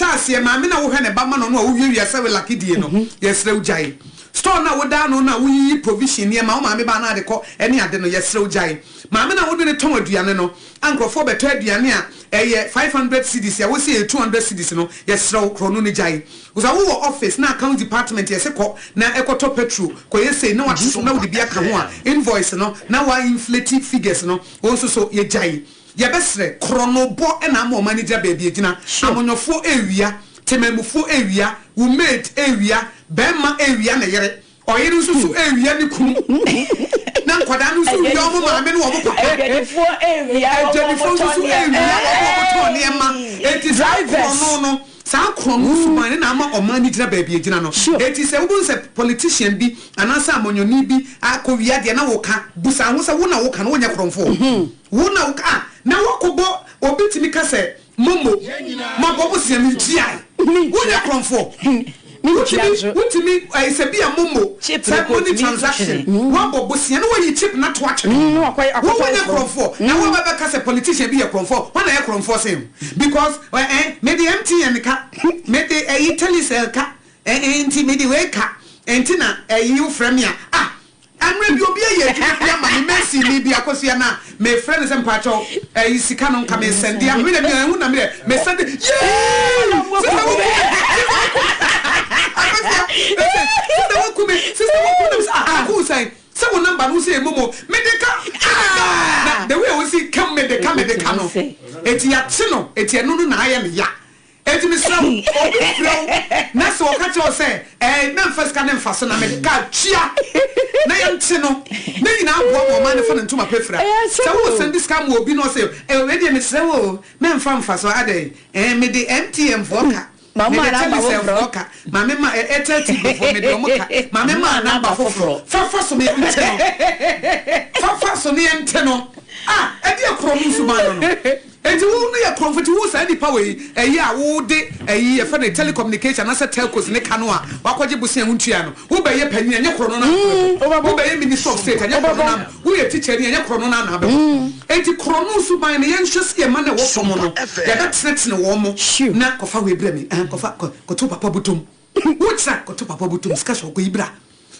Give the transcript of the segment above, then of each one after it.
Yɛnhyɛ aseɛ, maame no a wohwɛ ne ba ma no no a wowiawia Cerelac die no, yɛsrɛ wo gyae. Store no a woda ano no a woyiyi provision nneɛma wo maame ba no ade kɔ ne ade no, yɛsrɛ wo gyae. Maame no a wode no tɔn aduane no, a nkurɔfoɔ bɛtɔ aduane a ɛyɛ 500 cedis a wose ɛyɛ 200 cedis no, yɛsrɛ wo korɔno no gyae. Sɛ wowɔ office na accounts department yɛse kɔ na kɔtɔ petrol, kɔyɛ sei na wate so na wode bi aka ho a, invoice no na wa inflate figures no, wo nso so yɛgyae. Yɛbɛsrɛ, korɔnobɔ na ama ɔman no gyina baabi agyina. Amonyɔfoɔ rewia, temanmufoɔ rewia, wo maid rewia, barima rewia ne yere, ɔyere nso so rewia ne kunu, na nkwadaa no nso wia wɔn maame ne wɔn papa. Adwadifoɔ rewia wɔn a Adwadifoɔ nso wɔtɔn so nneɛma. rewia wɔn a wɔtɔn nneɛma. Enti saa Drivers. korɔno no, saa korɔno suban no na ama ɔman no gyina baabi agyina no. Enti sɛ wobɛhu sɛ politician bi anaasɛ amanyɔni bi akɔwia deɛ na woka, busa ho sɛ wo na woka no wonyɛ korɔmfoɔ? Wo na wo ka na woakɔbɔ obi tumi ka sɛ momo mabɔ bosea mentuae wonyɛ korɔmfoɔ wotumi wotumi ɛɛ sɛ bi a momo sɛ money transaction woabɔ bosea na woayi chip no ato atwene wo wonyɛ korɔmfoɔ na wo bɛbɛka sɛ politician bi yɛ korɔmfoɔ hwan na ɛyɛ korɔmfoɔ sen wo because ɛɛ mede MTN ka mede ɛyi Telecel ka ɛɛ nti mede wei ka ɛnti na ɛyi wofrɛ me a ah Mmerɛ bi obi ayɛ adwuma bi ama me mason ni bi akosua na me frɛ no sɛ mpakyɛw ɛyi sika no nka me sɛnde ama me na mi ɛhu na me dɛ me sɛnde yeeii sista wo ku me sista wo ku me akosua ɛsɛ sista wo ku me sista wo ku me na me sɛ ah aku sɛn sɛ wo number no sɛ emu mo me de ka ah na the way a wosi ka me de ka me de ka no eti yate no eti ɛno no na ayɛ me ya. Enti mesrɛ wo, obi frɛ wo na sɛ ɔka kyerɛ wo sɛ, Ɛɛ, mɛmfa sika no mfa so na mede kaa tua na yɛnte no, ne nyinaa boa ma ɔman no fa ne ntoma pa fira. Sɛ woresɛnde sika ma obi na ɔse, Ɛɛ, wei deɛ mesrɛ wo o, mɛmfa mfa so, adɛn? Ɛɛ, mede MTN foɔ ka, mede Telecel foɔ ka, ma me ma Airtel Tigo foɔ, mede wɔn ka, ma me ma namba foforɔ. Fa fa so na yɛnte no. Fa fa so na yɛnte no. Ah, ɛdeɛ korɔ no nsuban no no. Enti wo no yɛ korɔmfo nti wo saa nipa wei ɛyi a wo de ɛyi yɛfrɛ no telecommunication anasɛ telcos ne ka no a wakɔgye bosea wo ntua no wo bɛyɛ panyin ɛnyɛ korɔno no na wo bɛyɛ minister of state ɛnyɛ korɔno na wo yɛ teacher ni ɛnyɛ korɔno na na abɛbɔ enti korɔno suban no yɛnhwɛ sɛ yɛn mma no ɛwɔ fam no yɛbɛtenetene wɔn mo na kɔfa wei brɛ me ɛn kɔfa kɔto papa botom Wo kyerɛ kɔto papa bɔtɔm sika sɛ ɔkɔyi bra.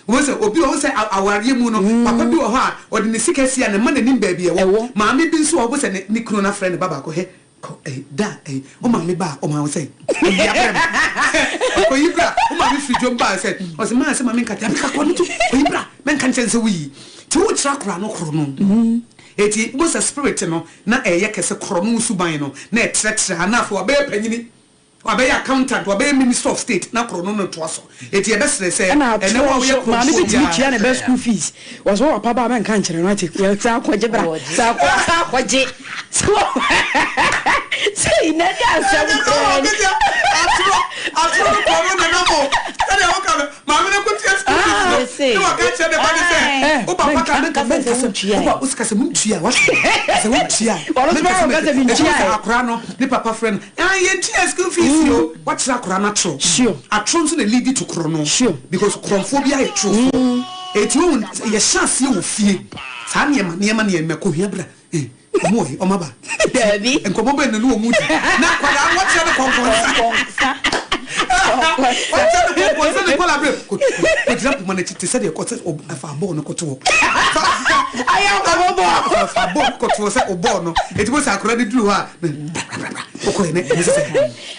Wobɛhu sɛ obi wɔ hɔ sɛ awareɛ mu no papa bi wɔ hɔ a ɔde ne sika sie a ne mma n'anim baabi ɛwɔ. Maame bi nso wɔ hɔ wobɛhu sɛ ne ne kunu no afrɛ ne ba baako hɛ kɔ ɛyi da ɛyi wo maame ba a ɔma wo sɛn ɔyi abrɛ me ɔkɔyi bra wo maame firi dwom baa sɛ ɔsɛ maa sɛ maame nka dabi kakɔ no to kɔyi bra mɛnka nkyɛn sɛ woyi nti wokyerɛ akora no koro no eti wobɛhu sɛ spirit no na ɛyɛ kɛse korɔ no suban no na ɛtrɛtrɛ a na afei wabɛyɛ panyini Wabɛyɛ accountant, wabɛyɛ minister of state na korɔ no no toa so. Enti yɛbɛsrɛ sɛ Ɛna ɛnɛ wo a atorɔ woyɛ nso, maame korɔmfoɔ bi tumi biara. tua ne ba school fees. Wɔ sɛ wɔ papa ba a mɛnka nkyerɛ no ate. Yɛ san kɔgye bra. San kɔ san kɔgye. Sɛ wɔ sɛ yi na ɛde asɛm Ɛnyɛ sɛ koraa ni. wɔn kɛseɛ atorɔ atorɔ no korɔ no nenam o. Sɛdeɛ woka no maame no kɔtua school fees no Mese, na waka akyerɛ ne ba no sɛ ae. wo papa ka Mɛnka mɛnka mɛnka sɛ sɛ wo pa wo sika sɛ montua wate sɛ wontua Ɔno nso mɛnka bɛyɛ sɛ ɔka sɛ mɛnka ɛti wo sɛ mentuae. akora no ne papa frɛ no ah yɛntua school fees o wakyerɛ akora no atorɔ Sure. atorɔ nso na lead to korɔ no Sure. because korɔmfoɔ biara yɛ torofoɔ ɛti wohu yɛhyɛ aseɛ wɔ fie saa nneɛma nneɛma nneɛma kɔhia bra eh Ɔmo wɔ he? Ɔmo aba? Daabi. Nkɔmmɔ bɛn na ne wɔn di? Na akwadaa no wɔkyerɛ no kɔnkɔnsa. Kɔnkɔnsa. Kɔnkɔnsa. Wɔkyerɛ no kɔnkɔnsa ne nkwadaa berɛ. Kɔ kɔgyina poma no akyi te sɛ deɛ kɔ sɛ fa bɔɔl no kɔto hɔ. Fa Ayɛ nkɔmmɔ bɔɔl. Fa fa bɔɔl no kɔto hɔ sɛ o bɔɔl no. Eti mo sɛ akwadaa no duru hɔ a na bra bra bra bra. Wokɔ yɛ ne ɛmu sɛ sɛ.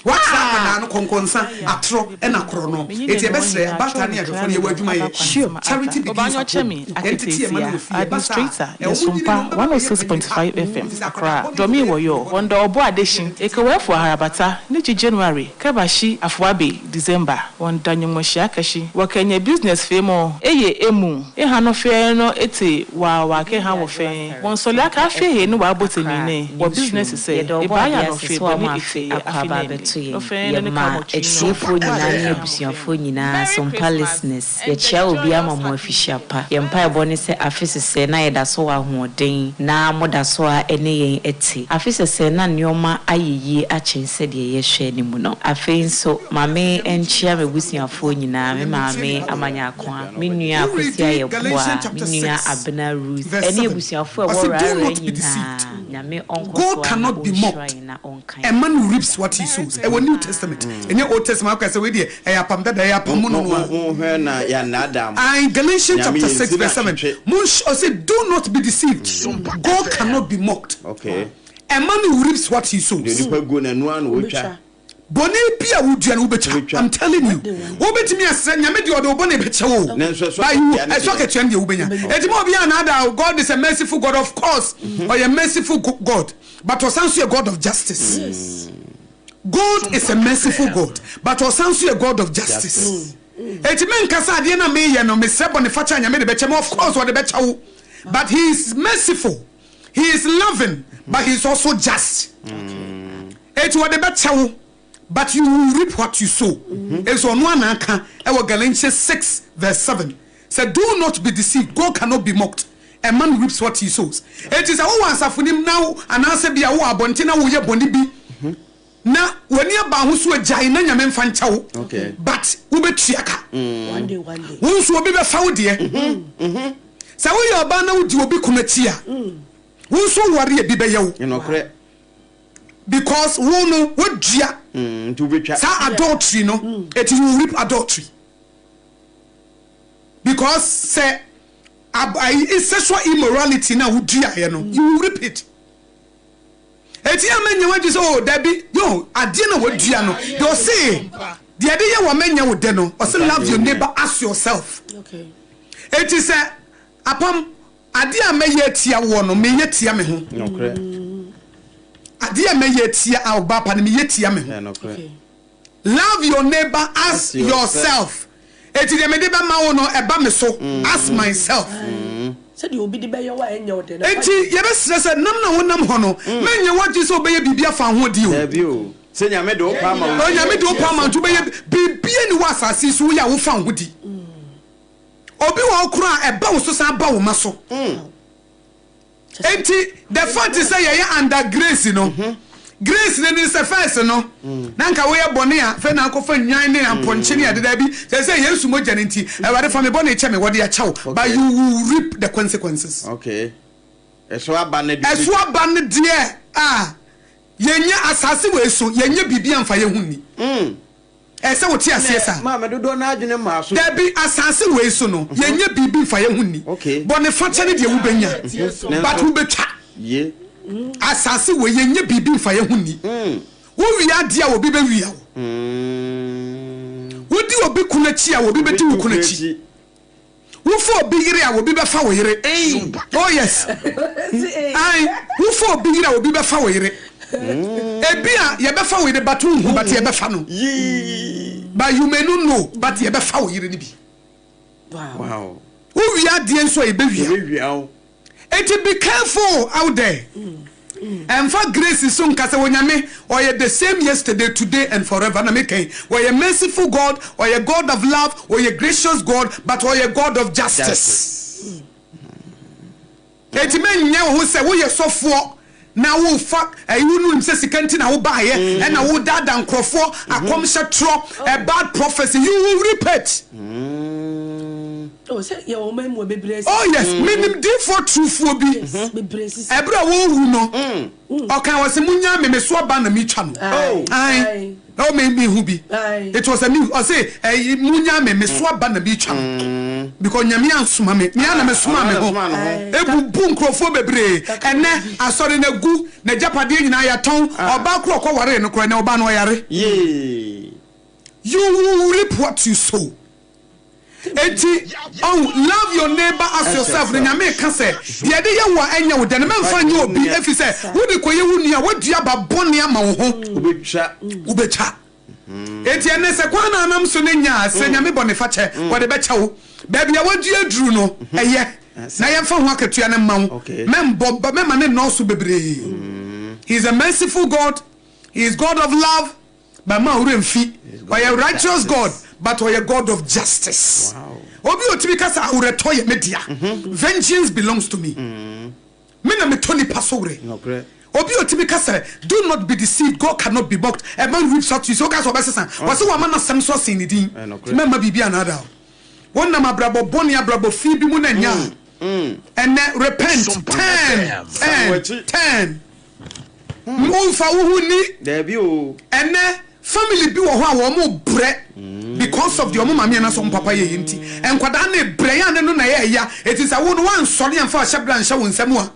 Wɔakyerɛ akwadaa no kɔnkɔnsa, atorɔ ɛna korɔno. Eti yɛbɛsrɛ abaatan ne ahwɛfoɔ no yɛwɔ adwuma yɛ. Charity begins at home. Yɛntete yɛn mma no wɔ fie. Ɛba saa a, ɛwɔ mo nyini no wɔbɛba abɛyɛ panyin pa. Efisɛ akwadaa bɔne Dɔmi bɛyɛ wɔ panyin yɔ bɔne. wɔn dɔ ɔbɔ adehye ekewɛfo aharabata ne gye January kɛba shi afuabe December wɔn da nyɔmɔhyia kɛhye wɔ kɛ nyɛ business fee mɔ eye emu eha no fɛɛ no ete wa wa kɛ Mede ha wɔ Adwoa fɛɛ Sare wɔn sɔle aka Sompa afie he FM ne wa abɔ Accra temine wɔ business Newsroom. sɛ Yɛda ebaa Ɔbɔadeɛ ya no ase fe sɛ bɔ ne wama ete afe afe akɔ aba ne ne abɛto no yɛn. fɛɛ no ne ka Yɛma mɔ twi no atiefoɔ bɔ nyinaa ade ne hyia mo fɛɛ abusuafoɔ mu. nyinaa Merry Sompa Christmas listeners. and a Yɛkyea obiara ma joyous mo Happy afihyia New Year. pa. Yɛn mpaebɔ ne sɛ afe sesɛɛ na yɛda so wɔ ahoɔden na moda so ara ne yɛn te. Afe sesɛɛ na nneɛma ayɛ yie akyɛn sɛdeɛ yɛhwɛ anim no. Afei nso, ma me nkyea m'abusuafoɔ nyinaa, me maame Amanyakoa, me nua Wo Akwasi readi Galatians Ayɛboa, chapter me nua 6 Abena Ruth, verse ɛne 7, abusuafoɔ a ɛwɔ ɔse do Rarah not be deceived. nyinaa. Nyame ɔnkɔ God so ara na cannot be ɔnhyira mocked. yɛn na ɔnka A yɛn man ho reaps da. what he sows. Ɛwɔ New Testament, ɛnyɛ Old Testament. Akɔ sɛ wei deɛ ɛyɛ apam dada, ɛyɛ apam mu no no a. Monhwɛ na yɛannaadaa mo. Ae, Galatians Nyame chapter yɛ 6 nsi na verse 7. atwetwe. Monhwɛ, ɔse do not be deceived. God cannot be mocked. Okay. A man reaps what he Deɛ sows. onipa guo no, ɛno ara na ɔtwa. Bɔne bi a wodua no wobɛtwa. Wobɛtwa. I'm telling you. Wobɛtumi asrɛ Nyame deɛ ɔde wo bɔne bɛkyɛ wo o. Nanso ɛso But you, akatua no ɛso deɛ. akatua no deɛ wobɛnya. Enti ma obiara nnaadaa wo. God is a merciful God, of course. Ɔyɛ merciful God, but ɔsan nso yɛ God of justice. God is a merciful God, but ɔsan nso yɛ God of justice. Enti menka sɛ adeɛ no a meyɛ no, mesrɛ bɔnefakyɛ a Nyame de bɛkyɛ me. Of course ɔde bɛkyɛ wo. But he is merciful, he is loving, but he is also just. Enti wɔde bɛkyɛ wo, but you will reap what you sow. Nso ɔno ara na aka wɔ Galatians 6 verse 7 sɛ, do not be deceived, God cannot be mocked. A man reaps what he sows. Enti sɛ wowɔ asafo no mu na wo anaasɛ bi a wowɔ abɔnten na woyɛ bɔne bi na w'ani aba ho so agyae na Nyame mfa nkyɛ wo, but wobɛtua ka. One day, one day. Wo nso obi bɛfa wo deɛ. Sɛ woyɛ ɔbaa na wodi obi kunu akyi a, wo nso woware a bi bɛyɛ wo. Nokorɛ. Because wo no wodua Nti wobɛtwa. saa adultery no, eti you will reap adultery. Because sɛ ab ayi sexual immorality na woduaeɛ no, you will reap it. Eti a mɛnyɛ wadwi sɛ, oh dabi yo, adeɛ na wadua no deɛ, ɔse deɛ ɛde yɛ wɔ mɛnyɛ wo dɛ no, ɔse love your neighbor as yourself. Eti sɛ apam adeɛ a mɛyɛ atia woɔ no, meyɛ tia me ho. Nokorɛ. Adeɛ a mɛyɛ atia a ɔbaa pa no, meyɛ tia me ho. Ɛyɛ nokorɛ. Love your neighbor as As yourself. yourself. Eti deɛ mede bɛma wo no, ɛba me so as myself. Sɛdeɛ obi de bɛyɛ wo a ɛnyɛ wo dɛ na Eti yɛbɛsrɛ sɛ nam na wonam hɔ no, mɛnyɛ w'adwene sɛ wobɛyɛ biribi afa ho di o. Dabi o. Sɛ Nyame de wo pa ama wo. Onyame de wo pa ama nti wobɛyɛ biribia ni wɔ asase yi so woyɛ a wofa ho di. Obi wɔ hɔ koraa a ɛba wo so san ba wo ma so. Enti the fact sɛ yɛyɛ under grace no, grace no ne sɛ first no na nka woyɛ bɔne a, fɛ na akɔfa nnwan ne apɔnkye ne adeda bi sɛ Yesu mogya no nti, Awurade fa me bɔne kyɛ me, wɔde akyɛ wo, but you will reap the consequences. Okay. Ɛso aba no deɛ. Ɛso aba no deɛ a, yɛnyɛ asase wei so, yɛnyɛ biribi amfa yɛn ho nni. Ɛsɛ wote aseɛ saa. Maame dodoɔ n'adwene maa so. Dabi, asase wei so no, yɛnyɛ biribi mfa yɛn ho nni. Bɔne fakyɛ no deɛ wobɛnya, but wobɛtwa. Ye. Asase wei, yɛnyɛ biribi mfa yɛn ho nni. Wowia adeɛ a, obi bɛwia wo. Wodi obi kunu akyi a, obi bɛdi wo kunu akyi. Wofa obi yere a, obi bɛfa wo yere. Oh yes, ai, wofa obi yere a, obi bɛfa wo yere. Ebi a yɛbɛfa wo yere, but wonhu, but yɛbɛfa no. Yii. But you may not know, but yɛbɛfa wo yere no bi. Wowia adeɛ nso a, yɛbɛwia. Yɛbɛwia wo. Eti be careful out there. Ɛnfa grace so nka sɛ Onyame ɔyɛ the same yesterday, today and forever. Na meka yi, ɔyɛ merciful God, ɔyɛ God of love, ɔyɛ gracious God, but ɔyɛ God of justice. Eti mɛnyɛ wo ho sɛ woyɛ sɔfoɔ na wofa ɛyi, wo nim sɛ sika nti na wobaayɛ ɛna wodaadaa nkurɔfoɔ, akɔmhyɛ torɔ, a bad prophecy, you will reap it. Oh, sɛ yɛwɔ ɔman mu a bebree Oh yes, menim diifoɔ turufoɔ bi. Bebree sisi. Ɛberɛ a wɔrewu no, ɔka wɔ sɛ munya me me so aba na metwa no. Aye. Ae. Ɛwɔ me mehu bi. Aye. It was a news. Ɔse ɛyi munya me me so aba na metwa no. Because Nyame ansoma me. Me ara na mesoma me ho. Ɔno na soma ne ho. Ebubu nkurɔfoɔ bebree. Ɛnɛ asɔre no agu, n'agyapadeɛ nyinaa yɛatɔn. Ɔbaa koro a ɔkɔwaree no koraa, ɛnɛ ɔbaa no ɔyare. Yee. You will reap what you sow. Eti ɔn, love your neighbor as yourself no, Nyame ka sɛ deɛ ɛde yɛ wo a ɛnyɛ wo dɛ no, mɛmfa nyɛ obi, ɛfiri sɛ wode kɔyɛ wo nua a, woadua aba bɔne ama wo ho. Wobɛtwa. Wobɛtwa. Enti ɛnɛ sɛ kwan na anam so no nya a, srɛ Nyame bɔne fakyɛ, wɔde bɛkyɛ wo. Baabi a woadua aduru no, ɛyɛ na yɛmfa ho akatua no mma wo. Mɛmbɔ mɛma ne nnɔɔso bebree. He is a merciful God, he is God of love, but ma owurɛ mfi ɔyɛ righteous God, but ɔyɛ God of justice. Obi a otumi kasa, awerɛtɔ yɛ me dea, vengeance belongs to me, me na metɔ nipa so werɛ. Nokorɛ. Obi a otumi kasa, do not be deceived, God cannot be mocked, a man reaps what you sow. Woka sɛ ɔbɛsesa, wɔsɛ wɔama n'asɛm so asen ne din. Nokorɛ. Nti mɛmma biribi anaada wo. Wonam abrabɔ bɔne, abrabɔ fi bi mu na nya a. Ɛnɛ repent, Sompa turn, FM. San turn, w'akyi. turn. Womfa wo ho nni. Daabi o. Ɛnɛ family bi wɔ hɔ a wɔn brɛ because of deɛ wɔn maame anaasɛ wɔn papa yɛ yi nti. Nkwadaa no brɛ yɛ ane no na ɛyɛ ɛya. Eti sɛ wo no wansɔre amfa ɔhyɛ bra nhyɛ wo nsam a,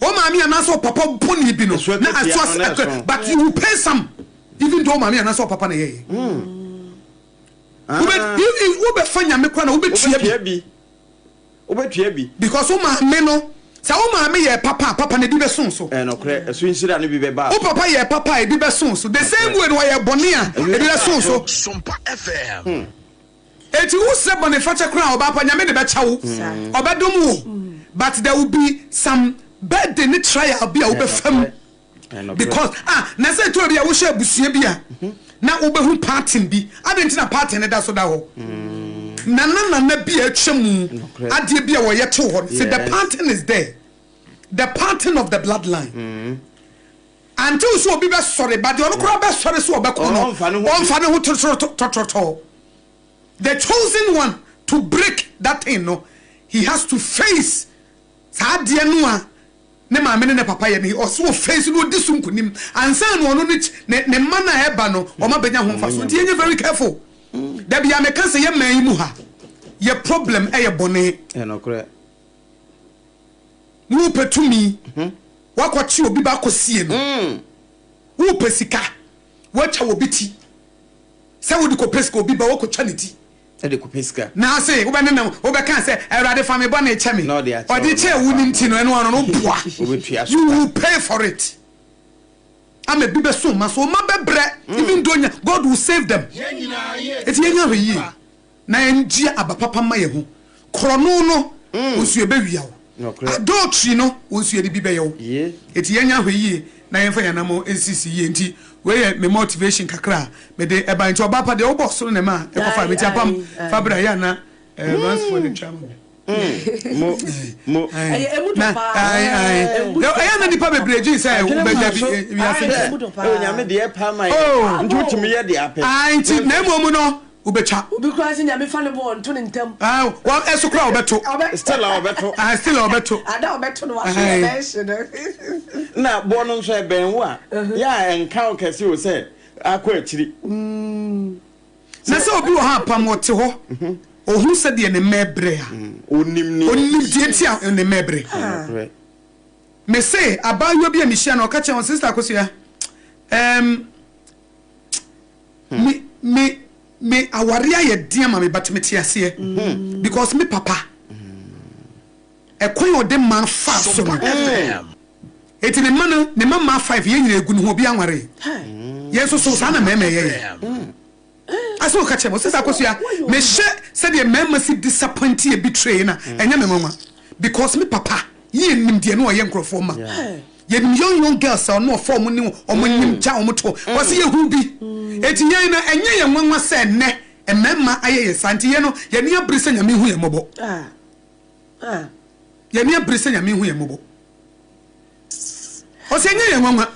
wo maame anaasɛ wo papa bɔne bi no Ɛso na akatua ɛso no na ase ɛso. but you will pay some even though wo maame anaasɛ wo papa na ɛyɛ yɛ. Ah. Wobɛfa Nyame koraa na wobɛtua bi. Wobɛtua bi. Wobɛtua bi. Because wo maame no, sɛ wo maame yɛ papa a, papa no ebi bɛso so. Ɛyɛ nokorɛ, ɛso nhyira no bi bɛba. Wo papa yɛ papa a, ebi bɛso so. The same way no ɔyɛ bɔne a, ebi bɛso so. Sompa FM. Eti wo srɛ bɔnefakyɛ koraa a, ɔbaa pa, Nyame de bɛkyɛ wo. Ɔbɛdom wo. But there will be some burden ne trial bi a wobɛfa mu. Because ah na sɛ ɛtɔ bi a wohyɛ abusua bi a na wobɛhu pattern bi adɛn nti na pattern no da so da hɔ nana nana bi a atwa mu adeɛ bi a wɔyɛ too hɔ no sɛ the pattern is there the pattern of the bloodline mm. Until sɛ obi bɛsɔre ba deɛ ɔno koraa bɛsɔre so ɔbɛko no ɔmfa ne ho tototototɔ the chosen one to break that thing no he has to face saa adeɛ no a ne maame ne ne papa yɛ no, ɔsɛ wɔ face no ɔdi so nkunim ansa na ɔno ne ne ne mma no a ɛba no wɔn abɛnya ho mfaso. Nti yɛnyɛ very careful. Da bia meka sɛ yɛ man yi mu ha yɛ problem ɛyɛ bɔne. Ɛnokorɛ. Wopɛ tumi, wakɔkye obi ba akɔsie no. Wopɛ sika, watwa obi ti. Sɛ wode kɔpɛ sika obi ba wakɔtwa ne ti. de kɔpɛ sika. Na ase wobɛnenam, wobɛka sɛ, Awurade, fa me bɔne kyɛ me. Na ɔde akyɛ wo Ɔde no, kyɛɛ wo no nti no, ɛno ano no, woboa. Wobɛtua so You ka. will pay for it. Ama ebi bɛso wo mma so, wo mma bɛbrɛ, even though nya, God will save them. Enti yɛnyɛ ahwɛyie na yɛngye aba papa mma yɛn ho. Korɔno no, wo nso yɛbɛwia wo. Nokorɛ. Adultery no, wo nso yɛde bi bɛyɛ wo. Yie. Enti yɛnyɛ ahwɛyie na yɛmfa yɛn anammɔn nsisi yie. Nti wei yɛ me motivation kakra a mede ɛbae. Nti ɔbaa pa deɛ wobɔ soro na ɛma ɛkɔfa me. Nti apam fa bra yɛ ana Ransford na twa ma me. Mo, mo. Ɛyɛ emu dɔ Na paa. ae ae. Emu dɔ Ɛyɛ na nipa bebree gye sɛ Adwene wobɛgya maa bi so. wiase Ae, nti. emu dɔ paa. Ɛwɔ Nyame deɛ paa ma yɛ. Oh. Nti wotumi yɛ deɛ apɛ. Ae nti na mmom no wobɛtwa. Obi koraa sɛ Nyame fa ne boɔ nto ne ntam. Ah, wa ɛso koraa wɔbɛto. Ɔbɛ. Still a wɔbɛto. Ah, still a wɔbɛto. Ada a ɔbɛto no waso Ae. yɛ bɛhye no. Na boɔ no nso ɛbɛn wo a, yɛ a ɛnka wo kɛse o sɛ akɔ akyiri. Na sɛ obi wɔ hɔ a apam ɔte hɔ, ɔhu sɛdeɛ ne mma ɛbrɛ a, Ɔnim ne. ɔnim deɛ nti a ne mma ɛbrɛ. Nokorɛ. Me se abaayewa bi a mehyia no ɔka kyerɛ wɔn sister Akosua, ɛɛm, me me me aware ayɛ den ama me but me te aseɛ because me papa ɛkwan a ɔde maa fa so no eti ne mma no ne mma mmaa 5 yɛn nyinaa egu ne ho obi anware yɛn nso so saa na mmarima yɛ yɛ asɛ ɔka kyerɛ me ɔsɛ sɛ Akosua mehyɛ sɛdeɛ mmarima si disappoint yɛ betray na ɛnyɛ me nwanwa because me papa yɛ nim deɛ na ɔyɛ nkurɔfoɔ ma yɛnim young young girls a ɔno ɔfa ɔmo ne ɔmo nim gya ɔmo to wɔsi yɛ hu bi eti yɛn no ɛnyɛ yɛn nwanwa sɛ ɛnɛ mmarima ayɛ yɛ saa nti yɛn no yɛn ani abere sɛ Nyame hu yɛn mmɔbɔ yɛn ani abere sɛ Nyame hu yɛn mmɔbɔ ɔsɛ ɛnyɛ yɛn nwanwa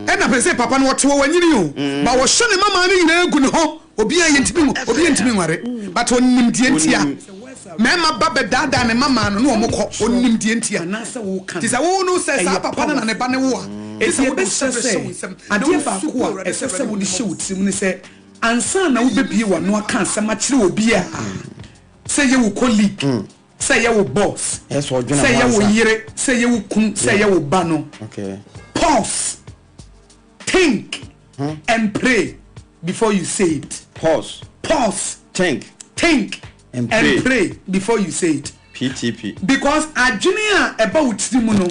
ɛna pɛ sɛ papa no ɔte wɔ wanyini o ba wɔhyɛ ne mama no nyinaa gu ne ho obiara yɛntumi obiara ntumi nware but ɔnim deɛ ntia mmarima ba bɛdaadaa ne mama no na wɔn kɔ ɔnim deɛ ntia te sɛ wo no sɛ saa papa no na ne ba ne wo a Enti ɛsɛ wode yɛbɛsrɛ hyɛ sɛ, wo nsam na adeɛ wosu baako kɔ a Awurade sɛ ɛsɛ sɛ Awurade wode hu hyɛ me wo tirim ne sɛ, ansa na wobɛbue w'ano aka asɛm akyerɛ obi a, sɛ ɛyɛ wo colleague, sɛ ɛyɛ wo boss, Ɛyɛ sɛ ɔdwene sɛ ho ɛyɛ wo ansa. yere, sɛ ɛyɛ wo kunu, sɛ ɛyɛ wo ba no, Okay. pause, think and pray before you say it. Pause. Pause, Think. think And pray. and pray before you say it. PTP. Because adwene a ɛba wo tiri mu no,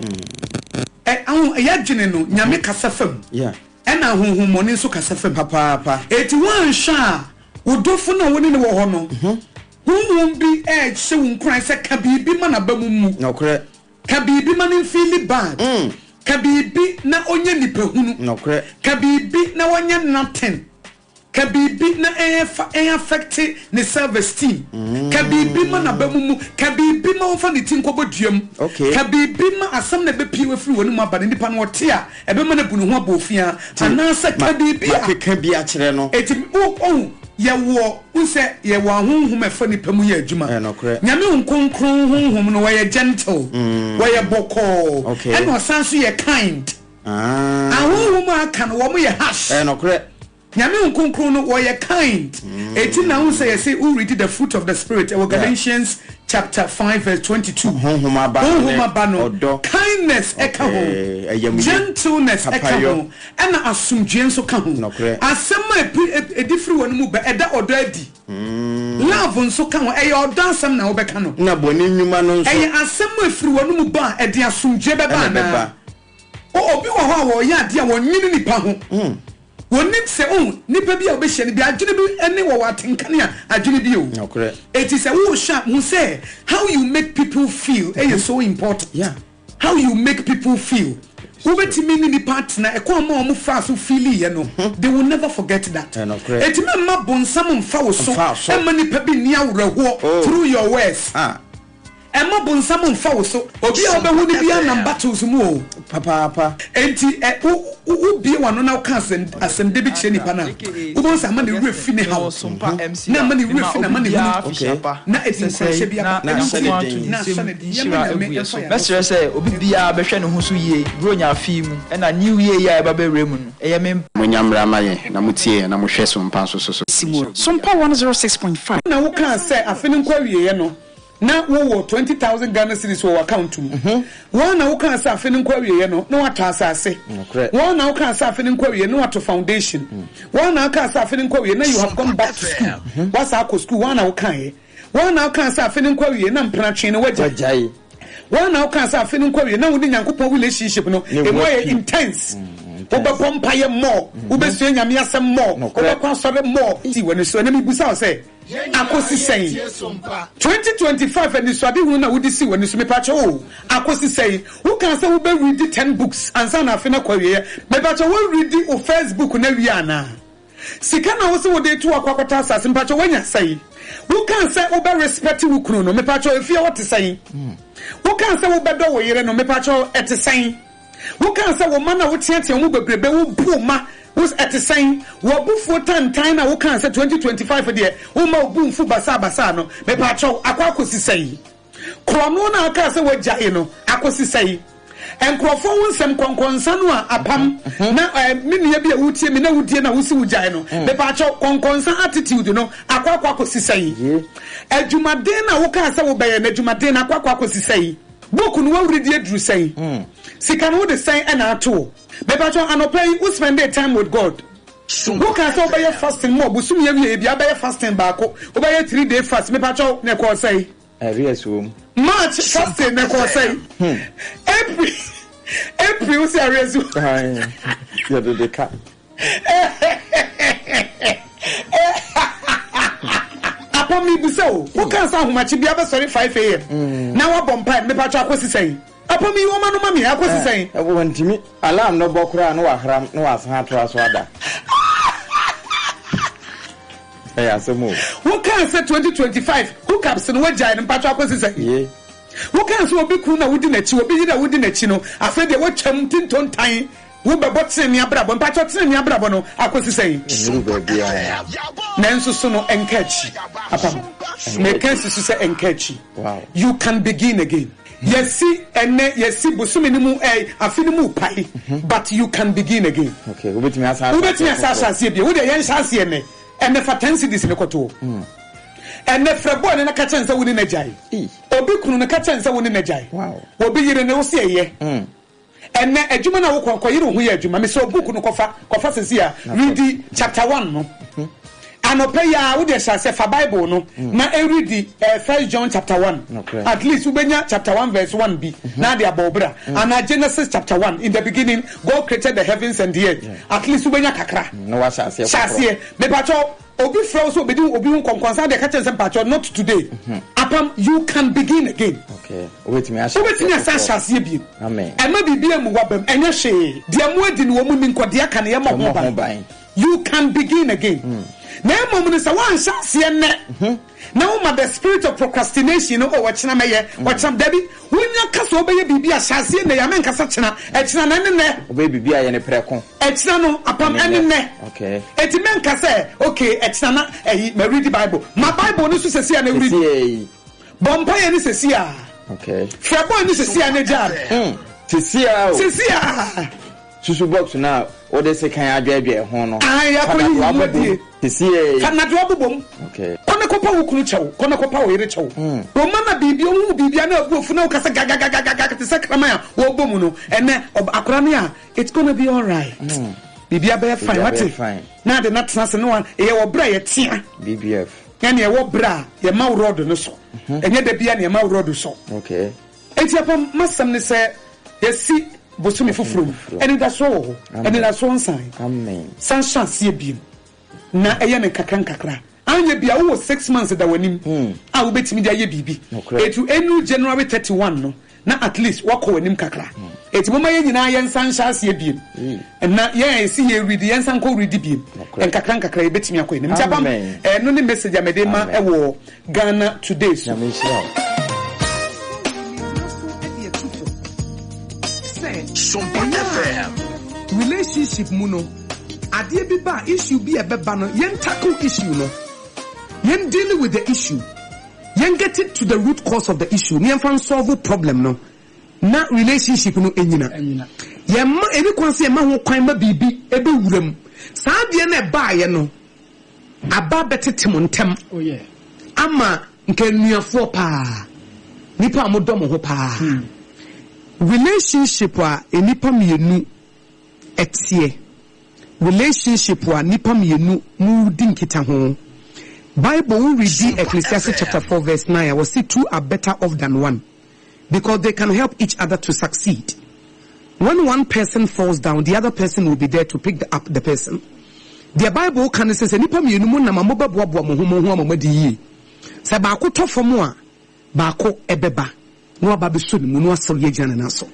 ɛ ahu ɛyɛ adwene no, Nyame kasa fam. Yeah. Ɛna ahonhommɔne nso kasa fam. Papaapa. Eti woanhwɛ a, wo dɔfo no a wo ne no wɔ hɔ no, honhom bi rehyɛ wo nkuran sɛ ka biribi ma n'aba mu mmu. Nokorɛ. Ka biribi ma no mfeeli bad. Ka biribi na ɔnyɛ nipahunu. Nokorɛ. Ka biribi na ɔnyɛ nothing. Ka biribi na ɛnfa ɛnaffecte ne self esteem. Ka biribi ma n'aba mu mmu. Ka biribi ma ɔmfa ne ti nkɔbɔ dua mu. Okay. Ka biribi ma asɛm na ɛbɛpue afiri w'anomu aba no, nipa no ɔte a, ɛbɛma no abu ne ho abɔ ofiaa. Ti Anaasɛ ma ka biribi a. makeka bi akyerɛ no. Eti wo ohu. Yɛwɔ, wohu sɛ yɛwɔ ahonhom a ɛfa nipa mu yɛ adwuma. Ɛyɛ nokorɛ. Nyame Honhom Kronkron honhom no, wɔyɛ gentle, wɔyɛ bɔkɔɔ, ɛna ɔsan nso yɛ kind. Ah. Ahonhom a aka no, wɔn yɛ harsh. Ɛyɛ nokorɛ. Nyame Honhom Kronkron no, wɔyɛ kind. Eti na wohu sɛ yɛse wo read the fruit of the spirit ɛwɔ Galatians chapter 5 verse 22. Honhom aba no ne Honhom aba no, ɔdɔ. kindness ɛka ho, Okay, ayamye, gentleness ɛka papayɔ. ho, ɛna asomdwoeɛ nso ka ho. Nokorɛ. Asɛm a epi edi firi wɔn mu ba, ɛda ɔdɔ adi. Love nso ka ho, ɛyɛ ɔdɔ asɛm na wobɛka no. Na bɔne nnwuma no nso. Ɛyɛ asɛm a efiri wɔn mu ba a ɛde asomdwoeɛ bɛba Ɛna anaa? ɛbɛba. O, obi wɔ hɔ a wɔyɛ adeɛ a wɔnnwene nipa ho. Wɔnim sɛ, oh, nipa bi a wɔbɛhyia no bi, adwene bi ne wɔwɔ atenkane a adwene bi o. Nokorɛ. Eti sɛ wohwɛ a, hu sɛ how you make people feel ɛyɛ so important. How you make people feel. Wobɛtumi ne nipa atena, ɛkwan ma wɔn faa so feeliiɛ no, they will never forget that. Ɛnokorɛ. Eti mɛmma bonsam mfa wo so, Mfa wo so. ɛmma nipa bi nni awerɛhoɔ Oh. through your words. Ah. Ɛmma bonsam mfa wo so. Obi a wobɛhu no biara nam battles mu o. Papaapa. Enti ɛ wo wo wobue w'ano na woka asɛm asɛmde bi kyerɛ nipa no a, wobɛhu sɛ ama ne werɛ fi ne haw, na ama ne werɛ fi n'amanehunu, na ɛde nkuranhyɛ bi aba. Na Ɛno ahyɛ ne nti, den. na ahyɛ ne den. Yɛmma Nyame mfa yɛn ano Mɛsrɛ sɛ obi biara bɛhwɛ ne ho so yie Buronya afe yi mu ɛna New Year yi a yɛba bɛwura mu no ɛyɛ me Monya mmara ma yɛn, na motie yɛn, na mohwɛ Sompa nso so so. Sompa 106.5. Na wokaa sɛ afe no nkɔ awieɛ no, na wowɔ 20,000 Ghana cedis wɔ w'account mu. Woa na wokaa sɛ afe no nkɔ awieɛ no, na woatɔ asase. Nokorɛ. Woa na wokaa sɛ afe no nkɔ awieɛ na woato foundation. Woa na wokaa sɛ afe no nkɔ awieɛ na you have gone back to school. Woasan akɔ school. Woa na wokaeɛ. Woa na wokaa sɛ afe no nkɔ awieɛ na mpenatwe no woagyae. Woagyae. Woa na wokaa sɛ afe no nkɔ awieɛ na wo ne Nyankopɔn relationship no Ne mu emu ayɛ api. intense. Wobɛbɔ mpaeɛ more, wobɛsua Nyame asɛm more, Nokorɛ. wobɛkɔ asɔre more. Ti w'ani so ɛnɛ mebusa wo sɛ, akosi sɛn? 2025 anisoadehunu na wode si w'ani so, mepakyɛw o, akosi sɛn? Wokaa sɛ wobɛ readi 10 books ansa na afe no akɔ awieɛ, mepakyɛw wo readi wo first book no awie anaa? Sika na wose wode to akɔ akɔtɔ asase, mepakyɛw woanya sɛn? Wokaa sɛ wobɛ respect wo kunu no, mepakyɛw efie hɔ te sɛn? Wokaa sɛ wobɛdɔ wo yere no, mepakyɛw ɛte sɛn? Wokaa sɛ wo mma no a woteatea wɔn bebrebe, wobu wo mma, wo ɛte sɛn? W'abufuo tantan no a wokaa sɛ 2025 deɛ womma wo bo mfu basaabasaa no, mepaakyɛw, akɔ akɔsi sɛn? Korɔno no a wokaa sɛ woagyae no, akɔsi sɛn? Nkurɔfoɔ ho nsɛm kɔnkɔnsa no a apam na eh, me nua bi a wotie me na wodie na wosi wogyae no, mepaakyɛw, kɔnkɔnsa attitude no akɔ akɔ akɔsi sɛn? Adwumaden no a wokaa sɛ wobɛyɛ no, adwumaden no akɔ akɔ akɔsi sɛn? Book no wawuridi aduru sɛn? Sika no wode sɛn ɛna ato wo? Mepakyɛw anɔpa yi wo spendee time with God? Wokaa sɛ wobɛyɛ fasting more bosome awieɛ biara wobɛyɛ fasting baako wobɛyɛ 3 day fast mepakyɛw na ɛkɔɔ sɛn? Arrears wɔ mu. March fasting na ɛkɔɔ sɛn? April April wo sɛ arrears wɔ Aye, yɛde de ka. Apam mebisa o, wokaa sɛ ahomakye biara bɛsɔre 5 a.m. na woabɔ mpae no mepakyɛw akɔsi sɛn? Apam yi wɔma no ma me akɔsi sɛn? Wɔntumi. Alarm no bɔ koraa na wahram na wasan atoa so ada. Ɛyɛ asɛm o. Wokaa sɛ 2025 hookups no woagyae no mpakyɛw akɔsi sɛn? Ye. Wokaa sɛ obi kunu na wodi n'akyi, obi yere a wodi n'akyi no, afei deɛ woatwam tintontan, wobɛbɔ tenenee abrabɔ, mpakyɛw tenenee abrabɔ no akɔsi sɛn? Ɛnnuru baabiara. Nanso so no ɛnka akyi. Apam. Meka si so sɛ ɛnka akyi. Wow. You can begin again. Yɛsi ɛnɛ, yɛsi bosome no mu, ɛɛ afe no mu pae, but you can begin again. Okay, wobɛtumi asan Wobɛtumi asa ahyɛ aseɛ bio. Wodeɛ yɛnhyɛ aseɛ nnɛ. Ɛnɛ fa 10 cedis ne kɔtoɔ. Ɛnɛ frɛ bɔɔ ne na ka kyɛn sɛ wo ne n'agyae. Ei. Obi kunu no ka kyɛn sɛ wo ne n'agyae. Wow. Obi yere ne wo se ɛyɛ. Ɛnɛ adwuma no a wokɔ kɔyere wo ho yɛ adwuma. Mesɛ book no kɔfa kɔfa sɛsi a read chapter 1 no. Anɔpɛ yi a wode hyɛ aseɛ fa Bible no na ɛredi First John chapter 1. Nokorɛ. At least wobɛnya chapter 1 verse 1 bi na ade abɔ wo bra. Anaa Genesis chapter 1, in the beginning God created the heavens and the earth. At least wobɛnya kakra. Na wahyɛ aseɛ Hyɛ aseɛ. Mepakyɛw, obi frɛ wo sɛ obɛdi obi ho nkɔnkɔnsa deɛ ka kyerɛ no sɛ mpakyɛw not today. Apam, you can begin again. Okay, wobɛtumi ahyɛ Wobɛtumi asa ahyɛ aseɛ bio. Amen. Ɛma biribi amu w'abam, ɛnyɛ hwee. Deɛ mo adi no wɔ mu ni nkɔ, deɛ aka no yɛmmɔ ho Yɛmmɔ ho ban. ban. You can begin again. Na mmom no, sɛ woanhyɛ aseɛ nnɛ na woma the spirit of procrastination no, oh, ɔkyena mɛyɛ, ɔkyena, dabi, wonya ka sɛ wobɛyɛ biribi a, hyɛ aseɛ nnɛ yi, a menka sɛ kyena, ɛkyena no, ɛne nnɛ. Wobɛyɛ biribi a yɛ no prɛko. Ɛkyena no, apam, ɛne nnɛ. Okay. Enti menka sɛ, okay, ɛkyena na ɛyi, ma read Bible. Ma Bible no so sɛsi a na read. Sɛsi yi. Bɔ mpaeɛ no sɛsi a. Okay. Frɛ boy no sɛsi a na gyaa no. Sɛsi a o. Sɛsi a. Susu box no a wode sekan adwɛɛdwɛɛ ho no. Ae, akɔyiyi mu adie. Sisiei. Fa nnadewa bobɔ mu. Okay. Kɔ na kɔpa wo kunu kyɛw. Kɔ na kɔpa wo yere kyɛw. Wo mma na biribi, wohu biribi a na abu afu na wokasa gagagagagaga te sɛ kraman a wɔrebɔ mu no. Ɛnnɛ, ɔb, akwadaa no a, it's gonna be alright. Biribiara bɛyɛ fine, Biribiara bɛyɛ wate? fine. Na ade no atena ase na wa, ɛyɛ wɔ berɛ a yɛtea. BBF. Ɛne ɛwɔ berɛ a yɛma wo rɔdo no so. Ɛnyɛ da biara na yɛma wo rɔdo so. Okay. Enti apam, m'asɛm ne sɛ, yɛasi bosome foforɔ mu, anidasoɔ wɔ hɔ, anidasoɔ nsan. San hyɛ aseɛ bio, na ɛyɛ no nkakra nkakra. Anyɛ bi a, wowɔ 6 months da w'anim a wobɛtumi de ayɛ biribi. Enti ɛnnuru January 31 no, na at least woakɔ w'anim kakra. Enti momma yɛn nyinaa yɛnsan nhyɛ aseɛ bio, na yɛn a yɛsi yɛredi, yɛnsan nkɔ redi bio. Nkakra nkakra yɛbɛtumi akɔ anim. Nti apam, ɛno ne message a mede ma wɔ Ghana Today so. Nyame nhyira wo. Sompa FM. Relationship mu no, adeɛ bi ba a, issue bi a ɛbɛba no, yɛn tackle issue no. Yɛn deal with the issue. Yɛn get it to the root cause of the issue na yɛnfa nsolve problem no na relationship no nyina. Yɛmma, ɛni kwan sɛ yɛma ho kwan ma biribi ɛbɛwura mu. Saa adeɛ no a ɛbaeɛ no, Aba bɛtete mo ntam ama nka anuafoɔ paa, nnipa a modɔ mo ho paa. Relationship a nnipa mmienu teɛ, relationship a nnipa mmienu modi nkitaho. Bible wo readi Ecclesiastes chapter 4 verse 9 a, wɔse two are better off than one because they can help each other to succeed. When one person falls down, the other person will be there to pick the up the person. Deɛ Bible ka ne sɛ, sɛ nnipa mmienu monam a mobɛboaboa mo ho mo ho ama moadi yie. Sɛ baako tɔ fam a, baako bɛba na waba abɛsɔ ne mu na wasɔre agyina ne nan so.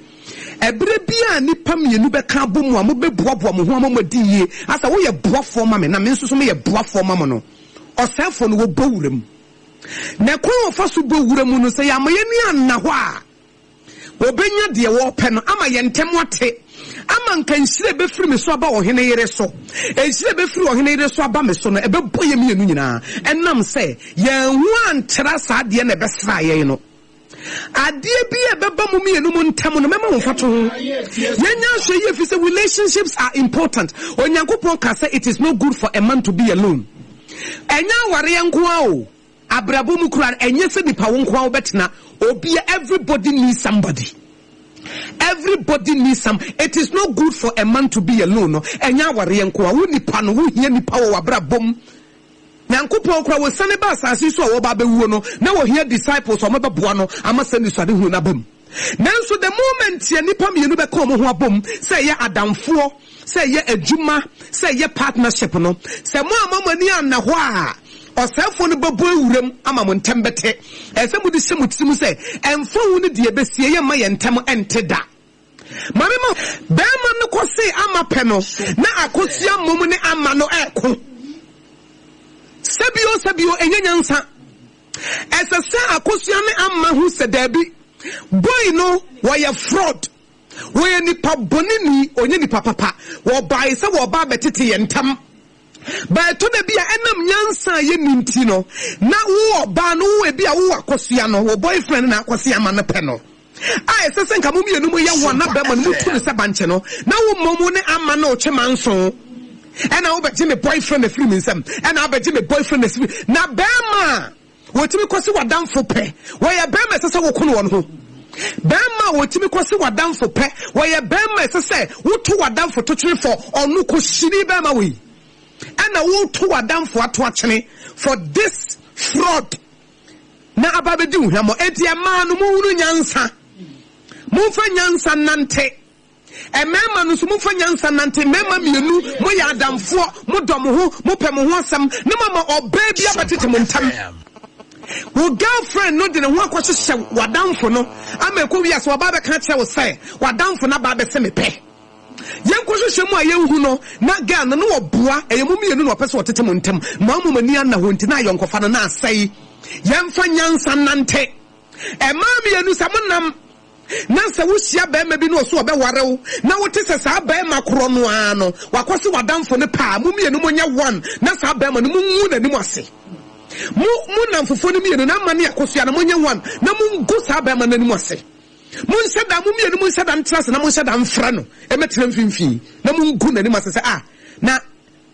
Ɛberɛ biara a nnipa mmienu bɛka abɔ mu a mobɛboaboa mo ho ama moadi yie, asɛ woyɛ boafoɔ ma me na me nso so meyɛ boafoɔ ma mo no, ɔsɛefoɔ no wɔbɔ wura mu. Na ɛkwan a ɔfa so bɔ wura mu no, sɛ yɛamma yɛn ani anna hɔ a, Wɔbɛnya deɛ wɔrepɛ no ama yɛn ntam ate, ama nka nhyira a ɛbɛfiri me so aba ɔhene yere so, nhyira a ɛbɛfiri ɔhene yere so aba me so no, ɛbɛbɔ yɛn mmienu nyinaa, ɛnam sɛ yɛn ho antra saa adeɛ na ɛbɛsraa yɛn no. Adeɛ bi a ɛbɛba mo mmienu mo ntam no, mɛma wo mfatoho. Yɛnyɛ ahwɛyie ɛfiri sɛ relationships are important. Onyankopɔn kaa sɛ it is not good for a man to be alone. Ɛnyɛ awareɛ nko ara o. Abrabɔ mu koraa no ɛnyɛ sɛ nipa wo nkoa wobɛtena obia everybody needs somebody everybody needs some it is not good for a man to be alone no ɛnyɛ awareɛ nkoa wo nipa no wo hia nipa wɔ wabrabɔ mu Nyankopɔn koraa wɔsiane ba asase so a wɔba abɛwuo no na wɔhia disciples a wɔbɛboa no ama sɛ nisuadehunu no aba mu. Nanso the moment a nnipa mmienu bɛka wɔn ho abom, sɛ ɛyɛ adamfoɔ, sɛ ɛyɛ adwuma, sɛ ɛyɛ partnership no, sɛ moamma mo ani anna hɔ a, ɔsɛefoɔ no bɛbɔ awuram ama mo ntam bɛte. Ɛsɛ sɛ mode hyɛ mo tirim sɛ, ɛmfa ho ne deɛ ɛbɛsie, yɛmma yɛn ntam nte da. Maame ma barima no kɔsee Ama pɛ no, na Akosua mmom ne Ama no reko. Sɛbio sɛbio, ɛnyɛ nyansa. Ɛsɛ sɛ Akosua ne Amma hu sɛ daabi, boy no wɔyɛ fraud, wɔyɛ nipa bɔne ni, ɔnyɛ nipa papa. Wɔbae sɛ wɔreba abɛtete yɛn ntam. But ɛtɔ da bi a ɛnam nyansa a yɛnni nti no, na wo ɔbaa no, wo ebi a wowɔ Akosua no, wo boyfriend na akɔse ama no pɛ no. A ɛsɛ sɛ nka mo mmienu mo yɛ one na bɛrima no mo tu no sɛ bankye no na wo mmom wo ne ama no retwe manso ɛna wobɛgye me boyfriend afiri me nsam ɛna abɛgye me boyfriend afiri na bɛrima a wɔtumi kɔsi w'adamfo pɛ wɔyɛ bɛrima ɛsɛ sɛ woko no wɔn ho bɛrima a wɔtumi kɔsi w'adamfo pɛ wɔyɛ bɛrima ɛsɛ sɛ woto w'adamfo to twene fɔ ɔno kɔhyini bɛrima wei ɛna woto w'adamfo ato akyene for this fraud Na aba abɛdi wo hwammɔ. Enti mmaa no, monhunu nyansa. Momfa nyansa nnante. Mmarima no nso, momfa nyansa nnante. Mmarima mmienu, moyɛ adamfoɔ, modɔ mo ho, mopɛ mo ho asɛm, na moama ɔbaa bi abɛtete mo ntam. Wo girlfriend no de ne ho akɔhyehyɛ w'adamfo no ama ɛkɔ wiase, waba abɛka akyerɛ wo sɛ, w'adamfo no aba abɛsɛ me pɛ. Yɛnkɔhwehwɛ mu a yɛnhu no na girl no na ɔboa, ɛyɛ mo mmienu na ɔpɛ sɛ ɔtete mo ntam, mo ara mo ani anna hɔ nti na ayɔnkofa no na asɛe. Yɛmfa nyansa nnante. Mmaa mmienu sɛ monam na sɛ wohyia barima bi na ɔso ɔbɛware wo na wote sɛ saa barima korɔ no ara no wakɔse w'adamfo no pɛ a, mo mmienu monyɛ one na saa barima no mongu n'anim ase. Mo mo nnamfofoɔ no mmienu no ama ne akosua no monyɛ one na mongu saa barima no anim ase. Monhyɛ da, mo mmienu monhyɛ da ntena ase na monhyɛ da mfrɛ no mmɛtena mfimfini na mongu n'anim ase sɛ, Ah, na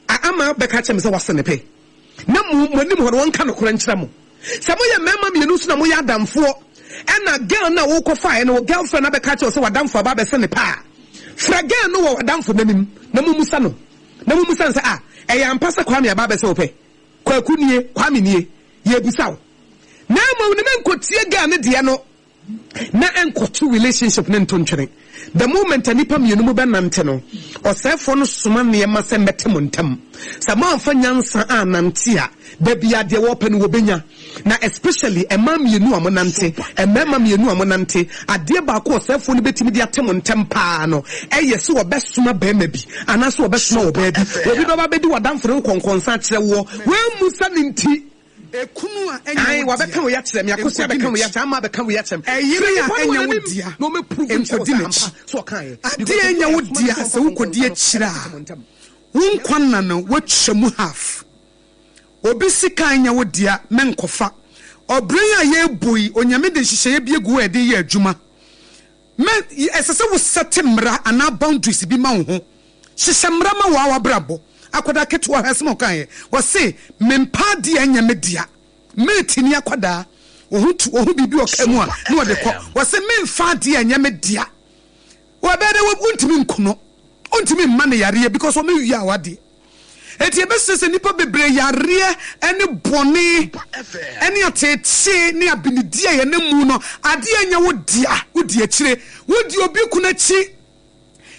Ama bɛka akyerɛ me sɛ wase ne pɛ. Na mo, mo anim hɔ no, wɔnka nokorɛ nkyerɛ mo. Sɛ moyɛ mmarima mmienu nso na moyɛ adamfoɔ, ɛna girl no a wokɔfaeɛ no, wo girlfriend abɛka akyerɛ wo sɛ w'adamfo aba abɛse ne pɛ a, frɛ girl no wɔ w'adamfo no anim na mommisa no, na mommisa no sɛ, Ah, ɛyɛ ampa sɛ Kwame aba abɛse wo pɛ? Kwaku nie, Kwame nie, yɛrebisa wo. Na mmom no, menkɔtie girl no deɛ no. na ɛnkɔto relationship no nto ntwene. The moment a nnipa mmienu mo bɛnante no, ɔsɛefoɔ no soma nneɛma sɛ mmɛte mo ntam. Sɛ moamfa nyansa annante a, da biara deɛ wɔpɛ no wɔbɛnya. Na especially mmaa mmienu a monante, mmarima mmienu a monante, adeɛ baako a ɔsɛefoɔ no bɛtumi de ate mo ntam paa no, ɛyɛ sɛ ɔbɛsoma barima bi anaasɛ ɔbɛsoma ɔbaa bi. Obi bɛba abɛdi w'adamfo no ho kɔnkɔnsa akyerɛ woɔ, woammu sa no nti. Ekunu a ɛnyɛ Ae, wo wabɛka dea, wei akyerɛ me, Akosua nkɔdi abɛka wei n'akyi. akyerɛ, Ama abɛka wei akyerɛ me. Ɛyere Frɛ a nipa no wɔ ɛnyɛ wo n'anim dea, na ɔmmɛprove nkyerɛ wo nkɔdi sɛ n'akyi. ampa sɛ ɔkaeɛ. Adeɛ Because a obi ɛnyɛ a wo yɛasoma no dea sɛ sɛ ɔmfa wokɔdi nkɔnkɔnsa no akyire ɛbɛtete mo a, ntam. wo nkwa nna no woatwa mu half. Obi sika a ɛnyɛ wo dea, mɛnkɔfa. Ɔbrɛ yi a yɛrebɔ yi, Onyame de nhyehyɛeɛ bi agu hɔ a yɛde reyɛ adwuma. Mɛ, ɛsɛ sɛ wo sɛte mmara anaa boundaries bi ma wo ho. Hyehyɛ mmara ma wo ara w'abrabɔ. Akwadaa ketewa, hwɛ asɛm a ɔkaeɛ. Ɔse, Mempɛ adeɛ a ɛnyɛ me dea. Mate ni akwadaa, ɔho tu, ɔho biribi wɔ kaa mu a, na ɔde kɔ. Ɔse, Memfa adeɛ a ɛnyɛ me dea. Wɔbɛyɛ dɛ, wontumi nku no. Wontumi mma no yareɛ because ɔmɛwia w'adeɛ. Enti yɛbɛsrɛ sɛ nnipa bebree yareɛ ne bɔne ne ateetee ne abenedie a yɛnam mu no, adeɛ a ɛnyɛ wo dea, wodi akyire, wodi obi kunu akyi,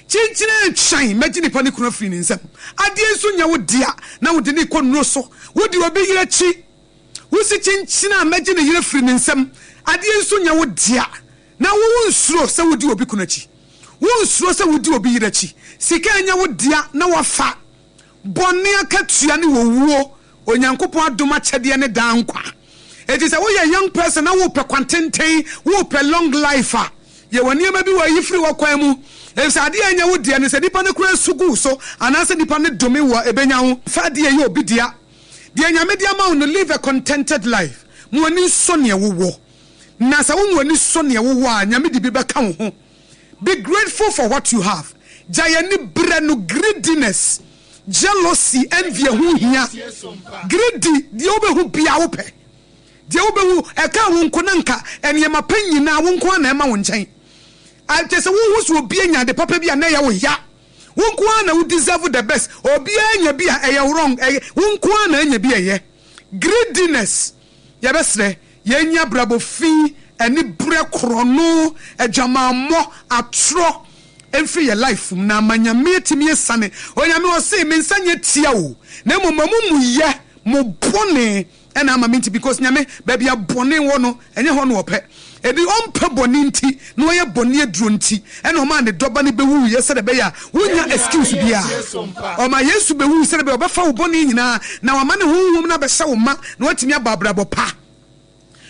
kyinkyini antwan, mɛgye nipa ne kunu afiri ne nsam, adeɛ nso nyɛ wo dea na wode no rekɔ nnuro so, wodi obi yere akyi, wosi kyinkyini a mɛgye ne yere afiri ne nsam, adeɛ nso nyɛ wo dea na wo wonsuro sɛ wodi obi kunu akyi. Wonsuro sɛ wodi obi yere akyi. Sika a ɛnyɛ wo dea na woafa. Bɔne akatua ne owuo. Onyankopɔn adom akyɛdeɛ ne daa nkwa. Enti sɛ woyɛ young person na wopɛ kwantenten, wopɛ long life a, yɛwɔ nneɛma bi wɔ a yi firi w'akwan mu. Efisɛ adeɛ a ɛnyɛ wo dea no, sɛ nipa no koraa su gu wo so anaasɛ nipa no dome wo a, ɛbɛnya wo. Fa adeɛ a ɛyɛ obi dea. Deɛ Nyame de ama wo no, live a contented life. Ma w'ani nsɔ neɛ wowɔ. Na sɛ woma w'ani sɔ nea wowɔ a, Nyame de bi bɛka wo ho. Be grateful for what you have. Gyae anibrɛ no, greediness, jealousy, envy, ɛho nhia. Greedy, deɛ wobɛhu biara wopɛ. Deɛ wobɛhu, ɛkaa wo nko na nka nneɛma pa nyinaa wo nko ara na ɛma wo nkyɛn. Kyerɛ sɛ wohu sɛ obi anya ade papa bi a na ɛyɛ wo ya. Wo nko ara na wo deserve the best. Obiara anya bi a ɛyɛ wrong, ɛyɛ, wo nko ara na anya bi a ɛyɛ. Greediness. Yɛbɛsrɛ, yɛnyi abrabɔ fi, anibrɛ, korɔno, adwamammɔ, atorɔ mfiri yɛ life mu na ama Nyame atumi asiane. Onyame ɔse, me nsa nyɛ tia o, na mmom m'amumuyɛ, mo bɔne ɛna ama me nti, because Nyame, baabi a bɔne wɔ no, ɛnyɛ hɔ na ɔpɛ. Ebi ɔmpɛ bɔne nti na ɔyɛ bɔne aduro nti ɛna ɔmaa ne dɔba no bɛwuiɛ sɛdeɛ ɛbɛyɛ a wonnya excuse biara. Ɔmaa Yesu bɛwui sɛdeɛ ɛbɛyɛ a ɔbɛfa wo bɔne nyinaa na wama ne honhom no abɛhyɛ wo ma na woatumi abɔ abrabɔ pa.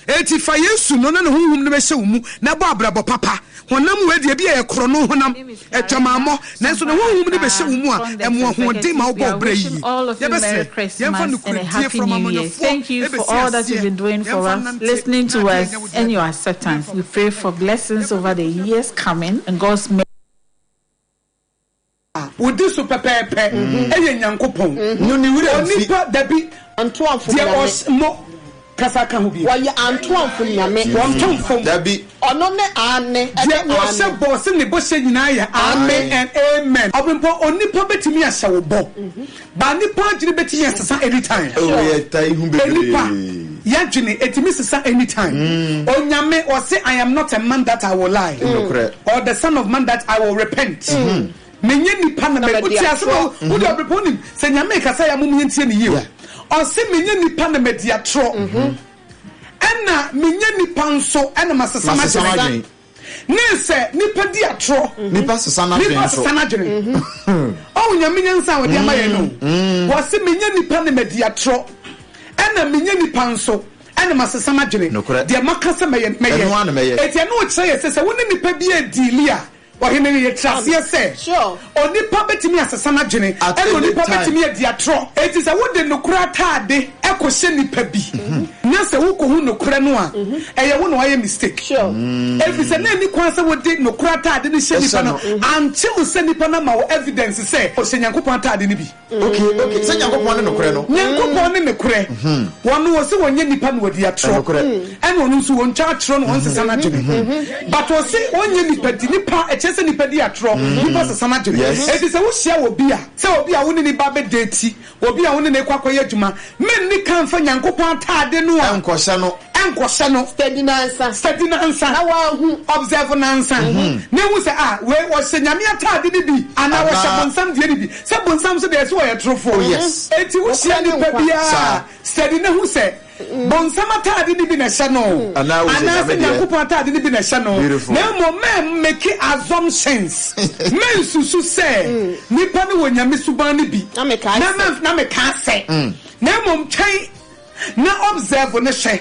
Enti fa Yesu no na ne honhom no bɛhyɛ wo mu na bɔ abrabɔ papa. Honam wei deɛ ebi a ɛyɛ korɔno honam, adwamammɔ, nanso ne honhom no bɛhyɛ wo mu a ɛmo ahoɔden ma wobɔ wo bra yie. Yɛbɛsrɛ, yɛmfa nokorɛdie from amanyɔfoɔ ɛbɛsi aseɛ, yɛmfa nnante na adeɛ nyɛ wo dea da. A odi so pɛpɛɛpɛ yɛ Nyankopɔn. Onipa, dabi, deɛ ɔs, mo, kasa ka ho bio. Wɔyɛ antoamfo nyame. Wɔnto mfom. Dabi. Ɔno ne Aane ne Deɛ wɔhyɛ Amen. bɔ se ne bɔhyɛ nyinaa yɛ Aame and Amen. Ɔbempɔ, onipa bɛtumi ahyɛ wo bɔ, but nipa adwene bɛtumi asesa anytime. Oh, yɛ taa hu bebree. Nipa, yɛadwene, ɛtumi sesa anytime. Onyame, ɔse I am not a man that I will lie, Nokorɛ. or the son of man that I will repent. Menyɛ nipa na mɛ, wote asɛm a, wode ɔbempɔ wonim, sɛ Nyame rekasa yɛ a mom yɛntie no yie o. Ɔse menyɛ nipa na madi atorɔ. Ɛna menyɛ nipa nso ɛna masesa Masesa m'adwene. m'adwene. Ne sɛ nipa di atorɔ. Nipa sesa n'adwene Nipa nso. sesa n'adwene. Ɔwɔ Nyame nyansa a ɔde ama yɛn no. Wɔse menyɛ nipa na madi atorɔ. Ɛna menyɛ nipa nso ɛna masesa m'adwene. Nokorɛ. Deɛ maka sɛ mɛyɛ no, mɛyɛ. Ɛno ara na mɛyɛ. Enti ɛno kyerɛ yɛ sɛ, sɛ wo ne nipa bi rediili a, ɔhene no, yɛkyerɛ aseɛ sɛ, onipa bɛtumi asesa n'adwene, At ɛna any onipa time. bɛtumi adi atorɔ. Enti sɛ wode nokorɛ ataade kɔhyɛ nipa bi, na sɛ wokɔhu nokorɛ no a, ɛyɛ wo na woayɛ mistake. Ɛfiri sɛ na ɛnni kwan sɛ wode nokorɛ ataade no hyɛ nipa no until sɛ nipa no ama wo evidence sɛ ɔhyɛ Nyankopɔn ataade no bi. Okay, okay. Sɛ Nyankopɔn ne nokorɛ no. Nyankopɔn ne nokorɛ. Wɔn wɔse wɔnyɛ nipa na wɔdi atorɔ. Ɛna ɔno nso wɔntwa atorɔ na wɔnsesa n'adwene. But ɔse ɔnyɛ nipa di nipa, ɛkyerɛ sɛ nipa di atorɔ, nipa sesa n'adwene. Enti sɛ wohyia obi a, sɛ obi a wo ne ne ba bɛ date, obi a wo ne no rekɔ akɔyɛ adwuma, menni kan mfa Nyankopɔn ataade no a. Ɛnkɔhyɛ no. Ɛnkɔhyɛ no. Steady nansa. Steady nansa. Na wahu. Observe nansa. Na ehu sɛ ah wei ɔhyɛ Nyame ataade no bi anaa ɔhyɛ bonsam deɛ no bi. Sɛ bonsam nso deɛ ɛsɛ ɔyɛ torofoɔ. Oh yes. Enti wohyia nipa biara a, steady na hu sɛ bonsam ataade no bi na ɛhyɛ no anaasɛ Nyankopɔn ataade no bi na ɛhyɛ no. Na mmom mɛ make assumptions. Mɛnsusu sɛ nipa no wɔ Nyame suban no bi. Na meka sɛ. Na mmom twɛn. Na observe no hwɛ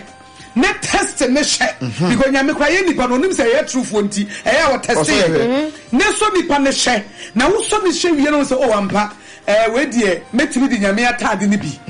na test no hwɛ because Nyame koraa yɛ nipa no onim sɛ yɛyɛ trufoɔ nti ɛyɛ a ɔtɛste yɛ na sɔ nipa no hwɛ na wosɔ no hwɛ wie no sɛ oh ampa ɛɛ wei deɛ mɛtumi de Nyame ataade no bi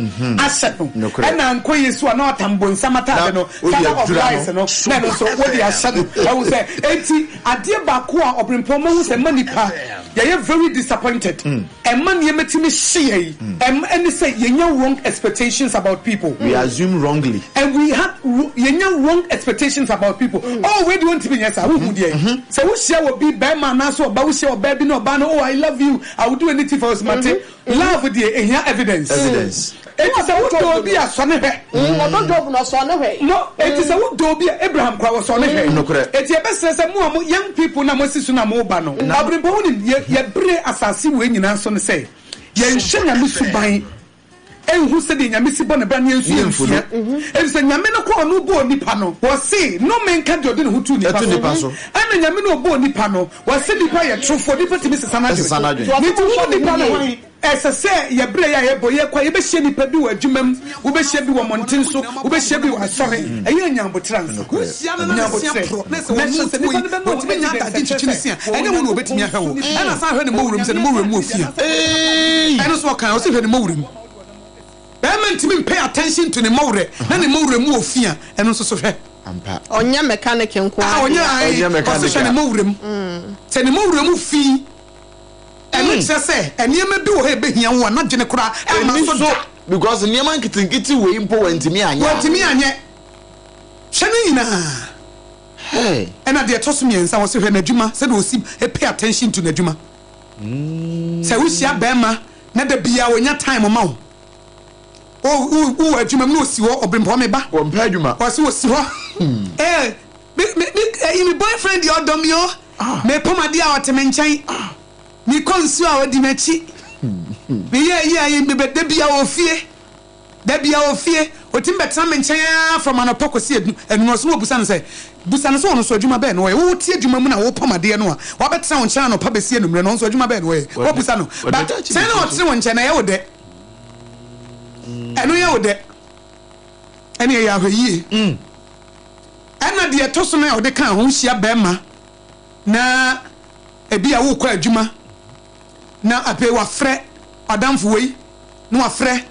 ahyɛ no ɛna ankɔ yie so a na watam bonsam ataade no father of lies no na ɛno nso wode ahyɛ no ɛwo sɛ enti adeɛ baako a ɔbrempɔn mahu sɛ ma nipa yɛyɛ very disappointed Ɛma nneɛma tumi hye yɛn. Ɛma ɛne sɛ yɛnya wrong expectations about people. We assume wrongly. And we have yɛnya wrong expectations about people. Oh wei deɛ ɔntumi nyɛ saa, wohu deɛ. Sɛ wohyia obi, barima anaasɛ ɔbaa, wohyia ɔbaa bi na ɔbaa no, oh I love you, I will do anything for you, ɔse mate. Love deɛ ɛhia evidence. Evidence. Enti sɛ wodɔ obi a, sɔ ne hwɛ. Ɔdɔ Job na ɔsɔɔ ne hwɛ. No, enti sɛ wodɔ obi a, Abraham koraa wɔsɔɔ ne hwɛ. Nokorɛ. Enti yɛbɛsrɛ sɛ mo a mo young people no a moasi so no a moreba no, Aberempɔn wonim, yɛ, yɛbere asase wei nyinaa so no sɛ yɛnhwɛ Nyame suban, nhu sɛdeɛ Nyame si bɔ ne bra na yɛnso yɛnsua. Efisɛ Nyame no koraa ɔno bɔɔ nipa no, wɔse, Nnome nka deɛ ɔde ne ho to nipa so. Ɛna Nyame no ɔbɔɔ nipa no, wɔse nipa yɛ torofoɔ, nipa tumi sesa n'adwene. Nti wo nipa no hwan? Ɛsɛ sɛ yɛn bere a yɛbɔ yɛkɔ a yɛbɛhyia nnipa bi wɔ adwuma mu, wobɛhyia bi wɔ mmɔnten so, wobɛhyia bi wɔ asɔre. Ɛyɛ a nya aboterɛ ansa. Wohyia no na Nya ne se aboterɛ. aporɔ na sɛ Na ɔno hyɛ sɛ tuo nnipa yi no bɛma wo ɔtumi nya evidence adagye ɛkyerɛ nkyekye ne sɛ se a, wɔwɔ ɛnyɛ wo na ɔbɛtumi Nyankopɔn ahwɛ wo. su no bi. Ɛna san hwɛ ne mmɔwerɛ mu sɛ ne mmɔwerɛ mu wɔ fi a. Ɛno nso ɔkae, ɔse hwɛ ne mmɔwerɛ mu. Barima ntumi mpay attention to ne mmɔwerɛ na ne mmɔwerɛ mu wɔ fi a, ɛno nso so hwɛ. Ampa. Ɔnyɛ mechanic nko Ah, ara ɔnyɛ dea. ae, Ɔnyɛ ɔse mechanic hwɛ ne a. mmɔwerɛ mu. Sɛ ne mmɔwerɛ mu fi. Ɛno kyerɛ sɛ nneɛma bi wɔ hɔ a ebehia wo a n'adwene koraa mma Ɛnni so so da. because nneɛma nketenkete wei mpo wantumi anyɛ a. Wantumi anyɛ. Hwɛ ne nyinaa. Hey. Ɛna deɛ ɛtɔ so mmiɛnsa, wɔse hwɛ n'adwuma, sɛdeɛ ɔsi pay attention to n'adwuma. Sɛ wohyia barima na da biara ɔnya time ma wo, wo wo wowɔ adwuma mu na ɔsi hɔ, ɔbrempɔn me ba. Wɔmpɛ adwuma. Ɔse ɔsi hɔ. Eh, me me me ɛyi me boyfriend deɛ ɔdɔ me o. Mepam adeɛ a ɔte me nkyɛn. Mekɔ nsuo a ɔdi m'akyi. Meyɛ ayi ayi mebɛ da biara wɔ fie. Da biara wɔ fie. Ɔtumi bɛtena me nkyɛn ara from anɔpa kɔsi adu anwummerɛ. Ɔso na ɔbusa no sɛ, busa no sɛ ɔno nso adwuma bɛn na ɔyɛ. Wote adwuma mu na wopam adeɛ no a, wabɛtena wo nkyɛn anɔpa bɛsi anwummerɛ no, ɔno nso adwuma bɛn na ɔyɛ? Woabusa no. But sɛn na ɔtene wo nkyɛn no, ɛyɛ wo dɛ. Ɛno yɛ wo dɛ. Ɛne ɛyɛ ahwɛyie. Ɛna deɛ ɛtɔ so nan a ɔde kaa ho, wohyia barima na ebia worekɔ adwuma na afei wafrɛ w'adamfo wei na wafrɛ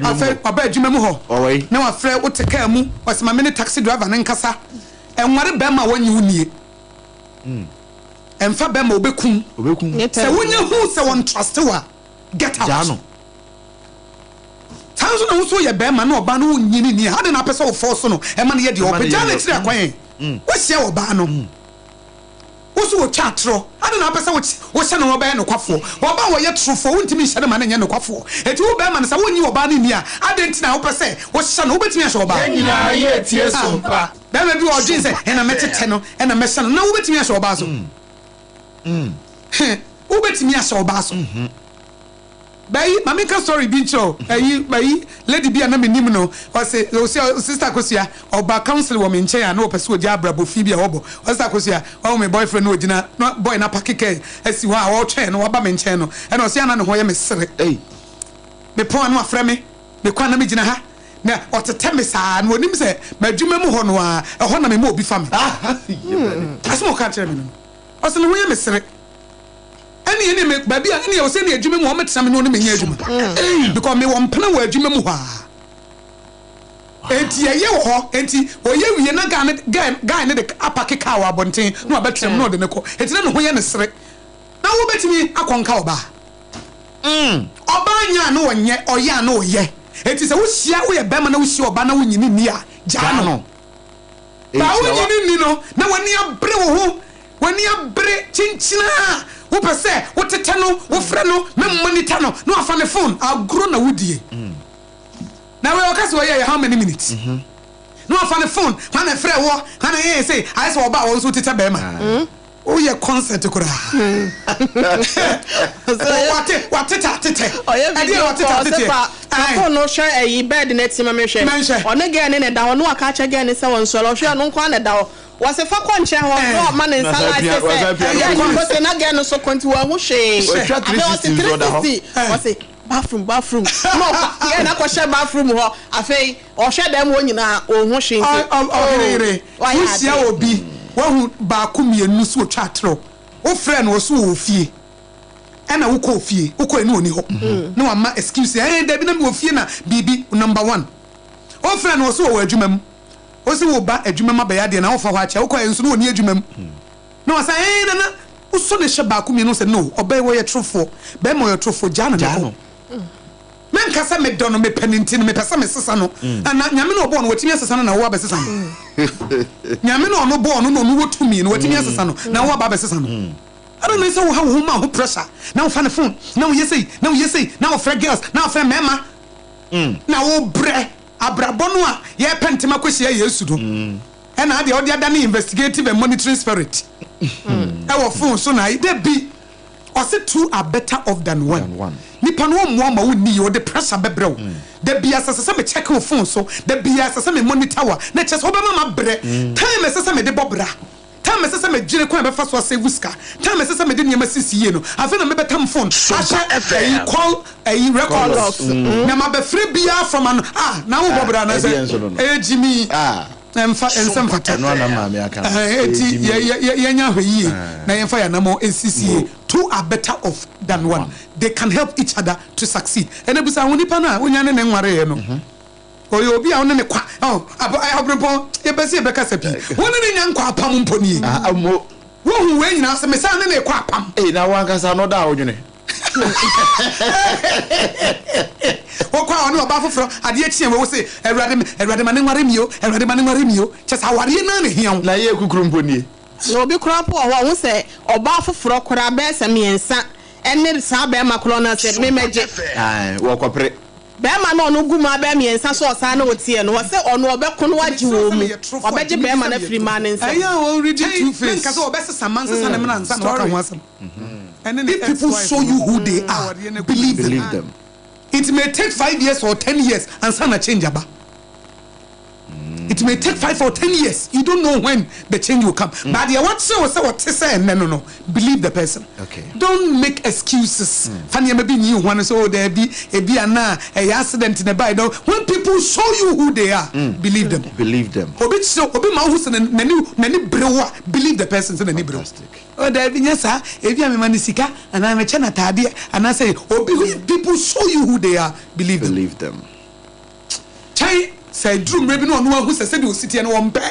afei waba adwuma mu hɔ na wafrɛ wote kaa mu ɔsɛ ma me ne taxi driver no nkasa. Ɛnware barima a wɔnnye wo nnie. Ɛmfa barima ɔbɛkum. Sɛ wonya hu sɛ wɔn trust wo a, get out. Saa nso na wo nso woyɛ barima na ɔbaa no wonnye no nni a, adɛn na wopɛ sɛ wo force no ma no yɛ deɛ ɔpɛ? Gyaa no akyiri akwan. Woahyia ɔbaa no, wo nso wotwa atorɔ, adɛn na wopɛ sɛ wohyɛ no ma ɔbɛyɛ nokwafoɔ? Ɔbaa a ɔyɛ torofoɔ, wontumi nhyɛ no ma no nyɛ nokwafoɔ. Enti wo barima no, sɛ wonnye ɔbaa no nni a, adɛn nti na wopɛ sɛ wohyɛ no? Wobɛtumi ahyɛ ɔbaa? Yɛn nyinaa yɛ tie so mpa. Barima bi wɔ hɔ ɔdwene sɛ, ɛna mɛtetɛ no, ɛna mɛhyɛ no, na wobɛtumi ahyɛ ɔbaa so? Wobɛtumi ahyɛ ɔbaa so? Bɛyi ma menka story bi nkyerɛ wo. Ɛyi bɛyi lady bi a na menim no, ɔse ɔse sister Akosua, ɔba counseling wɔ me nkyɛn a na ɔpɛ sɛ ɔgya abrabɔ fi bi a ɔbɔ. Ɔse sister Akosua, wahu me boyfriend no ɔgyina na boy no apake car asi hɔ a ɔretwɛn no waba me nkyɛn no, ɛna ɔse ana ne ho yɛ me sere. Mepɔn a na wafrɛ me, mekɔ a na megyina ha na ɔtetɛ me saa na ɔnim sɛ m'adwuma mu hɔ no ara, ɛhɔ na mema obi fa me. Asɛm a ɔka kyerɛɛ me no no, ɔse ne ho yɛ me sere. Ɛne ɛne me baabi a ɛne ɛwɔ sɛ ɛne adwuma mu hɔ mɛtena me ne ɔne menyɛ adwuma because mewɔ mpena wɔ adwuma mu hɔ a enti ɛyɛ wɔ hɔ enti ɔyɛ wie na guy ne guy guy ne de apake kaa wɔ abɔnten na wabɛtena mu na ɔde ne kɔ enti na ne ho yɛ ne sere na wobɛtumi akɔ nka ɔbaa ɔbaa nyɛ a na ɔnyɛ ɔyɛ a na ɔyɛ enti sɛ wohyia woyɛ bɛrima na wohyia ɔbaa na wonyini nni a gyaa no. Ba a wonnye no nni no, na w'ani abere wo ho, w'ani abere kyenkyena a wopɛ sɛ wotetɛ no, wofrɛ no, mɛmonitor no, na wafa ne phone, agorɔ na wodie. Na wei ɔka sɛ ɔyɛ yɛ how many minutes? Na wafa ne phone, hwan na ɛfrɛ woɔ, hwan na ɛyɛɛ sei, ayɛ sɛ ɔba a wɔn nso wotetɛ bɛrima. Woyɛ concert koraa. Wate watetɛ atetɛ. Ɔyɛ Ɛdeɛ na video watetɛ call sɛ atetɛ. fa fa Ae. phone no hwɛ ɛyi bed no akyi ma me hwɛ. Mɛnhwɛ. Ɔne girl no na ɛda hɔ na waka akyerɛ girl no sɛ ɔnsɔre ɔhwɛ ɔno nko ara na ɛda hɔ. Wɔse fa kɔ nkyɛn hɔ na ɔma ne nsa Wasan like pia sɛ wasan pia no girl kɔ no bio. kɔ se na girl no so kɔ nti wanhu hwee. Watwa Afei ɔse 360 nso ɔda hɔ. 360 ɔse bathroom bathroom na ɔkɔ girl no akɔhyɛ bathroom hɔ afei Ɔhwɛ dɛm hɔ nyinaa ɔnhu hwee nti Ɔhene yere, oh wayɛ wohyia ade. obi, wahu baako mmienu so otwa atorɔ, wofrɛ no ɔso ɔwɔ fie, ɛna wokɔɔ fie, wokɔɛ no ɔni hɔ, na wama excuse sɛ ɛɛ dabi na mewɔ fie na biribi, number one, wofrɛ no ɔso ɔwɔ adwuma mu, wose woba adwuma mu abɛyɛ adeɛ na wofa hɔ akyɛ, wokɔɛ nso na ɔni adwuma mu, na wasan ɛɛ nana, wosɔ ne hyɛ baako mmienu sɛ no, ɔbaa yi ɔyɛ torofoɔ, bɛrima ɔyɛ torofoɔ, gyaa no na kɔ. Menka sɛ medɔ no, mepɛ no nti no, mepɛ sɛ mesesa no. Ana Nyame na ɔbɔɔ no, watumi asesa no na wo abɛsesa no? Nyame na ɔno bɔɔ no na ɔno wɔ tumi no, watumi asesa no na wo aba abɛsesa no? Adɛn na ɛsɛ sɛ woha wo ho ma ho pressure na wofa ne phone na woyɛ sei na woyɛ sei na wofrɛ girls na wofrɛ mmarima na wobrɛ abrabɔ no a yɛrepɛ ntem akɔhyia Yesu no ɛna adeɛ wode adane investigative and monitoring spirit ɛwɔ phone so na dabi. Ɔse two are better off than one. Nipa no ɔmmoa ma wo nni yie, ɔde pressure bɛbrɛ wo. Da biara sɛ ɛsɛ sɛ me check wo phone so, da biara ɛsɛ sɛ me monitor wo a, na kyerɛ sɛ wobɛma mabrɛ. Time a ɛsɛ sɛ mede bɔ bra, time a ɛsɛ sɛ medwene kwan a mɛfa so asave sika, time a ɛsɛ sɛ mede nneɛma sisi yie no, afei na mebɛtam phone ahyɛ ɛyi call ɛyi record logs na mabɛfrɛ biara from ano ah na wobɔ bra anaasɛ ɛyɛ gyimii. Ɛmfa, ɛnsɛ mfata. Ɛno ara na maame aka no. Ɛhɛn, enti yɛ, yɛ, yɛ, yɛnyɛ ahwɛyie na yɛmfa yɛn anammɔn nsisi yie. Two are better off than one. They can help each other to succeed. Ɛnna bisa wo nipa no a wonya ne no nwareeɛ no. Ɔyɛ obi a wo ne no kwa, oh, ab, Aberempɔn, yɛpɛ sɛ yɛbɛkasa pii. Wo ne no nya nkɔ apam mpo nie. Ah, mo. Wohu wei nyinaa sɛ mesan ne no rekɔ apam. Ei, na wo ankasa no da a wodwene. Wokɔ a ɔne ɔbaa foforɔ adeɛ kye a wo se awurade awurade ma ne nware mi o awurade ma ne nware mi o kyɛ sɛ awareɛ naa na ehia wo. Na yɛ kukuru mpo nie. Na obi koraa mpo wɔ hɔ a ɔhu sɛ ɔbaa foforɔ koraa bɛyɛ sɛ mmiɛnsa ne saa barima korɔ no sɛ me mɛgye. Ae wɔkɔpere. Barima no a ɔno gu mmaa bɛyɛ mmiɛnsa sɛ ɔsaa na ɔteɛ no ɔse ɔno ɔbɛko no agye wɔn mu ɔbɛgye barima no afiri mmaa no nsam. Ɛyɛ a wɔredi two face. Menka sɛ ɔbɛsesa mma nsesa ne mmra ansa na waka ho asɛm. If people show you who they are, believe them. Believe them. It may take 5 years or 10 years ansa na change aba. It may take 5 or 10 years. You don't know when the change will come. But deɛ wɔkyerɛ wo sɛ wɔte sɛ ɛnnɛ no, believe the person. Don't make excuses. Fa nneɛma bi nyi wo ho ano sɛ oh daabi, ebi ana ɛyɛ accident na ɛbae. No, when people show you who they are, believe them. Believe them. Obi kyerɛ obi ma wohu sɛ n'ani bere wo a, believe the person sɛ n'ani bere wo. Fantastic. Oh daabi nyɛ saa, ebia mema no sika anaa mekyɛ no ataadeɛ anaasɛ obi who people show you who they are, believe them. Believe them. Kyɛn sɛ ɛduru mmerɛ bi na ɔno ahu sɛ sɛdeɛ ɔsi teɛ no ɔmpɛ.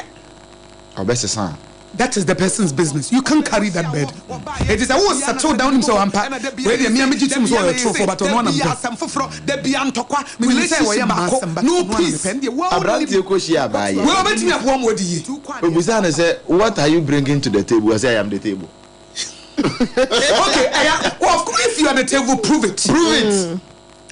Ɔbɛsesa a. That is the person's business, you can't carry that burden. Enti sɛ wo settle down wonim sɛ ampa wei deɛ me ara megye tom sɛ ɔyɛ torofoɔ but ɔno ara na mepɛ. Menim sɛ ɔyɛ mmaa asɛm but ɔno ara na mepɛ ɛndeɛ wo ara wonim. Aberanteɛ kɔhyiaa abaayewa Wei bi. ɔbɛtumi aboa ma wadi yie. Ɔbisaa no sɛ, What are you bringing to the table? Ɔsɛ, I am the table. Okay, ɛya, of course if you are the table prove it. Prove it.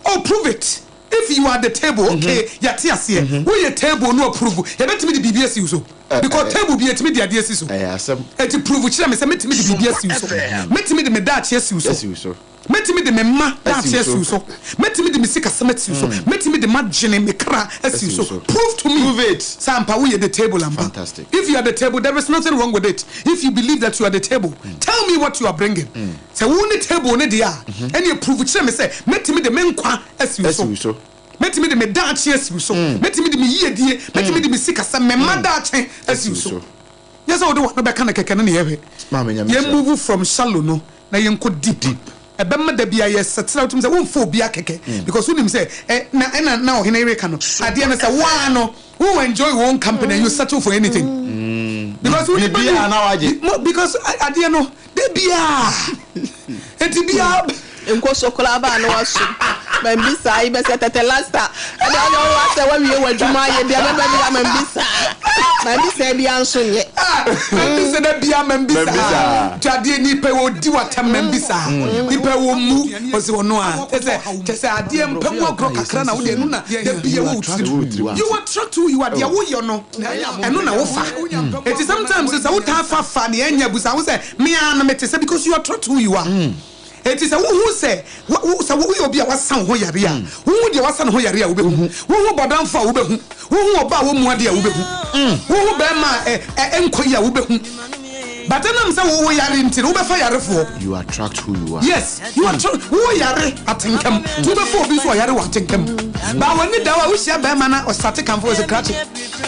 Oh prove it. If you are the table, okay, yɛate aseɛ. Woyɛ table no a prove. Yɛbɛtumi de biribi asi wo so. Because table bi yɛtumi de adeɛ si so. Ɛyɛ asɛm. Enti prove kyerɛ me sɛ mɛtumi de biribi asi wo so. Mɛtumi de me daakye asi wo so. Asi wo so. Mɛtumi de me mma daakye asi wo so. Mɛtumi de me sikasɛm asi wo so. Mɛtumi de m'adwene, me kra asi wo so. Prove to me sɛ ampa woyɛ the table ampa. If you are the table, there is nothing wrong with it. If you believe that you are the table, tell me what you are bringing. Sɛ wo ne table no deɛ a, ɛnneɛ prove kyerɛ me sɛ mɛtumi de me nkwa asi wo so. Mɛtumi de me daakye asi wo so. Mɛtumi de me yiedie, mɛtumi de me sikasɛm, me mma daakye asi wo so. Nyɛ sɛ wode w'ano bɛka no kɛkɛ no na yɛhwɛ. Yɛn move from shallow no na yɛnkɔ deep. Ɛbɛma da bi a yɛsɛtena wotumi sɛ womfa obiara kɛkɛ because wonim sɛ ɛ na ɛna na ɔhene reka no adeɛ no sɛ wo ara no wo enjoy your own company and you settle for anything because wo nipa bi because adeɛ no da biara eti biara. Nkoso koraa baa na wasu. Mambisa yi bɛsɛ tɛtɛ lasta. Ɛde ɔde ɔwɔ asɛ wawie w'adwuma ayɛ deɛ bɛba bia mambisa. Mambisa bia nso nyɛ. Ah, mambisa da bia mambisa. Gyadeɛ nipa wɔ di watam mambisa. Nipa wɔ mu ɔsi ɔno a. Kyɛ sɛ kyɛ sɛ adeɛ mpɛ mu agorɔ kakra na wodeɛ ɛno na da bia wɔ wotiri. You attract who you are deɛ woyɔ no ɛno na wofa. Eti sometimes sɛ wotaa fa fa nea ɛnyɛ busa ho sɛ me ara no mete sɛ because you attract who you are. Enti sɛ wohu sɛ wo, sɛ woyɛ obi a wɔasa wo ho yare a, wohu deɛ wasa ne ho yare a, wobɛhu. Wohu bɔdamfo a, wobɛhu. Wohu ɔbaa a wɔmmu adeɛ a, wobɛhu. Wohu barima a ɛ, ɛ, ɛnkɔ yie a, wobɛhu. But ɛnam sɛ wo, woyare nti no, wobɛfa yarefoɔ. You attract who you are. Yes, you attract, woyare atenkam, nti wobɛfa obi nso a ɔyare wɔ atenkam. But w'ani da hɔ a, wohyia barima na ɔsate kamfo, ɔsɛ krakye.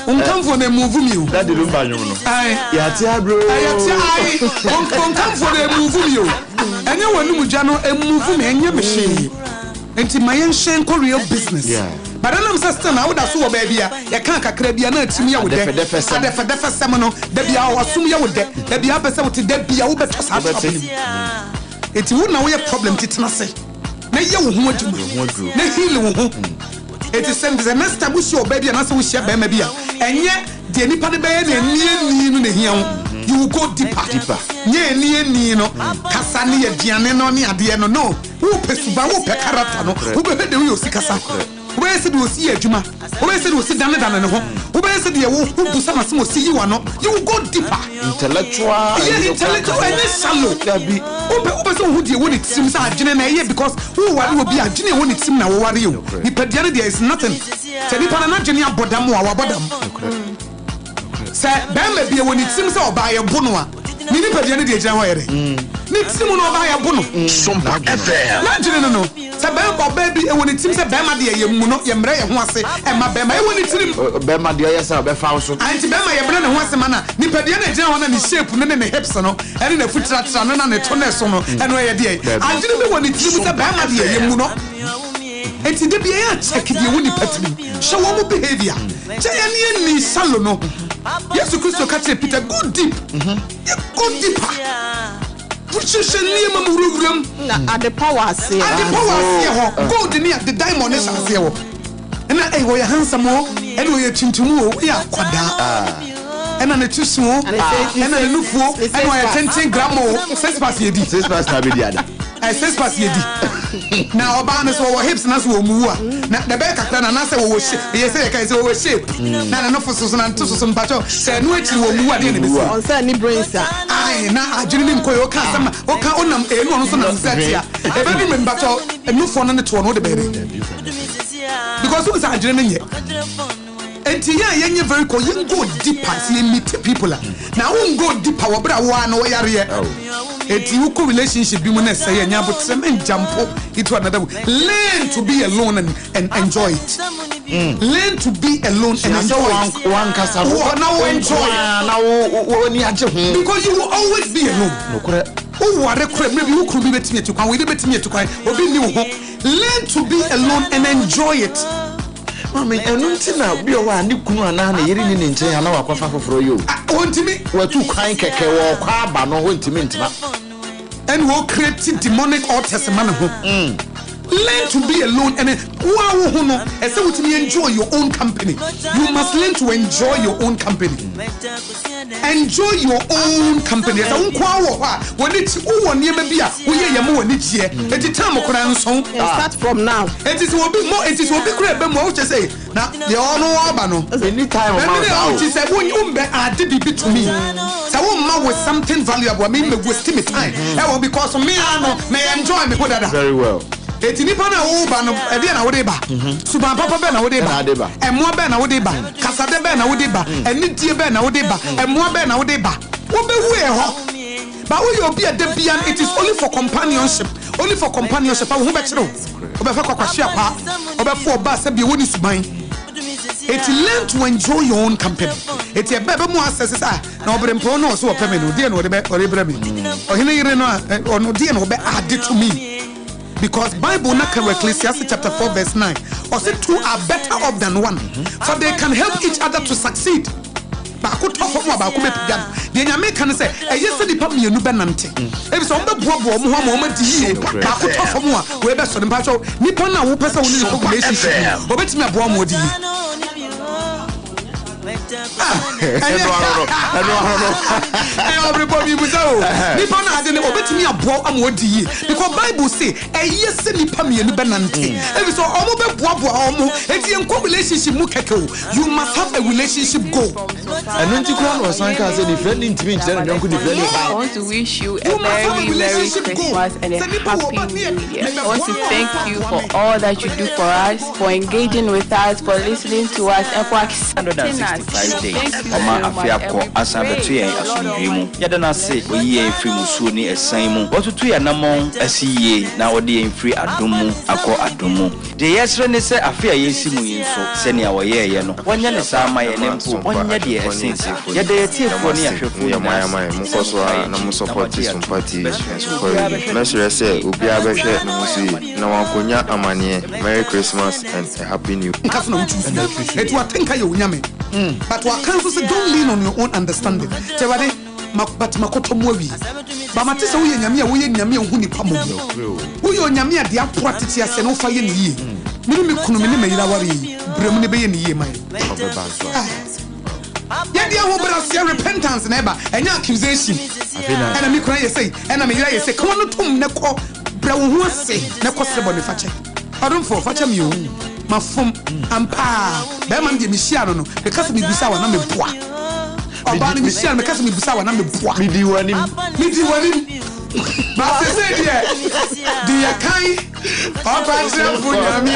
Wo nkamfoɔ no ɛmuvu me o. Daddy Lumba nwom no. Ae. Yɛate abrɛ o. Yɛate ae. Wo nkamfoɔ no ɛmuvu me o. Ɛnyɛ w'anum gya no ɛmuvu me, ɛnyɛ me hwee. Nti ma yɛnhyɛn nkɔ real business. But ɛnam sɛ still na woda so wɔ baabi a yɛkaa kakra bi a na atim yɛ wo dɛ. Adɛfɛdɛfɛsɛm no, da bi a w'asom yɛ wo dɛ, da bi a wopɛ sɛ wote, da bi a wobɛtɔ saa trap no mu. Nti wo na woyɛ problem nti tena ase na yɛ wo ho adwuma na heal wo ho. Enti sɛ the next time wohyia ɔbaa bi anaasɛ wohyia barima bi a, ɛnyɛ deɛ nipa no bɛyɛ na ani ani no na ehia wo. You will go deeper. Deeper. Nyɛ ani ani no, kasa ne aduane no ne adeɛ no. No. Wopɛ suban, wopɛ character no. Wobɛhwɛ deɛ woyɛ osi kasa. Wobɛyɛ sɛ deɛ osi yɛ adwuma. Wobɛyɛ sɛ deɛ osi danedane ne ho. Wobɛyɛ sɛ deɛ wo wobusa no asɛm a osi yi w'ano. You will go deeper. Intellectual. Ɛyɛ intellectual, ɛnyɛ shallow. Dabi. Wopɛ wopɛ sɛ wohu deɛ ɛwɔ ne tirim sɛ adwene na ɛyɛ because woware obi a adwene a ɛwɔ ne tirim na woware o. Nipadua no deɛ is nothing. Sɛ nipa no n'adwene abɔ dam a wabɔ dam. Sɛ bɛrima bi ɛwɔ ne tirim sɛ ɔbaa yɛ bo no a, ne nipadua no deɛ gyina hɔ yɛ dɛ. Ne tirim no ɔbaa yɛ bo no. N'adwene no no. Sɛ bɛrima ɔbaa bi ɛwɔ ne tirim sɛ bɛrima deɛ yɛ mmu no, yɛ mmerɛ yɛ ho ase ɛma bɛrima ɛwɔ ne tirim. Bɛrima deɛ ɔyɛ sɛ ɔbɛfa wo so. Ah nti bɛrima yɛ brɛ ne ho ase ma no a, nipadua no a ɛgyina hɔ no a ne shape no ne ne hips no ɛne n'afutratra no na ne to no ɛso no ɛno ɛyɛ deɛn? Adwene bi wɔ ne tirim sɛ bɛrima deɛ yɛ mmu no. Nti da biara yɛ a check deɛ ɛwɔ nipa tirim, hwɛ wɔn behaviour, kyɛ yɛne yɛnni shallow no. Yesu Kristo ka kyerɛɛ Peter go deep, go deeper. Wohyehyɛ nneɛma mu wurawura mu. Na adepa wɔ aseɛ. Adepa wɔ aseɛ hɔ. Gold ne ade, diamond ne hyɛ aseɛ hɔ. Ɛna ei wɔyɛ handsome o, ɛna ɔyɛ tuntum o, woyɛ akwadaa. Ɛna ne ti so o, ɛna ne nufu o, ɛna ɔyɛ tenten grandma o. Six pass yɛ di. Six pass na abɛdi ada. Ɛ six pass yɛ di. Na ɔbaa no so wɔwɔ hips na so wɔn mu wu a, na na ɛbɛyɛ kakra na anaasɛ wɔwɔ shape, yɛ sɛ yɛka yɛ sɛ wɔwɔ shape. Na ne nofo soso na ne to soso mpakyɛw sɛ ɛno akyiri wɔn mu wu a deɛ na ɛbɛsi. Ɔnsɛ ne brains a. Ae na adwene no nkɔ yɛ woka asɛm a woka wonam ee ne ɔno nso nam sɛ tea ɛbɛdu mmerɛ mpakyɛw nufoɔ no ne toɔ no wode bɛyɛ dɛn because wohu sɛ adwene no nyɛ nti yɛn a yɛnyɛ very kɔ yɛn go deeper sɛ yɛ meet people a na wo go deeper wɔ berɛ a wo ara no wɔyareɛ nti wokɔ relationship bi mu na ɛsɛ yɛ nyɛ abotrɛ mɛngya mpo into another learn to be alone and, and enjoy it. Learn to be alone and enjoy it. Wankasa no. Wo na wo enjoy. Na wo wo ani agye ho. Because you will always be alone. Nokorɛ. Wo ware kora mmerɛ bi wo kunu bi bɛtumi atu kwan, wo yere bɛtumi atu kwan, obi nni wo ho. Learn to be alone and enjoy it. Maame, ɛno nti na bi wɔ hɔ a ne kunu anaa ne yere nni ne nkyɛn a na wakɔfa foforɔ yi o. Ɔntumi. Watu kwan kɛkɛ, wɔrekɔ aba no, ɔntumi ntena. Ɛna ɔcreate demonic altars ma ne ho. Learn to be alone and wo a wo ho no ɛsɛ wotumi enjoy your own company. You must learn to enjoy your own company. Enjoy your own company. Ɛsɛ wo nko ara wɔ hɔ a w'ani gye wowɔ nneɛma bi a woyɛ yɛ ma w'ani gyeɛ. Eti time koraa nso. Start from now. Eti sɛ obi mo eti sɛ obi koraa ɛbɛ mu a wokyɛ sɛ na deɛ ɔno ɔba no. Any time Ɛmi ɔma ne saa o. ɔnti sɛ wo wo mbɛ ade biribi to me. Sɛ wo mma with something valuable a me mbɛ waste me time. Ɛwɔ because me ara no me enjoy me ho dada. Very well. Eti nipa no a woba no ɛdeɛ na wode ba? Suban papa bɛn na wode Ɛna ba? ade ba. Ɛmmoa bɛn na wode ba? Kasade bɛn na wode ba? Anidie bɛn na wode ba? Ɛmmoa bɛn na wode ba? Wobɛwu ɛhɔ. Ba woyɛ obi a da bia no it is only for companionship. Only for companionship a wo ho bɛkyerɛ wo. Wobɛfa kwakwahye apaa. Wobɛfo ɔbaa sɛ bia woni suban. Eti learn to enjoy your own company. Eti ɛbɛ bɛ mu asɛ sɛ ah na ɔbere mpɔn na ɔso ɔpɛ me no deɛ na ɔde bɛ ɔde brɛ me. Ɔhene yere no a ɔno deɛ na ɔbɛ add to me. Because Bible na ka wɔ Ecclesiastes chapter 4 verse 9. Ɔse two are better off than one. For they can help each other to succeed. Baako tɔ fam a baako bɛpagya no. Deɛ Nyame ka ne sɛ ɛyɛ sɛ nipa mmienu bɛnante. Ebi sɛ wɔn bɛboaboa wɔn ho ama wɔn adi yie. Baako tɔ fam a wei bɛsɔ ne mpakyɛw. Nipa no a wopɛ sɛ wo ne no kɔ relationship mu no, ɔbɛtumi aboa ma ɔdi yie. Ɛno ano no. Ɛno ano no. Ɛyɛ ɔbrepɔ mi busa o. Nipa no ade no obetumi aboa ama ɔdi yie because Bible say ɛyɛ sɛ nipa mmienu bɛnante. Ebi sɛ ɔmo bɛboaboa ɔmo eti yɛn kɔ relationship mu kɛkɛ o. You must have a relationship goal. Ɛno nti koraa na ɔsan kaa sɛ nifirani ntumi nkyerɛ ne yɔnko nifirani I kwan. want to wish you a You must have a very Merry relationship goal. Christmas and a Sɛ nipa wɔ Happy ba ne New Year. I want to mebɛboa thank no you aboa for me. all that you do for us, for engaging with us, for listening to us, and for accepting us. 165 days Thank you ɔma so afe much. And akɔ we asan pray abɛto yɛn the Lord asomdwoe mu Almighty yɛda no ase oyi yɛn firi musuo ne ɛsan mu wɔtoto yɛn anammɔn asi yie na ɔde yɛn firi adom mu akɔ adom mu deɛ yɛsrɛ ne sɛ afe a yɛsi mu yi nso sɛnea wɔyɛɛyɛ no wɔnyɛ ne saa ma yɛn ne mpo ɔnyɛ deɛ ɛsen saa yɛda yɛtiefoɔ ne yɛahwɛfoɔ Moyɛ nyinaa mo ase ayɛ monkɔ so ara na mo support Sompa TV and Sompa Radio. Mɛsrɛ sɛ obiara bɛhwɛ ne ho so yie na wankonya amanneɛ. Merry Christmas and a Happy New Nka so na wotu so. Eti watenka yɛ onyame. But waka nso sɛ don't lean on your own understanding. Kyɛ Awurade ma but makɔtɔ mu awie. Ba mate sɛ woyɛ nyame a woyɛ nyame a wohu nipa mmɔbɔ. Woyɛ onyame a deɛ apo atete ase no wofa yɛ ne yie. Me ne me kunu me ne me yere aware yi brɛ mu ne bɛyɛ ne yie ma yɛn. Ɔbɛba nso a. Yɛde ahobrɛaseɛ repentance na ɛba ɛnyɛ accusation. Afei na Ɛna me kunu ayɛ sei ɛna me yere ayɛ sei. Ka wɔn no tom na kɔ brɛ wo ho ase na kɔ srɛ bɔne fakyɛ. Ɔdomfoɔ fakyɛ me o. Mafom ampa bɛrima no deɛ mehyia no no meka sɛ mebusa wa na meboa. Ɔbaa no mehyia no meka sɛ mebusa wa na meboa. Medi w'anim. Medi w'anim. Ba sese deɛ deɛ kan ɔkwa kyerɛfo nyame.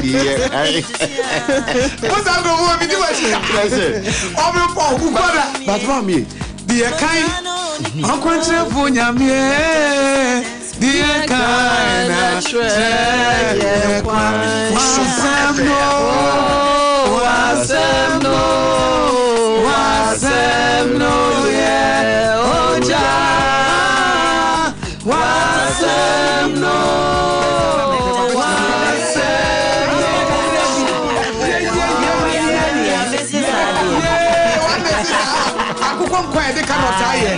Deɛ kan. Wosa nkurɔfoɔ medi w'akyi. Kyerɛ sɛ. Ɔbɛpɔ wokɔda. But maame. Deɛ kan ɔkwa kyerɛfo nyame. Deɛ kan na kyerɛ yɛ kwan. Wasɛm no. Wasɛm no. Wasɛm no yɛ ogya. Wasɛm no. Wasɛm akokɔ nkwa yɛde carrot ayɛ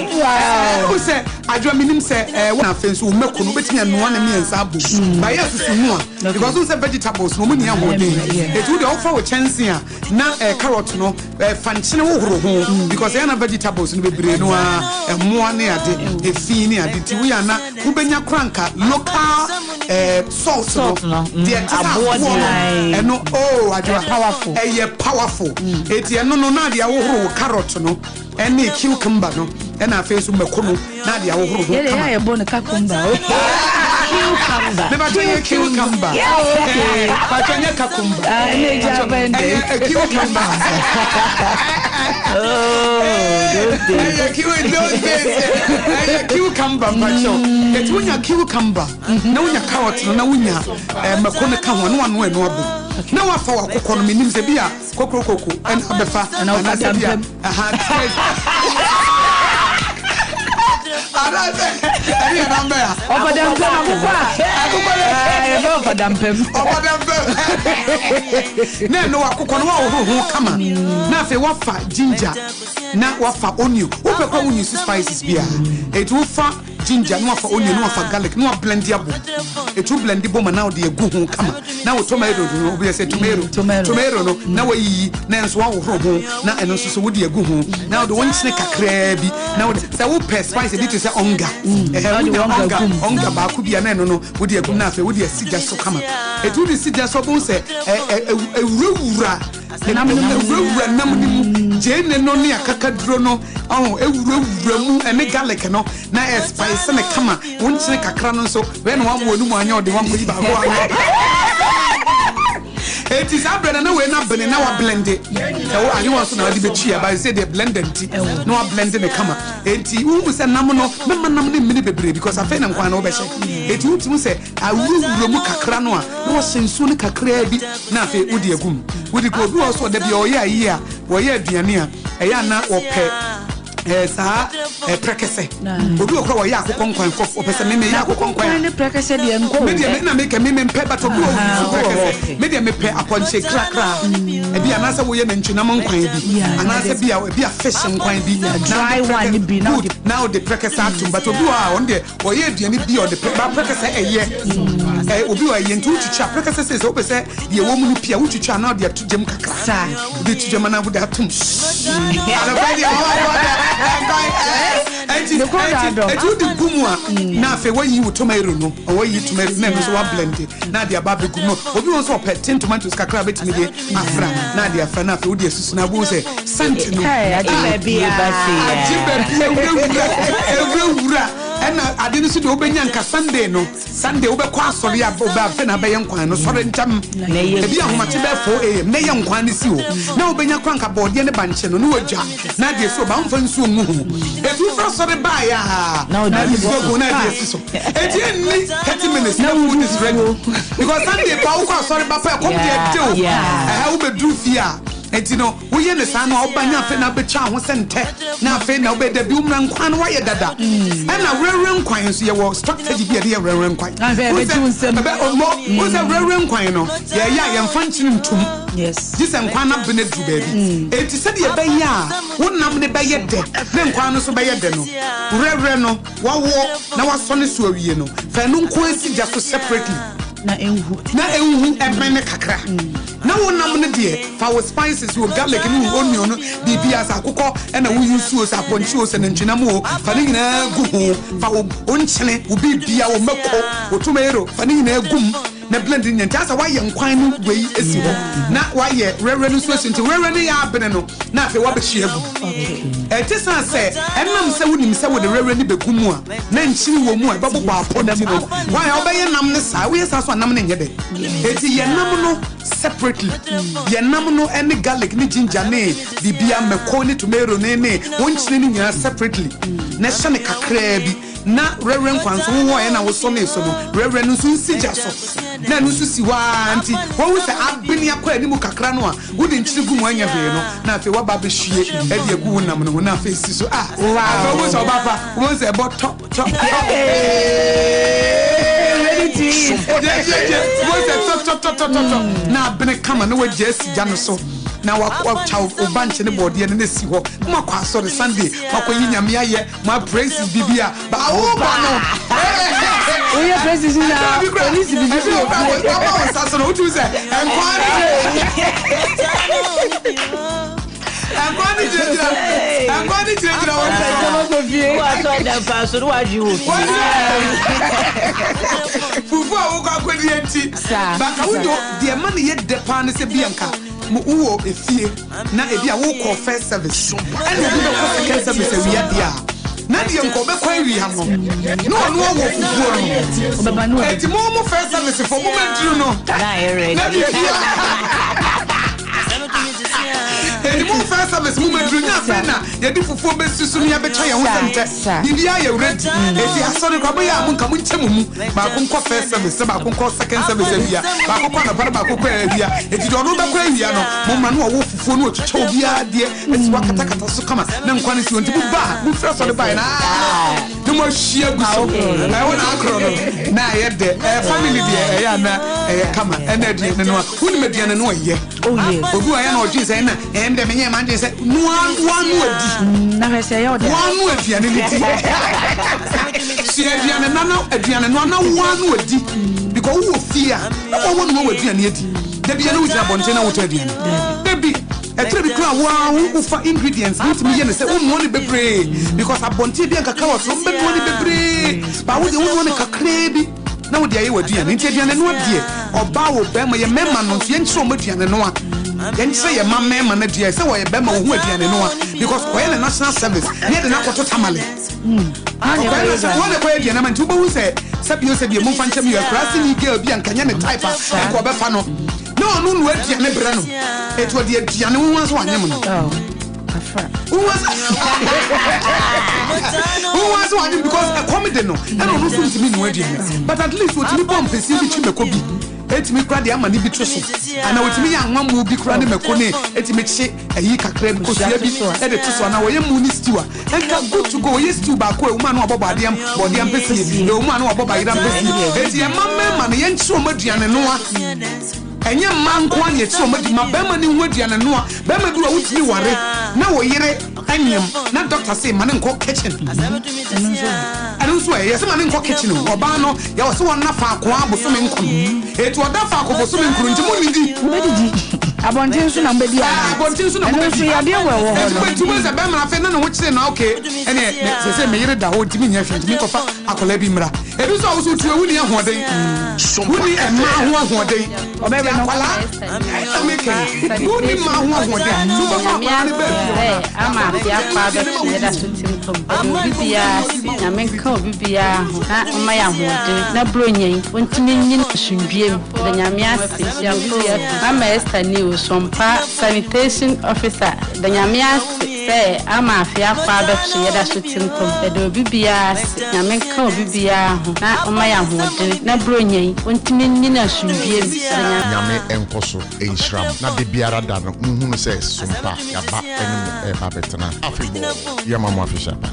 wo sɛ adwoa menim sɛ wo na afei nso wo mako no wobɛtumi anoa ne mmiɛnsa abom bayɛ susu mu a because wo sɛ vegetables no ɔmu ni ahoɔden ɛti wode wofa wo kyɛnse a na carrot no fa nkyene wohoro ho because ɛyɛ na vegetables no bebree no a ɛmmoa ne ade efi ne ade nti woyɛ ana wobɛnya koranka local salt no deɛ ɛte sɛ aboɔ no ɛno oh adwoa ɛyɛ powerful eti ɛno no na adeɛ ahohoro wo carrot no ɛne cucumber no ɛna afei nso mako no na adeɛ ahohoro ho Yɛde kama. yɛ bɔ no cucumber o. Cucumber. Mebatɔ yɛ cucumber. Yeah, okay. Batɔ nyɛ cucumber. Ah, ɛna egya abɛn de. Ɛyɛ cucumber. Oh, those days. Ɛyɛ cu those days. Ɛyɛ cucumber mpakyɛw. Eti wonya cucumber na wonya carrot no na wonya mako no ka ho na wanoa ɛno abom. Na wafa wakokɔ no menim sɛ bi a kokrokoko ɛna abɛfa Ɛna wofa anaasɛ bi a dampem. aha anaasɛ ɛne yɛ namba ya. Ɔfadampem akokɔ a. Akokɔ no. Yɛbɛ ɔfadampem. Ɔfadampem. Na ɛno wakokɔ no wahohoro ho kama. Na afei wafa ginger na wafa onion. Wopɛ kora wo use spices bi a. Eti wofa ginger na wafa onion na wafa garlic na wablend abom. Etu blend bom a na wode agu ho kama. Na wo tomato no obi sɛ tomato. Tomato no na wayiyi na nso wahohoro ho na ɛno nso so wode agu ho. Na wode wo nkyene kakraa bi na wode sɛ wopɛ spice bi te sɛ onga. Ɛhɛ wonya onga onga baako bi a na ɛno no wode agu na afei wode asi gya so kama. Etu wode si gya so wobɛhu sɛ ɛwurawura Ewurawura nam no mu, gyeene no ne akakaduro no, ɔho, ewurawura mu ɛne garlic no, na ɛspice no kama, wo nkyene kakra no nso, wei na wamoa no mu anyɛ ɔden, wankɔyi baako anyɛ. Eti saa berɛ no na wei no abene na wablende, ɛwɔ ayewa nso na wode bɛtwi aba, ɛsɛ deɛ blender nti, na wablende no kama. Enti wohu sɛ nam no, mɛma nam no mmene bebree because afei na nkwan no wobɛhyɛ. Enti wotumi sɛ awurawura mu kakra no a, na wahyɛ nsuo no kakraa bi. Na afei wode agu mu. Wode gu. Obi wɔ hɔ nso a, da bi a ɔyɛ ayie a, wɔyɛ aduane a, ɛyɛ a na wɔpɛ ɛɛ saa ɛɛ prɛkɛsɛ. Obi wɔ kora wɔyɛ akokɔ nkwan kɔ ɔpɛ sɛ meme yɛ akokɔ nkwan a. Ne prɛkɛsɛ deɛ nkɔ. Me deɛ me na mekɛ me mempɛ but obi wɔ hɔ nso prɛkɛsɛ. Me deɛ mepɛ apɔnkye krakra. Ebi anaasɛ woyɛ nantwinam nkwan bi. Anaasɛ bi a ebi a fish nkwan bi. Dry one bi na wode. Na wode prɛkɛsɛ atom but obi wɔ hɔ a ɔno deɛ. Ɔyɛ aduane bi a ɔde pɛ ba prɛkɛsɛ ɛyɛ ɛ obi wɔ ɛyɛ nti wotwitwa prɛkɛsɛ sɛ sɛ wopɛ sɛ deɛ ɛwɔ mu no pii a wotwitwa na ɔde ato gyam kakra wode to gyam na wode atom anɔpɛ deɛ ɛnti ɛnti wode gu mu a na afei wayi wo tomato no wayi tomato na ɛno nso wablende na ade aba abɛgu no obi wɔ nso ɔpɛ tin tomatoes kakra bɛtumi de afra na ade afra na afei wode asusu na abohu sɛ scent no agye baabi awurawura awurawura ɛna ade no so deɛ wobɛnya nka Sunday no Sunday wobɛkɔ asɔre a wobɛ afei na abɛyɛ nkwan no sɔre ntɛm ebi ahomakye bɛyɛ 4 am na ɛyɛ nkwan no si hɔ na wobɛnya kora nka bɔɔdeɛ ne bankye no ne wagya na adeɛ si hɔ ba womfa nsuo ngu ho ɛti wofra sɔre baeɛ a na nsuo gu na adeɛ si so ɛti ɛnni 30 minutes na food is ready because Sunday pa wokɔ asɔre ba pɛ ɛkɔm deɛ ɛde o ɛhɛ wobɛduru fie a Enti no, woyɛ no saa no a, woba nya afei na abɛtwa ho sɛ ntɛ, na afei na wobɛ dabi womra nkwan no woayɛ dada. Ɛna werɛwerɛ nkwan nso yɛwɔ strategy bi a yɛde yɛ werɛwerɛ nkwan. Ɛbɛ ɔmɔ, wohu sɛ werɛwerɛ nkwan no yɛyɛ a yɛmfa nkyene ntom. Gye sɛ nkwan no abene aduru baabi. Enti sɛdeɛ ɛbɛyɛ a wo nam no bɛyɛ dɛ ne nkwan no nso bɛyɛ dɛ no, werɛwerɛ no wawoɔ na wasɔ ne so awie no, fa ɛno nko ara si gya so separately. Na ɛnhu. Na ɛnhu ɛmene kakra. Na wo nam no deɛ, fa wo spices, wo garlic ne wo onion no, biribiara, sɛ akokɔ na wo use o, sɛ apɔnkye o, sɛ nantwinam o, fa ne nyinaa gu ho. Fa wo wo nkyene, wo biribiara, wo mako, wo tomato, fa ne nyinaa gu mu na blend ne nyinaa. Nti asɛ woayɛ nkwan no wei asi hɔ na woayɛ werɛwerɛ no nso asi hɔ. Nti werɛwerɛ no yɛ abene no na afei woabɛhwie agu mu. Ɛte saa sɛ ɛnam sɛ wonim sɛ wode werɛwerɛ no bɛgu mu a na nkyene wɔ mu a ɛbɛbobɔ apɔ nti no, why a wobɛyɛ nam no saa? Woyɛ saa nso a nam no nyɛ dɛ. Enti yɛ nam no separately. Yɛ nam no ne garlic ne ginger ne bibia, mako ne tomato ne ne wo nkyene no nyinaa separately na hyɛ no kakraa bi na werɛwerɛ nkwan nso wowɔɛ na wosɔnee so no werɛwerɛ no nso nsi gya so na ɛno nso si hɔ ara nti wahu sɛ abene akɔ anim kakra no a wode nkyene gu mu anyɛ hwee no na afei waba abɛhwie de agu wo nam no ho na afei si so ah afei wohu sɛ ɔba pa wohu sɛ ɛbɔ tɔ tɔ gyegyegye wohu sɛ tɔ tɔ tɔ tɔ tɔ na abene kama na wagya asi gya no so na wakɔtwa wo bankye ne bɔɔdeɛ no na si hɔ na moakɔ asɔre Sunday moakɔyi Nyame ayɛ mo praises bibi a ba wo ba no woyɛ praises na polisi bibi so wɔ fie wama wo nsa so no wotumi sɛ nkwa ne nkwa ne gyinagyina nkwa ne gyinagyina wɔn so wasɔ da fa so no wadwi wɔ fie fufu a wokɔ akɔdi akyi baka wo deɛ ma ne yɛ dɛ paa ne sɛ bi anka wowɔ efie na ebi a wokɔ first service ɛna obi bɛkɔ second service awia deɛ a na deɛ nka ɔbɛkɔ awia no na ɔno awɔ fufuo no eti mo mo first service fo mo ma duru no na biribi eti mo first service mo ma duru nya afei na yɛde fufuo bɛsi so ne yɛbɛtwa yɛn ho sɛ ntɛ biribiara yɛ ready eti asɔre kora moyɛ a mo nka mo nkyɛ mo mu baako nkɔ first service sɛ baako nkɔ second service awia baako kɔ anɔpa na baako kɔ awia eti deɛ ɔno bɛkɔ awia no mo ma no ɔwɔ fufuo no ɔtwitwa obiara deɛ esi hɔ akatakata so kama na nkwa no si hɔ nti mo ba a mo firi asɔre baeɛ na ne Na mo ahyia gu so. Ɛwo na akorɔ no na ayɛ dɛ. Ɛɛ family deɛ ɛyɛ a na ɛyɛ kama. Ɛna aduane no a wonim aduane no ɛyɛ. Obi wɔ yɛ na ɔdwen sɛ ɛna ɛɛ me deɛ menyɛ m'adwen sɛ noa wano adi. Na hwɛ sɛ ɛyɛ ɔdɛ. Wano aduane no di. Sua aduane no na aduane no na wano adi because wowɔ fie a na wɔwɔ noa w'aduane adi. Da bia na wogyina abɔnten na wotɔ aduane. Dabi. Ɛtire bi koraa wo ara wo fa ingredients no wotumi yɛ no sɛ wonoa no bebree because abɔnten bi anka carrot no wɔbɛnoa no bebree but wo deɛ wonoa no kakraa bi na wode ayɛ w'aduane nti aduane noa deɛ ɔbaa wɔ bɛrima yɛ mmarima no nso yɛnkyerɛ wɔn aduane noa yɛnkyerɛ yɛ mma mmarima no aduane sɛ wɔyɛ bɛrima wɔhu aduane noa because kɔyɛ ne national service ne yɛde no akɔto tamale ɔkɔyɛ national wɔn na ɛkɔyɛ aduane ama nti wobɛhu sɛ sɛbio sɛbio momfa nkyɛm yɛ akuraase ni girl bi a nkanyɛ ne type a ɛnkɔ ɔbɛfa no Na ɔno noa aduane brɛ no. Eti ɔde aduane wo ho sɛ wanyem no. Wo ho sɛ wo ho sɛ wanyem because ɛkɔm de no. Ɛna ɔno nso ntumi noa aduane. But at least otumi bɔ mpɛsie bi twi mako bi. Etumi kura de ama ne bi to so. Ana otumi yɛ anwa mu bi kura ne mako ne etumi kye ayi kakra bi kosua bi ɛde to so. Ana wɔyɛ mu ne stew a. Nka good to go ɔyɛ stew baako a ɛwɔ mu a na wabɔ bɔadeɛ bɔdeɛ ampesie ɛwɔ mu a na wabɔ bayerɛ ampesie eti ɛma mmarima no yɛnkyerɛ wɔn aduane noa ɛnyɛ mmaa nko ara na yɛkyerɛ wɔn adi ma barima no hu aduane noa barima bi wɔ wotumi ware na wo yere anyem na doctor se ma ne nkɔ kitchen ɛno nso ɛyɛ sɛ ma ne nkɔ kitchen o ɔbaa no yɛwɔ sɛ wɔnna faako a bosome nkono eti ɔda faako bosome nkono nti mo nidi mobɛdidi abɔnten so na mobɛdi anaa abɔnten so na ɛno nso yadeɛ wɔ ɛwɔ hɔ no nti wobɛhu sɛ bɛrima afei na ne ho kyere no okay ɛne sɛ sɛ me yere da hɔ ntumi nyɛ hwee ntumi nkɔfa akwadaa bi mmra ebi nso a woso tuo wonni ahoɔden wonni mmaa ho ahoɔden ɔbɛwe no akwadaa ɛna meka yi wonni mmaa ho ahoɔden so wobɛfa akwadaa no bɛɛ fie ama afe akɔ abɛto yɛda so tim kɔm ɛde obi biara ase nyame nka obi biara ho na ɔma yɛ ahoɔden na buronya yi ɔntumi nyi no asomdwie mu yɛda nyame ase yɛda obi biara mama Esther ni o Sompa sanitation officer yɛda nyame ase sɛ ama afe akɔ abɛto yɛda so tim kɔm yɛda obi biara ase nyame nka obi biara ho na ɔma yɛ ahoɔden na buronya yi ɔntumi nyi no asomdwie mu yɛda nyame. Nyame nkɔ so nhyira mo na da biara da no monhunu sɛ sompa yaba ne mo reba abɛtena afebɔɔ. Yɛma mo afehyia pa.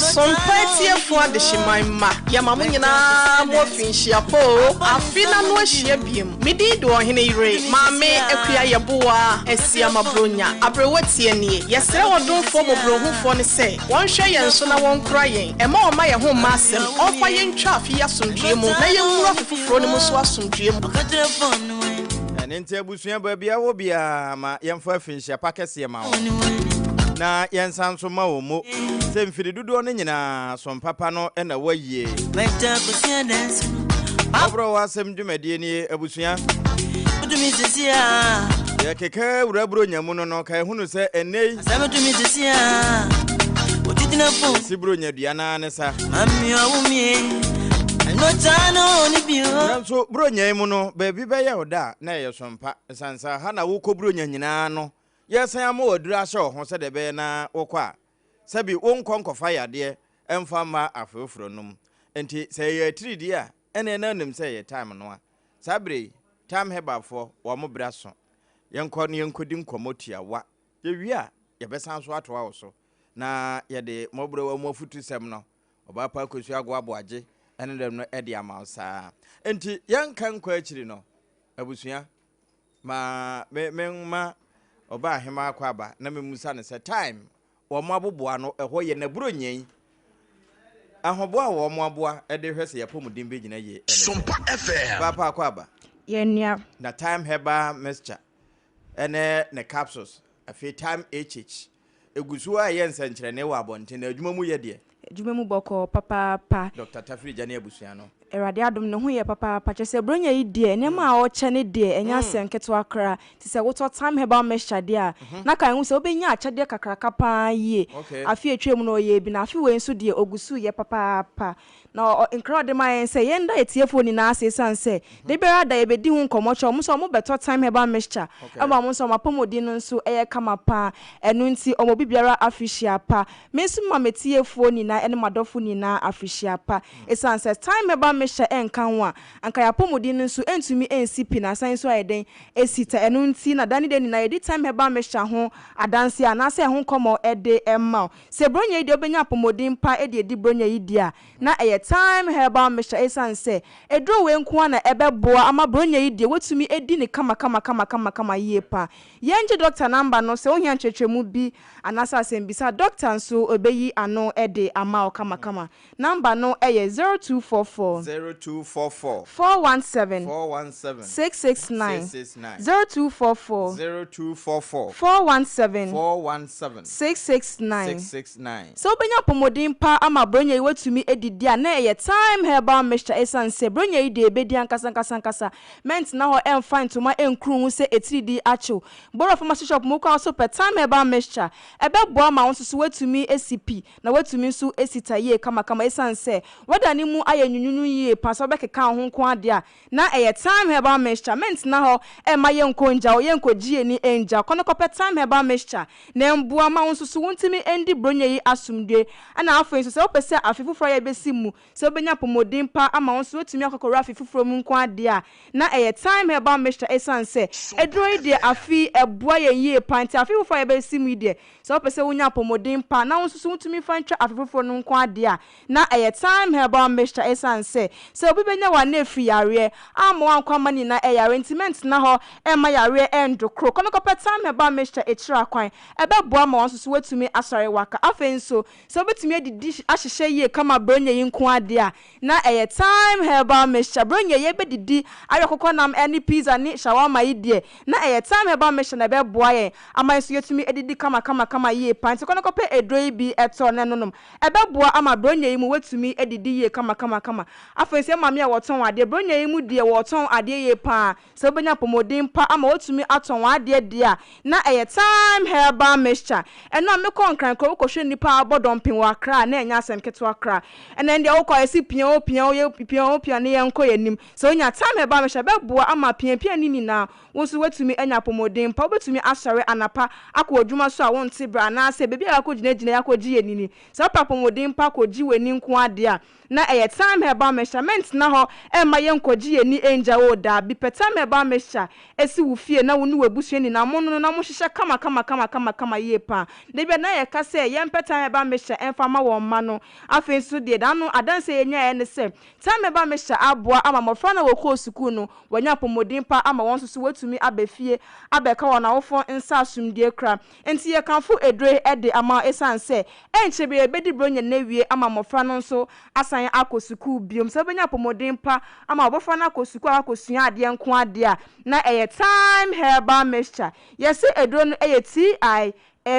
Sompa atiefoɔ adehyeman mma, yɛma mo nyinaa mo afinhyia pa oo. Afe no ano ahyia biom. Me din de Ɔhene Yere, Maame Akua Yeboah Asiamah Bronya. Aberewa tie nie. Yɛsrɛ ɔdomfoɔ mmɔborɔhufoɔ no sɛ, wɔnhwɛ yɛn so na wɔnkora yɛn. Mma ɔmma yɛn ho mma asɛm. Ɔmfa yɛn ntwa afe yi asomdwoeɛ mu na yɛnwura afe foforɔ no mu nso asomdwoeɛ mu. Ɛno nti abusua baabi a wɔ biara ma yɛmfa afinhyia pa kɛseɛ ma wɔn na yɛnsan nso ma wɔn mo sɛ mfiri dodoɔ no nyinaa som papa no na wɔayie. Wɔborɔ wɔ asɛm dwumadie nie abusua. Yɛkeka wura buronya mu no no ka ehunu sɛ ɛnnɛ yi si buronya dua naa ne sa. Nanso buronya yi mu no baabi bɛyɛ wo da a na ɛyɛ sompa. Ɛsiane sɛ ha na wokɔ buronya nyinaa no yɛsan ama waduru ahyɛ wo ho sɛdeɛ ɛbɛyɛ na wokɔ a sɛbi wonkɔ nkɔfa yadeɛ mfa mma afoforɔ nom. Nti sɛ ɛyɛ atiridie a ɛneɛ na wonim sɛ ɛyɛ time no a. Saa berɛ yi Time Herbalfoɔ wɔn berɛ aso. Yɛnkɔ na yɛnkɔdi nkɔmmɔ tiawa. Yɛwie a yɛbɛsan so atoa wo so na yɛde mmɔborɔwa mu afutusɛm no, Ɔbaa Pa Akosua Agoa Aboagye ne dɛm no de ama wo saa. Nti yɛnka nkɔ akyiri no abusua ma me memma Ɔbaa Ahemaa Akwaaba na memmusa no sɛ time wɔn aboboa no ɛhɔ yɛ n'aburonyɛ yi ahoboa a wɔn aboa de hwɛ sɛ yɛapɔmuden bɛgyina yie ɛne sɛ Sompa FM. Ɔbaa Pa Akwaaba Yɛn nua. Na Time Herbal Mixture ne ne capsules, afei Time HH, ɛgu so ara yɛ nsɛnkyerɛnne wɔ abɔnten, na adwuma mu yɛ deɛ? Adwuma mu bɔkɔɔ papaapa. Dɔkta Tafiri Gya ne abusua no. Awurade adom ne ho yɛ papaapa. Kyerɛ sɛ Buronya yi deɛ nneɛma a ɔkyɛ no deɛ ɛnyɛ asɛm ketewa koraa. Nti sɛ wotɔ Thyme Herbal Mixture deɛ a, na kae hu sɛ wobɛnya akyɛdeɛ kakraka pa ara yie. Afe a ɛtwaam no ɔyɛɛ bi na afe wei nso deɛ ɔgu so reyɛ papaapa. Na nkra a ɔde ma yɛn sɛ yɛnda atiefoɔ nyinaa ase esiane sɛ da biara da yɛbɛdi ho nkɔmmɔ kyerɛ wɔn sɛ wɔbɛtɔ Thyme Herbal Mixture ma wɔn nso wɔn apɔmuden no nso yɛ kama pa ara. Ɛno nti wɔn obi biara afirihyia pa. Me nso mema m'atiefoɔ nyinaa ne m'adɔfo nyinaa afirihyia pa esiane sɛ Thyme Herbal. Mixture nka ho a, anka yɛn apɔmuden no nso ntumi nsi pi na asan nso ayɛ dɛn asi ta. Ɛno nti na da ne da nyinaa yɛdi Thyme Herbal Mixture ho adanseɛ anaasɛ ɛho nkɔmmɔ de ma wo. Sɛ Buronya yi deɛ wobɛnya apɔmuden pa de adi Buronya yi deɛ a, na ɛyɛ Thyme Herbal Mixture esiane sɛ aduro wei nko ara na ɛbɛboa ama Buronya yi deɛ woatumi adi no kamakamakamakama yie pa. Yɛngye dɔkta number no sɛ wohia nkyerɛkyerɛmu bi anaasɛ asɛmbisa a, dɔkta nso ɔbɛyi ano de ama wo kamakama. Number no yɛ 0244. 0244. 417. 417. 669. 669. 0244. 0244. 417. 417. 669. 669. Sɛ wobɛnya apɔmuden pa ama Buronya yi woatumi adidi a, na ɛyɛ Thyme Herbal Mixture esiane sɛ Buronya yi deɛ ɛbɛdi ankasa ankasa ankasa. Mɛntena hɔ ɛmfa ntoma ɛnkuru ho sɛ atiridii akyew. Bɔrɔ Pharmacy Shop mu kɔ a so pɛ Thyme Herbal Mixture. Ɛbɛboa ma wo nso so woatumi asi pi na woatumi nso asi ta yie kamakama esiane sɛ wɛda no mu ayɛ nwunwunwunu yie pa sɛ wobɛkeka wo ho nko ara deɛ a na ɛyɛ Thyme Herbal Mixture. Mɛntena hɔ ɛmma yɛnkɔ ngya wo, yɛnkɔgye yɛn ani ngya wo. Kɔ na kɔpɛ Thyme Herbal Mixture na ɛmboa ma wo nso so wontumi ndi Buronya yi asomdwoe. Ɛna afei nso sɛ wopɛ sɛ afe foforɔ a yɛbɛsi mu Sɛ wobɛnya apɔmuden pa ama wo nso woatumi akɔkɔwura afe foforɔ mu nko ara deɛ a, na ɛyɛ Thyme Herbal Mixture ɛsiane sɛ aduro yi deɛ afe yi ɛboa yɛn yie pa nti afe foforɔ a yɛbɛsi mu yi deɛ sɛ wopɛ sɛ wonya apɔmuden pa na wo nso so wotumi fa ntwa afe foforɔ no nko ara deɛ a, na ɛyɛ Thyme Herbal Mixture ɛsiane sɛ sɛ obi bɛnya w'ano afiri yareɛ amma wankɔ amma ne nyinaa ɛyare nti mɛntena hɔ ɛmma yareɛ ɛndokoro. Kɔ na kɔpɛ Thyme Herbal Mixture akyiri akwan ɛbɛboa ma wo nso so woatumi asɔre waka. Afei nso Sɛ wobɛtumi adidi ahyehyɛ yie kama Buronya yi nko ara deɛ a, na ɛyɛ Thyme Herbal Mixture. Buronya yi yɛbɛdidi awe akokɔnam ne pizza ne shawarma yi deɛ, na ɛyɛ Thyme Herbal Mixture na ɛbɛboa yɛn ama yɛn nso yɛatumi adidi kamakamakama yie paa. Nti kɔ na kɔpɛ aduro yi bi tɔ na nonom. Ɛbɛboa ama Buronya yi mu woatumi adidi yie kamakamakama. Afei nso yɛn maame a wɔtɔn adeɛ, Buronya yi mu deɛ wɔtɔn adeɛ yie paa. Sɛ wobɛnya apɔmuden pa ama woatumi atɔn w'adeɛ deɛ a, na ɛyɛ Thyme Herbal Mixture. Ɛno a mekɔɔ Nkran kuro wokɔhwɛ nnipa a wɔbɔ dɔmpem wɔ Accra a, na ɛnyɛ asɛm ketewa koraa. Ɛnɛ deɛ wokɔ a yɛse pia o pia o yɛ pia o pia ne yɛnkɔ yɛn anim. Sɛ wonya Thyme Herbal Mixture a, ɛbɛboa ama piapia no nyinaa wo nso woatumi anya apɔmuden pa. Wobɛtumi asɔre anapa akɔ w'adwuma so a wonte brɛ anaasɛ baabi a yɛakɔgyinagyina yi akɔgye yɛn ani. Sɛ wopɛ apɔmuden pa kɔgye w'ani nko ara deɛ a, Na ɛyɛ Thyme Herbal Mixture. Mentena hɔ mma yɛnkɔgye yɛn ani ngya oo daabi. Pɛ Thyme Herbal Mixture si wo fie na wo ne w'abusua nyinaa monnono na monhyehyɛ kama kama kama kama kama yie paa. Da biara na yɛka sɛ yɛmpɛ Thyme Herbal Mixture mfa mma wɔn mma no. Afei nso deɛ da ano adanseɛ a yɛnyaeɛ ne sɛ Thyme Herbal Mixture aboa ama mmɔfra no a wɔkɔɔ sukuu no wɔanya apɔmuden pa ama wɔn nso so wɔatumi aba fie abɛka wɔn awofoɔ nsa asomdwoeɛ koraa. Enti yɛkamfo aduro yi de ama wo esiane sɛ ɛnkyɛ biara yɛbɛdi Buronya no awie ama mmɔfra no nso asan akɔ sukuu biom. Sɛ wobɛnya apɔmuden pa ama w'abɔfra no akɔ sukuu akɔ akɔsua adeɛ nko ara deɛ a, na ɛyɛ Thyme Herbal Mixture. Yɛse aduro no yɛ TI,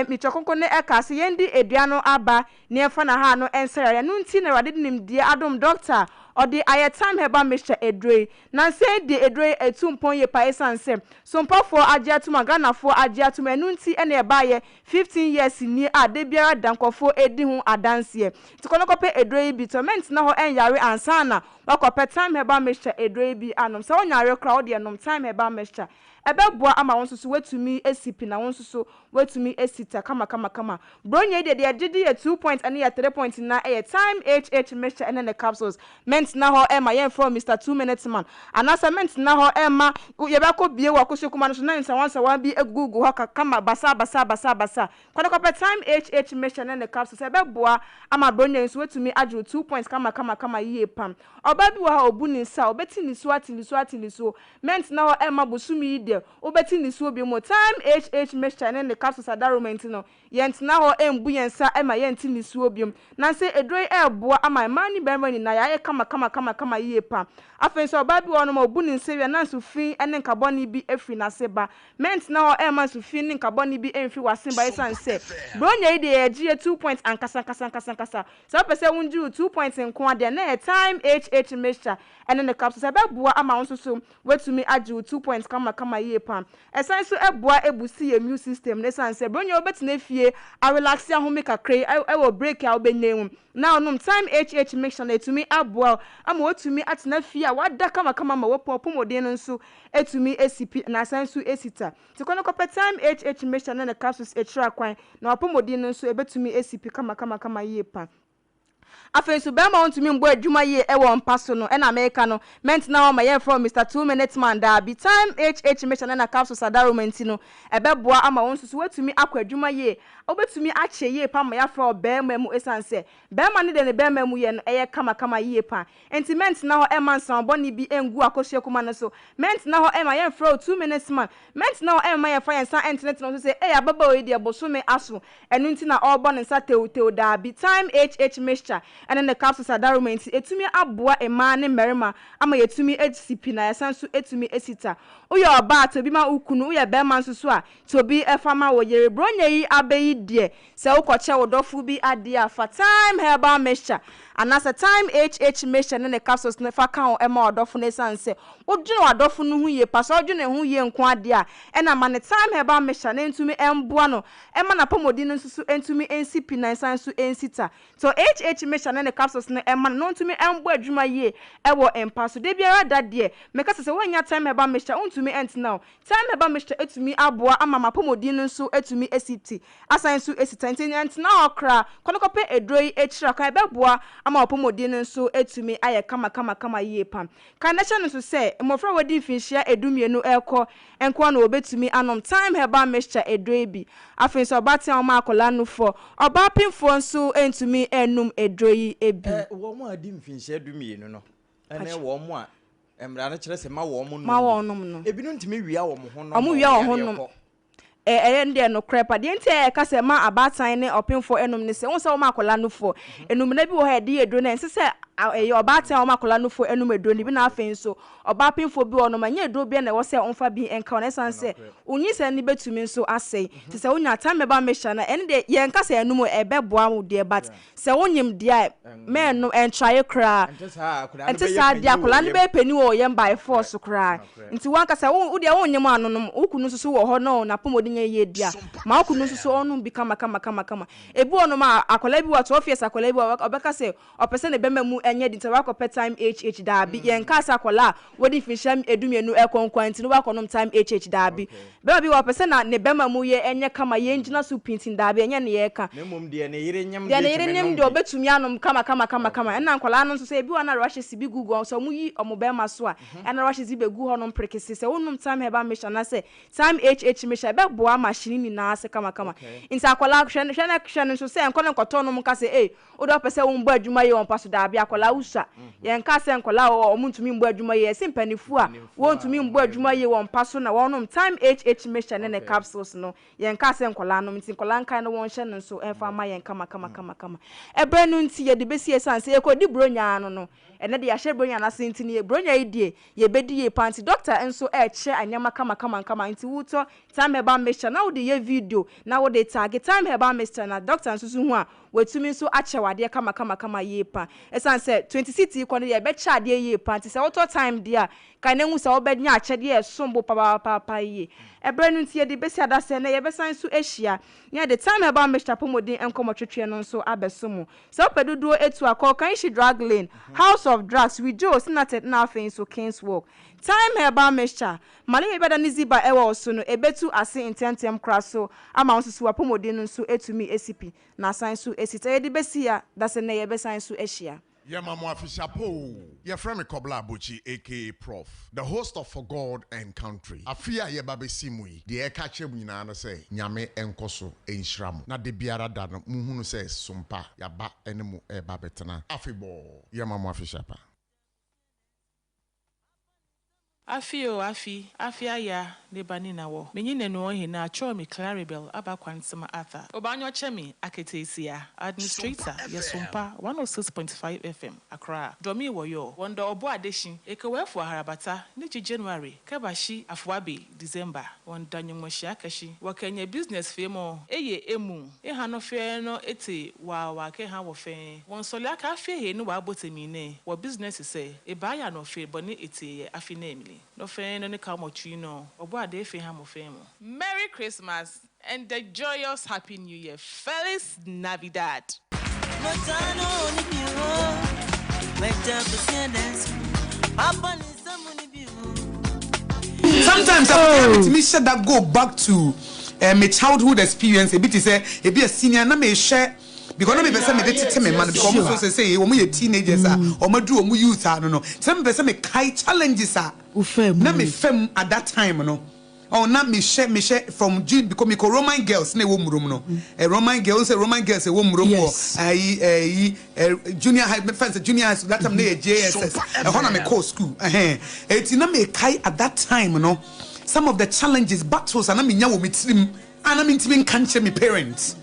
Mitwa Kronkron no kaa sɛ yɛndi adua no aba na yɛmfa n'ahaa no nsa yareɛ. Ɛno nti na Awurade de nimdeɛ adom dɔkta a ɔde ayɛ Thyme Herbal Mixture aduro yi. Nansa yi deɛ aduro yi atu mpɔn yie paa ɛsiane sɛ Sompafoɔ agye atom a Ghanafoɔ agye atom ɛno nti na ɛbaeɛ 15 years nie a da biara da nkurɔfoɔ redi ho adanseɛ. Nti kɔ na kɔpɛ aduro yi bi tɔ. Mɛntena hɔ ɛnyare ansa na woakɔpɛ Thyme Herbal Mixture aduro yi bi anom. Sɛ wonyare koraa a wodeɛ nom Thyme Herbal Mixture. Ɛbɛboa ama wo nso so woatumi asi pi na wo nso so woatumi asi ta kamakamakama. Bronya yi deɛ, deɛ yɛgye di yɛ two point ɛne yɛ three point nyinaa ɛyɛ Thyme HH mixture ɛne ne capsules. Mentena hɔ ɛmma yɛmfrɛ wo Mister Two Minutes Man anaasɛ mentena hɔ ɛmma yɛbɛkɔ bie wɔ Akosoakuma no so na nsawansawa bi agugugu hɔ ka kama basaa basaa basaa basaa. Kɔ na kɔpɛ Thyme HH mixture ne ne capsules ɛbɛboa ama bronya yi nso woatumi agye wo two points kamakamakama yie pam. Ɔbaa bi wɔ ha a ɔbu ne nsa a, ɔbɛte nisuo ate nisuo ate nisuo. Mentena hɔ ɛmma bosome yi deɛ wobɛte nisuo bio mu. Thyme HH mixture ne ne capsules adaworoma nti no, yɛntena hɔ mbu yɛn nsa ma yɛnte nisuo bio. Nansa aduro yi ɛreboa ama mmaa ne mmarima nyinaa yɛayɛ kama kama kama kama yie pa. Afei nso ɔbaa bi wɔ hɔnom a ɔbu ne nsa wie a na nsu fi ne nka bɔne bi firi n'ase ba. Mentena hɔ mma nsu fi ne nka bɔne bi mfiri w'ase mba esiane sɛ Buronya yi deɛ yɛgye yɛ two points ankasa ankasa ankasa ankasa. Sɛ wopɛ sɛ wongye wo two points nko ara deɛ na ɛyɛ Thyme HH mixture ɛne ne capsules. Ɛbɛboa ama wo nso so woatumi agye wo two points kamakama yie paa. Ɛsan nso boa busi yɛn immune system no esiane sɛ berɛ nyinaa wobɛtena fie arelaxe ahome kakra yi wɔ break a wobɛnya yi mu na wonom Thyme HH mixture no ɛtumi aboa wo ama woatumi atena fie a woada kamakama ma w'apɔmuden no nso atumi asi pi na asan nso asi ta. Nti kɔ na kɔpɛ Thyme HH mixture ne ne capsules akyiri akwan na w'apɔmuden no nso ɛbɛtumi asi pi kamakamakama yie paa. Afei nso barima a ɔntumi mbɔ adwuma yie wɔ mpa so no na meka no, mɛntena hɔ ma yɛmfrɛ wo Mister Two Minute Man daabi. Time HH Mixture ne na capsules adaroma nti no, ɛbɛboa ama wo nso so woatumi akɔ adwuma yie. Wobɛtumi akyɛ yie pa ma yɛafrɛ wo barima mu ɛsiane sɛ barima no deɛ ne barima mu yɛ no ɛyɛ kamakama yie pa. Enti mɛntena hɔ mma nsram bɔne bi ngu akosua kuma no so. Mɛntena hɔ mma yɛmfrɛ wo Two Minutes Man. Mɛntena hɔ mma yɛmfa yɛn nsa ntenetene wo so sɛ, Ei, ababaawa yi deɛ bosome aso, ɛno nti na ɔrebɔ ne nsa tewtew. Dabi, Thyme HH Mixture ne ne capsules adaroma nti, ɛtumi aboa mmaa ne mmarima ama yɛatumi asi pi na yɛasan nso atumi asi ta. Woyɛ ɔbaa a, tɔ bi ma wo kunu, woyɛ barima nso so a, tɔ bi fa ma wo yere. Buronya yi aba yi deɛ, Sɛ wokɔkyɛ wo dɔfo bi adeɛ a, fa Thyme Herbal Mixture anaasɛ Thyme HH Mixture ne ne capsules no fa ka ho ma w'adɔfo no esiane sɛ wodwene w'adɔfo no ho yie pa. Sɛ wodwene ne ho yie nko ara deɛ a, ɛnna ma no Thyme Herbal Mixture na ɛntumi mmoa no mma n'apɔmuden no nso so ntumi nsi pi na nsan nso nsi ta. Tɔ HH Mixture ne ne capsules no ma no na ɔntumi mbɔ adwuma yie wɔ mpa so. Da biara da deɛ, meka sɛ sɛ woannya Thyme Herbal Mixture a, wontumi ntena o. Thyme Herbal Mixture atumi aboa ama m'apɔmuden no nso atumi asi ti asan nso asi ta. Nti ntena hɔ koraa, kɔ na kɔpɛ aduro yi akyiri a kwan ɛbɛboa ama w'apɔmuden no nso atumi ayɛ kama kama kama yie pa. Ka na hyɛ no nso sɛ, mmɔfra a wɔadi mfinhyia dumienu rekɔ nko ara na wɔbɛtumi anom Thyme Herbal Mixture aduro yi bi. Afei nso ɔbaatan a ɔma akwadaa nufoɔ, ɔbaa pemfoɔ nso ntumi nnom aduro yi bi. Wɔn a adi mfinhyia dumienu no ne wɔn a Mmara no kyerɛ sɛ ma wɔn nom Ma wɔn nom no. Ebinom tumi wia wɔn ho nom Wɔn wia wɔn ho nom. Ɛ ɛyɛ no deɛ nokorɛ pa. Deɛ nti a yɛka sɛ ma abaatan ne ɔpemfoɔ nom ne sɛ, wohu sɛ wɔma akwadaa nufoɔ. Enumena bi wɔ hɔ a yɛde yɛ aduro no a, ɛnsɛ sɛ a ɛyɛ ɔbaatan a wɔma akwadaa nufoɔ nom aduro no bi. Na afei nso, ɔbaa pemfoɔ bi wɔ hɔnom a, ɛnyɛ aduro biara na ɛwɔ sɛ ɔmfa bi nka ho. Na ɛsiane sɛ wo nyinsɛn no bɛtumi nso asɛe. Nti sɛ wonya time bɛba mixture no a, ɛno deɛ yɛnka sɛ ɛnom o, ɛbɛboa wo deɛ but Sɛ wonyim deɛ a, mɛnnom, ɛntrae koraa. Ɛnte saa a, akwadaa no Ɛnte bɛyɛ saa deɛ, panin wɔ akwadaa no yam. bɛyɛ panin wɔ yam by force koraa. Nti w'ankasa, wo wo deɛ wonyim a nonom, wo kunu nso so wɔ hɔ na n'apɔmuden nyɛ yie deɛ a, ma wo kunu nso so ɔnnom bi kama kama kama kama. Ebi wɔ hɔnom a, akwadaa bi wɔ hɔ a, 12 years akwadaa bi wɔ hɔ a, ɔbɛka sɛ ɔpɛ sɛ ne bɛma mu nyɛ den nti wakɔpɛ time HH. Daabi, yɛnkaa sɛ akwadaa a wadi mfinhyia dumienu rekɔ nko ara nti no wakɔnom time HH. Daabi. Bɛma bi wɔ hɔ a ɔpɛ sɛ na ne bɛma mu yɛ nyɛ kama, yɛ ngyina so pintinn, daabi, ɛnyɛ ne yɛreka. Na mmom deɛ ne yere nyem Deɛ deɛ ne yere tumi nyem nom deɛ bi. ɔbɛtumi anom kama kama kama kama. Ɛna nkwadaa no nso sɛ ebi wɔ hɔ a na rashes bi gugu wɔn, sɛ wɔyi wɔn bɛma so a, ɛna rashes bi bɛgu hɔnom prekese. Sɛ wonom Thyme Herbal Mixture anaasɛ Thyme HH Mixture a, ɛbɛboa ama hyene nyinaa ase kama kama. Nti akwadaa, hwɛ no hwɛ no hwɛ no nso sɛ nkɔ no nkɔtɔ nom nka sɛ ei, Wo deɛ wopɛ sɛ wo mbɔ adwuma yie wɔ mpa so daabi akwadaa wo sua yɛn kaa sɛ nkwadaa wɔ hɔ ɔmo ntumi mbɔ adwuma yie yɛse mpaninfoɔ a wɔn ntumi mbɔ adwuma yie wɔ mpa so na wɔn nom time HH mixture ne ne capsules no yɛn kaa sɛ nkwadaa nom nti nkwadaa nkae no wɔn hyɛ no nso ɛnfa mma yɛn kama kama kama kama ɛbrɛ no nti yɛde bɛsi ɛsan sɛ yɛkɔ di bronya ano no ɛnɛ deɛ yɛahyɛ bronya no ase nti no bronya yi deɛ yɛbɛdi yie paa nti doctor nso ɛɛkyerɛ nneɛma kama kama kama nti wotɔ time herbal mixture na wode yɛ video na wode tag time herbal mixture na doctor nso so hu a Watumi nso akyɛ wo adeɛ kamakamakama yie pa. Ɛsiane sɛ 26 yi kɔ no deɛ ɛbɛkyɛ adeɛ yie pa nti sɛ wotɔ time deɛ a, kae na hu sɛ wobɛnya akyɛdeɛ a ɛsom bo papaapa yie. Ɛberɛ no nti yɛde bɛsi adasɛ nnɛ yɛbɛsan nso ahyia na yɛde Time Herbal Mixture apɔmuden nkɔmmɔtwetweɛ no nso abɛso mo. Sɛ wopɛ dodoɔ atu a, kɔ Kanshi Drug Lane, House of Drugs, Ridjo, Senated na afei nso Kings Walk. Time Herbal Mixture, Malaria bi ada ne ziba ɛwɔ wo so no, ɛbɛtu ase ntɛmntɛm koraa so ama wo nso so w'apɔmuden no nso atumi asi pi. Na asan so esi sɛ yɛde besi a, da sɛ nnɛ yɛbɛsan so ahyia. Yɛma mo afehyia pa oo. Yɛfrɛ me Kɔbla Abokyi aka Prof. The host of For God and Country. Afe yi a yɛba bɛsi mu yi, deɛ yɛka kyerɛ mo nyinaa ne sɛ, Nyame nkɔ so nhyira mo, na da biara da no monhunu sɛ sompa yɛaba ne mo reba abɛtena afebɔɔ. Yɛma mo afehyia pa. Afi o afi, afi aya ne ba ni na wɔ. Menyi nanu ɔhe na akyerɛw me Claribel aba Kwantsema Arthur. Obanyo kyɛ me aketeesia, Administrator, yɛ Sompa 106.5 FM, Accra. Dɔmi wɔ yɔ, wɔn dɔ ɔbɔ adehye, Ekewɛfo aharabata ne gye January, kɛba hyi Afoabe December. Wɔn da nyɔnmɔhyia kɛhye, wɔ kɛ nyɛ business fee mɔ, eye emu, eha no fɛɛ no ete waa waa kɛ ha wɔ fɛɛ. Wɔn sɔle aka afie hee no waa bɔtɛ mi nɛ wɔ business sɛ, ebaa ya nɔ fee bɔ ne etee yɛ afi nɛ emili nɔ fɛɛ no ne kaw mɔ tui nɔ ɔbɔ adee fee ha mɔ fɛɛ mɔ. Merry Christmas and a joyous Happy New Year Feliz Navidad. Sometimes akɔdaa oh. metumi hyɛ da go back to uh, my childhood experience ebi te sɛ ebi a senior na mehwɛ. Because na mepɛ sɛ mede tete me mma no because wɔn nso sɛsɛyi wɔn yɛ teenagers a wɔn aduru wɔn youth ano no. Nti na mepɛ sɛ mekae challenges a na mefa mu at that time no. Oh, na mehyɛ mehyɛ from June because mekɔ Roman girls na ɛwɔ Murom no. Eh, Roman girls, sɛ Roman girls ɛwɔ Murom wɔ ayi ayi eh, junior high, me friends junior high school that time na yɛ JSS. Ɛhɔ na mekɔɔ school. Ɛhɛn. Eti na mekae at that time no some of the challenges, battles a na menya wɔ me tirim a na mentumi nka nkyerɛ me parents.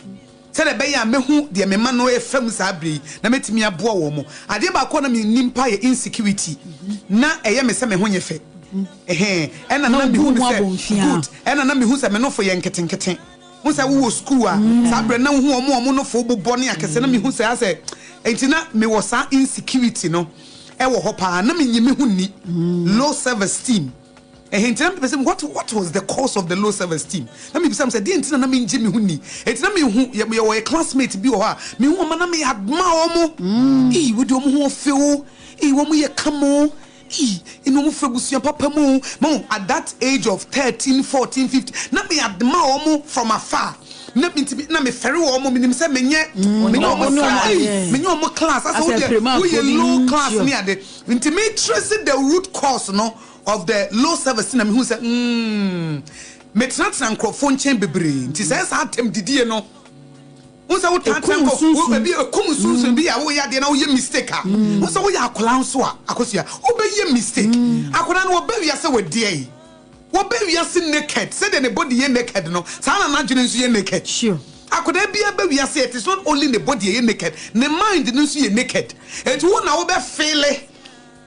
Sɛdeɛ ɛbɛyɛ a mɛhu deɛ me mma no refa mu saa berɛ yi na mɛtumi aboa wɔn. Adeɛ baako a na mennim paa yɛ insecurity. Na ɛyɛ me sɛ me ho nyɛ fɛ. Ɛhɛn, ɛna na mehu no sɛ, good, ɛna na mehu sɛ me nofo yɛ nketenkete. Wohu sɛ wowɔ sukuu a, saa berɛ no na wohu wɔn a wɔn nofo bobɔ ne akɛseɛ, na mehu sɛ asɛ, nti na mewɔ saa insecurity no wɔ hɔ paa. Na mennye me ho nni, low self esteem. Ɛhɛn nti na mepɛ sɛ what what was the cause of the low self esteem? Na mebisa me sɛ deɛ nti na na mengye me ho nni? Enti na mehu yɛ yɛwɔ yɛ classmate bi wɔ hɔ a mehu wɔn a na me admire wɔn. Ei wei deɛ wɔn ho ɔfɛ o, ei wɔn yɛ kama o, ei ɛna wɔn firi abusua papa mu o. Mahu at that age of 13, 14, 15 na me admire wɔn from afar. Na me nti na mefɛre wɔn, menim sɛ menyɛ menyɛ wɔn class, ei menyɛ wɔn class asɛ wo deɛ woyɛ low class ne ade. Nti me trace the root cause no of the low self esteem na mehu sɛ mm metenatena nkurɔfoɔ nkyɛn bebree nti sɛ saa atɛm didie no wo sɛ wotenatena nkɔ wo ebi ekum sunsun bi a woyɛ adeɛ na woyɛ mistake a wo sɛ woyɛ akwadaa nso a akosua wobɛyɛ mistake akwadaa no wɔbɛ wiase wɔ deɛ yi wɔbɛ wiase naked sɛdeɛ ne body yɛ naked no saa na n'adwene nso yɛ naked akwadaa biara bɛ wiase it is not only ne body yɛ naked ne mind no nso yɛ naked eti wo na wobɛ feele.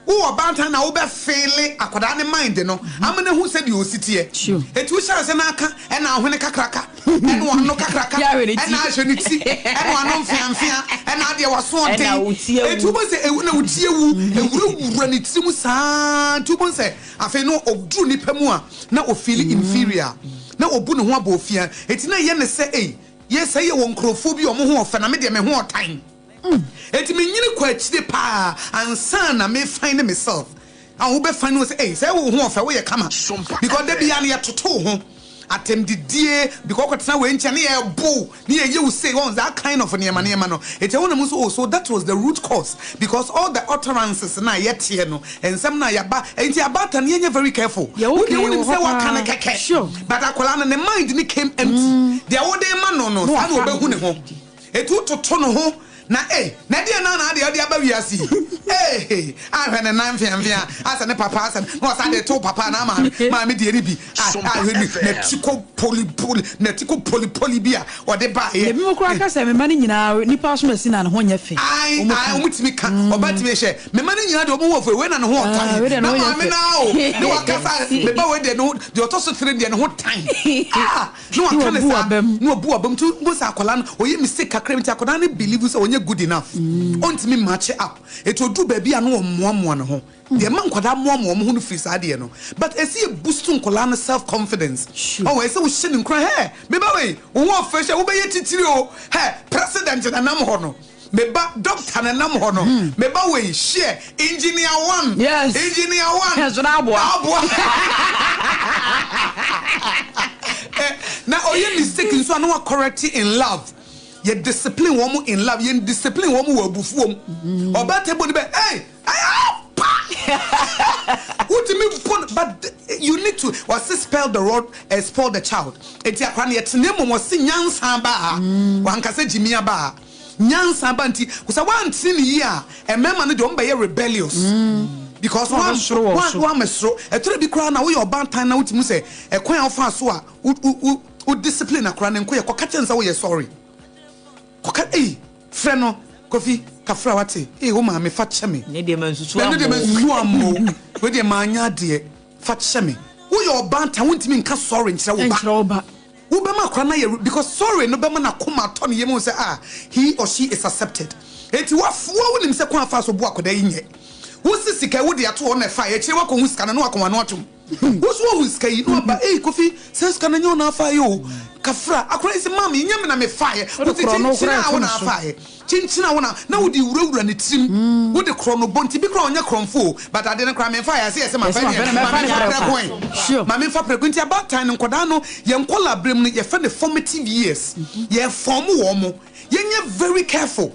Wo ɔbaatan na wobɛ feele akwadaa ne mind no ama no ahu sɛdeɛ ɔsi teɛ. Enti wohyɛ ase no aka ɛna ahwene kakraka, ɛna wano kakraka, ɛna ahwɛ ne ti, ɛna wano mfeamfea, ɛna adeɛ waso ɔden. Enti wobɛhu sɛ ɛwu na wo ti awu, ɛwurawura ne tiri mu saa nti wobɛhu sɛ afei no ɔduru nipa mu a na ɔfeele inferior, na ɔbu ne ho abɔɔfia. Enti na ɛyɛ ne sɛ ei, yɛ sɛ yɛwɔ nkorɔfoɔ bi a wɔn ho ɔfɛ na me deɛ me ho ɔtan. Enti me nyini kɔ akyire paa ansa na me find me self. A wo bɛ find wo sɛ ei sɛ wo ho ɔfɛ wo yɛ kama because da biara no yɛ toto wo ho atɛm didie because wokɔ tena wei nkyɛn ne yɛ bo ne yɛ yɛ wo sei wɔn that kind of nneɛma nneɛma no eti ɛhɔ na mu nso oh so that was the root cause because all the utterances na yɛ teɛ no nsɛm na yaba enti abaatan yɛ nyɛ very careful wo deɛ wonim sɛ waka no kɛkɛ but akwadaa no ne mind ne came empty deɛ wode ma no no saa na ɔbɛhu ne ho. Etu toto no ho na ei, na ɛdeɛn naa na adeɛ ɔde aba wiase yi ei, ahwɛ ne nan mfeamfea asɛ ne papa asɛ na ɔsan de to papa anaa maame, maame deɛ ne bi a ahwɛ ni n'ati kɔ poli poli n'ati kɔ poli poli bi a ɔde baeɛ. Ebi mo koraa ka sɛ me mma no nyinaa nipa asom asi na ne ho nyɛ fɛ. Ae ae wɔn tumi ka ɔba tumi hwɛ me mma no nyinaa deɛ wɔn ho wɔ fɛ wei na ne ho ɔtan na maame naa o ne wakasa me ba wei deɛ ne ho deɛ ɔtɔ so three deɛ ne ho tan ah. Na waka no saa na wabu w'abam nti wohu sɛ akwadaa no ɔyɛ mistake kakra bi nti akwadaa no believe sɛ ɔnyɛ good enough ɔntumi match up nti ɔduru baabi a na ɔmmoamoa ne ho deɛ ɛma nkwadaa moamoa wɔn ho no firi saa adeɛ no but ɛsɛ yɛ boost nkwadaa no self confidence ɔwɔ ɛsɛ wohyɛ no nkuran hɛ me ba wei wo ho ɔfɛ hyɛ wobɛyɛ titiri o hɛ president na nam hɔ no Me ba doctor na nam hɔ no. Me ba wei share engineer one. Yes. Engineer one. Ɛso na aboa. Aboa. Eh, na ɔyɛ mistake nso a na wa correct in love. Yɛ discipline wɔn in love. Yɛn discipline wɔn wɔ abufuo mu. Ɔbaa table ni bɛ, hey, ah, pa. Wotumi bɔ no, but you need to, wɔse spell the rod, eh, spoil the child. Enti akora no yɛtena mmom wɔse nyansa ba ha. Wankasa gyimi aba ha. Nyansa ba nti sɛ woantene no yie a mmarima no deɛ wɔn bɛyɛ rebellious because Na wɔabɛsoro wɔ wo so. wɔamɛsoro. Ɛtɔrɔ bi koraa na woyɛ ɔbaatan na wotumi sɛ ɛkwan a wofaa so a wo wo wo wo discipline akora no nko yɛ kɔka kyerɛ no sɛ woyɛ sorry. Kɔka ei frɛ no Kofi kafra wate ei wo maame fa kyɛ me. Ne deɛ mansusu Ɛno deɛ ammɔ wo. mansusu ammɔ wo. Wei deɛ manyɛ adeɛ fa kyɛ me. Woyɛ ɔbaatan wontumi nka sorry nkyerɛ wo ba. Nkyerɛ wo ba. Wobɛma akwadaa no ayɛ because sorry no bɛma n'akoma atɔ ne yam ahu sɛ ah he or she is accepted. Enti woafoa wonim sɛ kwan a fa so bo akwadaa yi nyɛ. Wosi sika yi wode ato hɔ na ɛfaeɛ akyire woakɔhu sika no na wakɔ w'ano atom. Wo nso woahu sika yi na waba ei Kofi saa sika no nyɛ wo na afaeɛ o. Kafra, akwadaa yi sɛ maame nyɛ me na mefaeɛ. Wode Wote korɔ no kyenkyen koraa a ɛto wo ne na so. afaeɛ. Kyenkyen a wo na na wode wurawura ne tirim. Wode korɔ no bɔ nti bi koraa ɔnyɛ korɔmfo o but adeɛ no koraa memfaeɛ ase yɛ sɛ mamfa Yɛsɛ neɛ mamfa no, ma mɛfa ne memfa prɛko. prɛko ɛ. Sure. Ma memfa prɛko nti abaatan no nkwadaa no yɛn nkwadaa berɛ mu no yɛfrɛ no formative years. Yɛ form wɔn mo. Yɛnyɛ very careful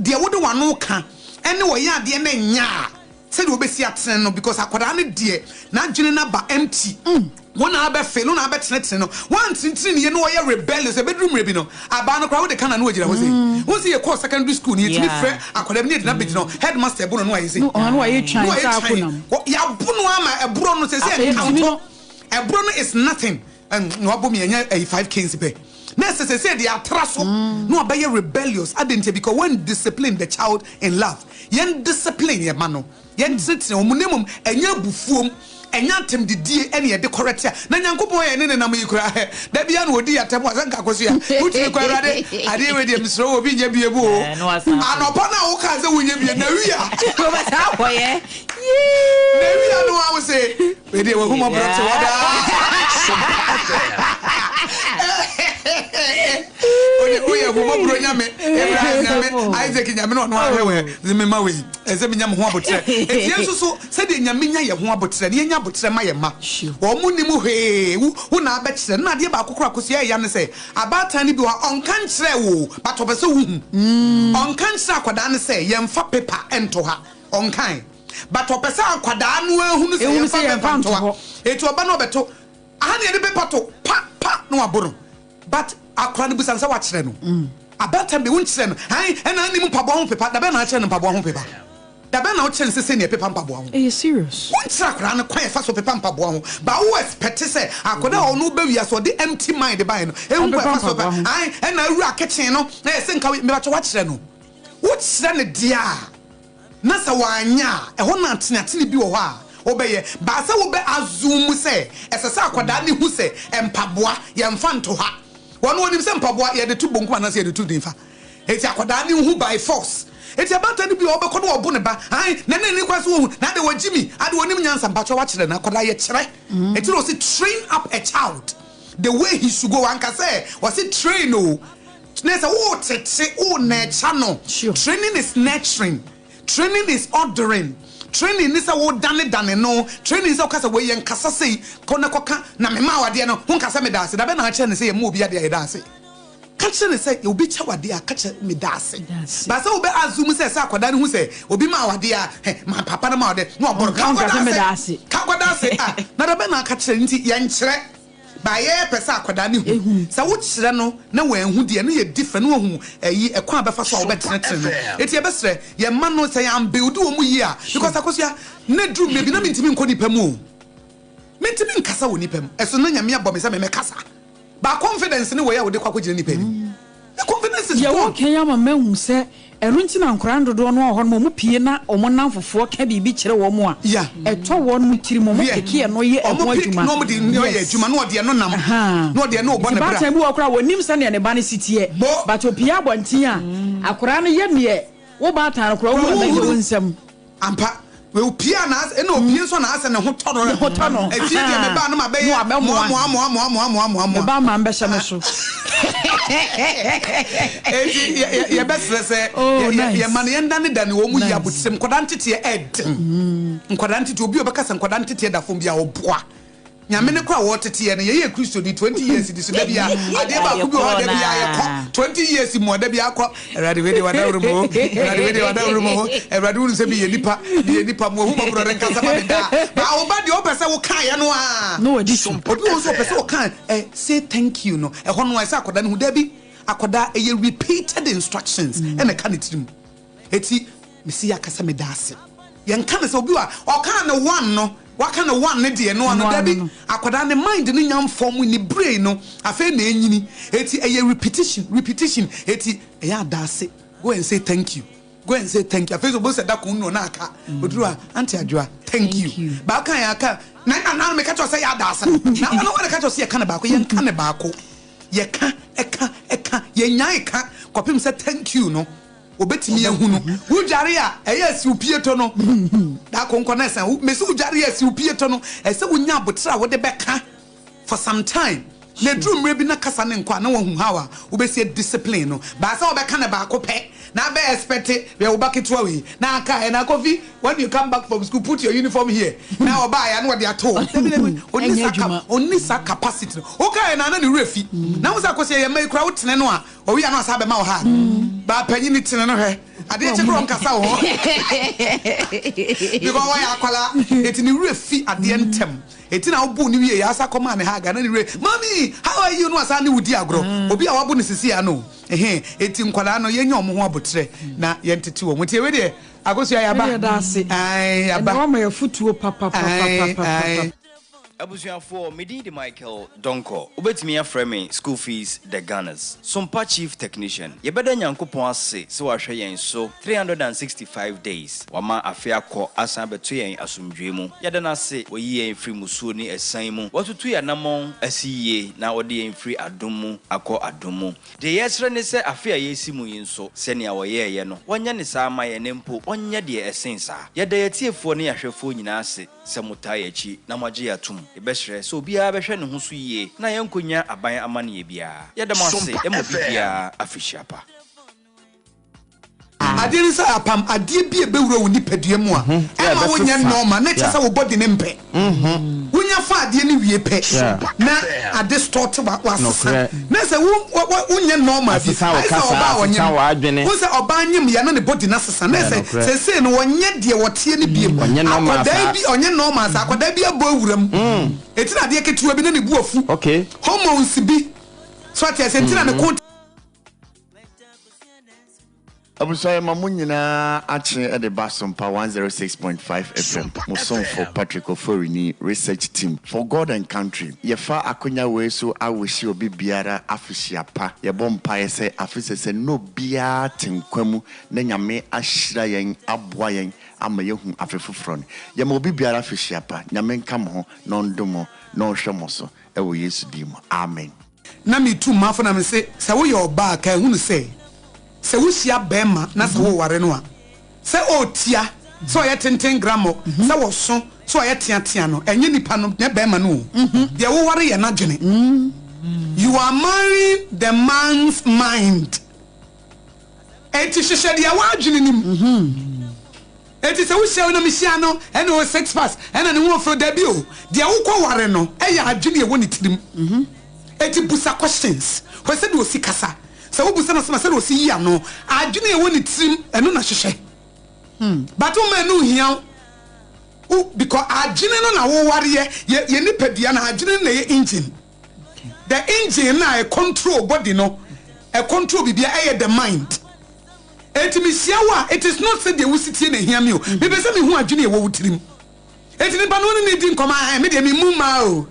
deɛ wode w'ano ka ɛne ɔyɛ adeɛ no nyɛ a sɛdeɛ wobɛsi atene no because akwadaa no deɛ n'adwene no aba empty. Wo na abɛ fail, wo na abɛ tenetene no, woantenetene no yie na ɔyɛ rebellious, ɛbɛduru mmerɛ bi no, abaa no koraa wode ka n'ano agyina hɔ sei. Wohu sɛ yɛkɔɔ secondary school no, yɛtumi frɛ akwadaa bi na yɛde no abɛgyina hɔ, headmaster ɛbo no na wayɛ sei. Na wayɛ twan Na wayɛ sɛ twan. akonam. Yɛabo no ama ɛborɔ no seesei Afei ɛnka ntumi ntɔ. no. Ɛborɔ no is nothing. Ɛn, na wabɔ mi ɛnyɛ ɛyi 5 kings pɛ. Na ɛsɛ seesei deɛ atra so na wabɛyɛ rebellious. Adɛn ntia? Because when discipline the child in love. Yɛn discipline yɛn mma no. Yɛntenetene wɔn, na mmom ɛnyɛ abufuom, ɛnyɛ atɛmdidie ɛne yɛde kɔrɛte a, na Nyankopɔn a yɛne no nam yi koraa hɛ, da biara na ɔdi yɛn atɛm a, sɛ nka akɔso a, wotumi kɔ Awurade, adeɛ wei deɛ mesrɛ wo obi nyɛ bie mu o, anɔpa no a wokaa sɛ wonyɛ bie, na wia, na wia no a wo se, wei deɛ wahu mɔborɔ te hɔ daa. Woyɛ ahummɔborɔ Nyame, Abraham Nyame, Isaac Nyame na ɔno ahwɛ wɛ, mema wei. Ɛsɛ sɛ menya me ho aboterɛ. Enti yɛn nso so, sɛdeɛ Nyame nya yɛn ho aboterɛ no, yɛnya aboterɛ ma yɛn mma. Wɔn nnim hwee, wo, wo na abɛkyerɛ no. Na adeɛ baako koraa Akosua ɛyɛ ya ne sɛ, abaatan no bi wɔ hɔ a, ɔnka nkyerɛɛ wo o, but ɔpɛ sɛ wohu. Ɔnka nkyerɛ akwadaa no sɛ, yɛmfa paper nto ha. Ɔnkae. But ɔpɛ sɛ akwadaa no ara hunu sɛ Ehunu sɛ yɛmfa paper yɛmfa nto nto ha. hɔ. Enti ɔba no ɔbɛto, aha na yɛde paper to, pa, pa, na wabo no. But akora no bisa no sɛ wakyerɛ no abaatan bi wonkyerɛ no ae ɛna anim mpaboa ho pepa dabɛn na akyerɛ no mpaboa ho pepa dabɛn na wokyerɛ no sɛ sɛnea ɛpepa mpaboa ho Ɛyɛ serious. Wonkyerɛ akwadaa no kwan a ɛfa so pepa mpaboa ho but wo expect sɛ akwadaa a ɔno ba wiase ɔde empty mind baeɛ no ɛhu kwan ɛfa so pepa ae ɛna awura kitchen no na ɛsɛ nka mebakyɛ wakyerɛ no wokyerɛ no deɛ a Na sɛ wanyɛ a, ɛhɔ no ateneatene bi wɔ hɔ a wobɛyɛ. But sɛ wobɛ assume sɛ ɛsɛ sɛ akwadaa no hu sɛ mpaboa yɛmfa nto ha. Wɔn wɔnim sɛ mpaboa yɛde to bonkum anaasɛ yɛde to nifa. Enti akwadaa no hu by force. Enti abaatan no bi wɔ hɔ ɔbɛkɔ na wabo ne ba. Ae, na na ɛnni kwan sɛ wɔhu. Na ade wɔgye mi, ade wɔnim nyansa. Mpakyɛw wakyerɛ no. Akwadaa yɛkyerɛ. Enti na wɔse train up a child the way he should go. Wanka sɛ wɔse train o. Na sɛ woretete, wo nurture no. Training is nurturing. Training is ordering. Training ne sɛ wodanedane no. Training sɛ woka sɛ wei yɛnkasa sei, kɔ na kɔka, na memaa wo adeɛ no, wonka sɛ meda ase. Da bɛn na woakyerɛ no sɛ yɛmma obi adeɛ a yɛda ase? Ka kyerɛ no sɛ obi kyɛ wo adeɛ a, ka kyerɛ meda ase. But sɛ wobɛ assume sɛ sɛ akwadaa no hu sɛ obi maa wo adeɛ a, hɛ, ma papa no maa wo adeɛ, na wabɔ no. Ka nkɔda ase. Ka nkɔda ase. Ah, na da bɛn na aka kyerɛ no? Nti yɛnkyerɛ. But yɛ pɛ sɛ akwadaa no hu. Sɛ wo kyerɛ no na wanhu deɛ, ɛno yɛ different na wahu ɛyi ɛkwan a bɛfa so a wo bɛ tenetene no. Eti yɛ bɛ srɛ yɛ mma no sɛ yɛn build wɔn yie a, because Akosua, na duru mmerɛ bi na mentumi nkɔ nipa mu o. Mentumi nkasa wɔ nipa mu. Ɛso na Nyame abɔ me sɛ me mɛ kasa. But confidence ne wei a wode kɔ akɔgyina nipa anim. The confidence is Deɛ gone. woka yi ama mahu sɛ ɛno nti na nkwadaa no dodoɔ no ara wɔ hɔ nom a wɔpue na wɔn nnamfofoɔ ka biribi kyerɛ wɔn a, ɛtɔ wɔn tirim, wɔn peke ɛno yɛ ɛho Wɔn pick adwuma. na wɔn de yɛ Yes. adwuma na wɔde ɛno nam Ahaa. na wɔde ɛno rebɔ Nti ne bra. baatan bi wɔ hɔ koraa a wɔnnim sɛdeɛ ne ba no si teɛ, Bo. but ɔpue abɔnten a, akwadaa no yɛ neɛ wo baatan no koraa wohu a ɛbɛyɛ wo nsam. Ampa. Opie a na ɛna opie nso na asɛ ne ho tɔ no. Ne ho tɔ no. Efie deɛ me ba no ma bɛyɛ moa moa moa moa moa moa moa moa. Me ba ma mbɛhyɛ me so. Eti yɛ yɛ bɛsrɛ sɛ Oh, yɛ nice. yɛ ma no yɛn dane dane wɔn mu yi Nice. abotisɛm nkwadaa nteteɛ ɛɛden. Nkwadaa nteteɛ obi a ɔbɛka sɛ nkwadaa nteteɛ da fam bi a ɔboa. Nyame no kora wɔtete yɛ no yɛyɛ Kristoni 20 years ni so da bia adeɛ baako bi wɔ hɔ da bia yɛkɔ 20 years mu da bia akɔ Awurade wei deɛ wadaworo mu o Awurade wei deɛ wadaworo mu o Awurade wonu sɛ meyɛ nipa meyɛ nipa mu ohu mɔborɔ ne nkasa ma me daa ba wo ba deɛ ɔpɛ sɛ wokaeɛ no a na wadi so obi wɔ nso ɔpɛ sɛ ɔka eh, say thank you no ɛhɔ no a ɛsɛ akwadaa no hu dabi akwadaa ɛyɛ repeated instructions ɛna ɛka ne tirim Eti mesi yɛ akasa meda ase. Yɛn ka no sɛ obi wa ɔkaa no one no waka no one ne deɛ no ano dabi akwadaa ne mind no nya nfɔm ne brain no afei na enyini eti ɛyɛ repetition repetition eti ɛyɛ adaase go and say thank you go and say thank you afei sɛ obo sɛ da kun no na aka oduru a aunty adwoa thank you baako a yɛ aka na na na meka kyerɛ sɛ yɛ adaase no na wɔn wɔn ka kyerɛ sɛ yɛ ka ne baako yɛn ka ne baako yɛ ka ɛka ɛka yɛn nyae ka kɔpem sɛ thank you no. Obetumi ahu no. Wodware a, ɛyɛ a siw pie tɔ no. Da konkɔ na ɛsɛn. Mese wodware a siw pie tɔ no. Ɛsɛ wonya aboterɛ a wode bɛka for some time. Na ɛduru mmerɛ bi na kasa no nkɔ a na wahu how a wobɛsi a discipline no. But sɛ wobɛka no baako pɛ na abɛ expect hwɛ wo ba ketewa wei na aka ɛ na Kofi when you come back from school put your uniform here na ɔbaeɛ a na ɔde ato hɔ. Dabi dabi ɔnni Ɛnyɛ saa cap adwuma. ɔnni saa capacity no. Wokaeɛ no a na ne werɛ fi. Na wohu sɛ Akosua yɛn mma yi koraa wotene no a ɔwie a na wasan abɛma wo hug. But panyini tene no hwɛ adeɛ kye koraa ɔnkasa wo ho because ɔyɛ akwadaa enti ne werɛ fi adeɛ ntɛm. Eti na woboo no wiei asa kɔmaa ne hug a na ne werɛ Mommy how are you na wasan ne wo di agorɔ. Obi a wabo no sisi ano o. Ehee eti nkwadaa no yɛnya wɔn ho aboterɛ na yɛntete wɔn. Nti wei deɛ Akosua yaba. Wei deɛ yɛda ase. Ae yaba. Ɛnɛ wama yɛn afutuo Ae papapapapapa. ae. Abusuafoɔ, me din de Michael Donkor. Wobɛtumi afrɛ me School Fees The Gunners. Sompa Chief Technician. Yɛbɛda Nyankopɔn ase sɛ wahwɛ yɛn so 365 days. Wama afe akɔ asan abɛto yɛn asomdwoe mu. Yɛda no ase, wayi yɛn firi musuo ne asiane mu. Watutu yɛn anammɔn asi yie na ɔde yɛn firi adom mu akɔ adom mu. Deɛ yɛsrɛ ne sɛ afe a yɛresi mu yi nso, sɛnea ɔyɛeɛ no, ɔnyɛ ne saa mma yɛn na mpo ɔnyɛ deɛ ɛsen saa. Yɛda yɛn atiefoɔ ne yɛn ahwɛfoɔ nyinaa ase sɛ motaa yɛn akyi na moagye yɛn atom. Yɛbɛsrɛ sɛ obiara bɛhwɛ ne ho so yie na yɛnkɔnya aban amanneɛ biara. Yɛda mo ase ma obi biara afehyia pa. Adeɛ ne sɛ apam adeɛ bi a ɛbɛwura wo nipadua mu a ɛma wonyɛ nɔɔma na kyerɛ sɛ wo body no mpɛ. Wonya fa adeɛ no wie pɛ na ade stɔɔte wasesa na sɛ wonyɛ nɔɔma bi. Ayɛ sɛ ɔbaa a ɔnyem. Wohu sɛ ɔbaa nyem yɛ na ne body no asesa na sɛ seesei no ɔnyɛ deɛ ɔteɛ no biom. Akwadaa bi ɔnyɛ nɔɔma saa akwadaa bi abɔ awura mu. Ɛti na adeɛ ketewa bi na ne bo afu. Hormones bi so ate aseɛ nti na ne ko. Abusua yɛma mo nyinaa akye de ba Sompa 106.5 FM, mo somfo Patrick Ofori ni, Research Team for God and Country. Yɛfa akonya wei so awihye obi biara afehyia pa. Yɛbɔ mpaeɛ sɛ afe sɛsɛ na obiara te nkwa mu na Nyame ahyira yɛn aboa yɛn ama yɛahu afe foforɔ no. Yɛma obi biara afehyia pa. Nyame nka mo ho na ɔndom mo na ɔnhwɛ mo so wɔ Yesu din mu. Amen. Na metu m'afo na mese, sɛ woyɛ ɔbaa a, kae hunu sɛ, sɛ wohyia barima na sɛ woreware no a, sɛ ɔretia, sɛ ɔyɛ tenten grammɔ, sɛ ɔso, sɛ ɔyɛ teatea no, ɛnyɛ nipa no, nyɛ barima no o. Deɛ woware yɛ n'adwene. You are marrying the man's mind. Enti hwehwɛ deɛ ɛwɔ adwene no mu. Enti sɛ wohyia wo na mehyia no ɛna ɔwɔ six pass ɛna ne ho ɔfɛ dabi o deɛ wokɔ ware no ɛyɛ adwene ɛwɔ ne tirim enti busa questions hwɛ sɛdeɛ ɔsi kasa sɛ wobusa no asɛm a sɛdeɛ ɔsi yi ano adwene ɛwɔ ne tirim ɛno na hwehwɛ but woma ɛno nhia wo because adwene no na wowareɛ yɛ yɛ nipadua no adwene no na ɛyɛ engine the engine na ɛ control body no ɛ control bibia ɛyɛ the mind. Enti mehyia wo a, it is not sɛ deɛ wosi tie na ɛhia me o, mepɛ sɛ mehu adwene a ɛwɔ wo tirim. Enti nipa no wo ne no di nkɔmmɔ a, ɛɛ me deɛ memmu mmaa o.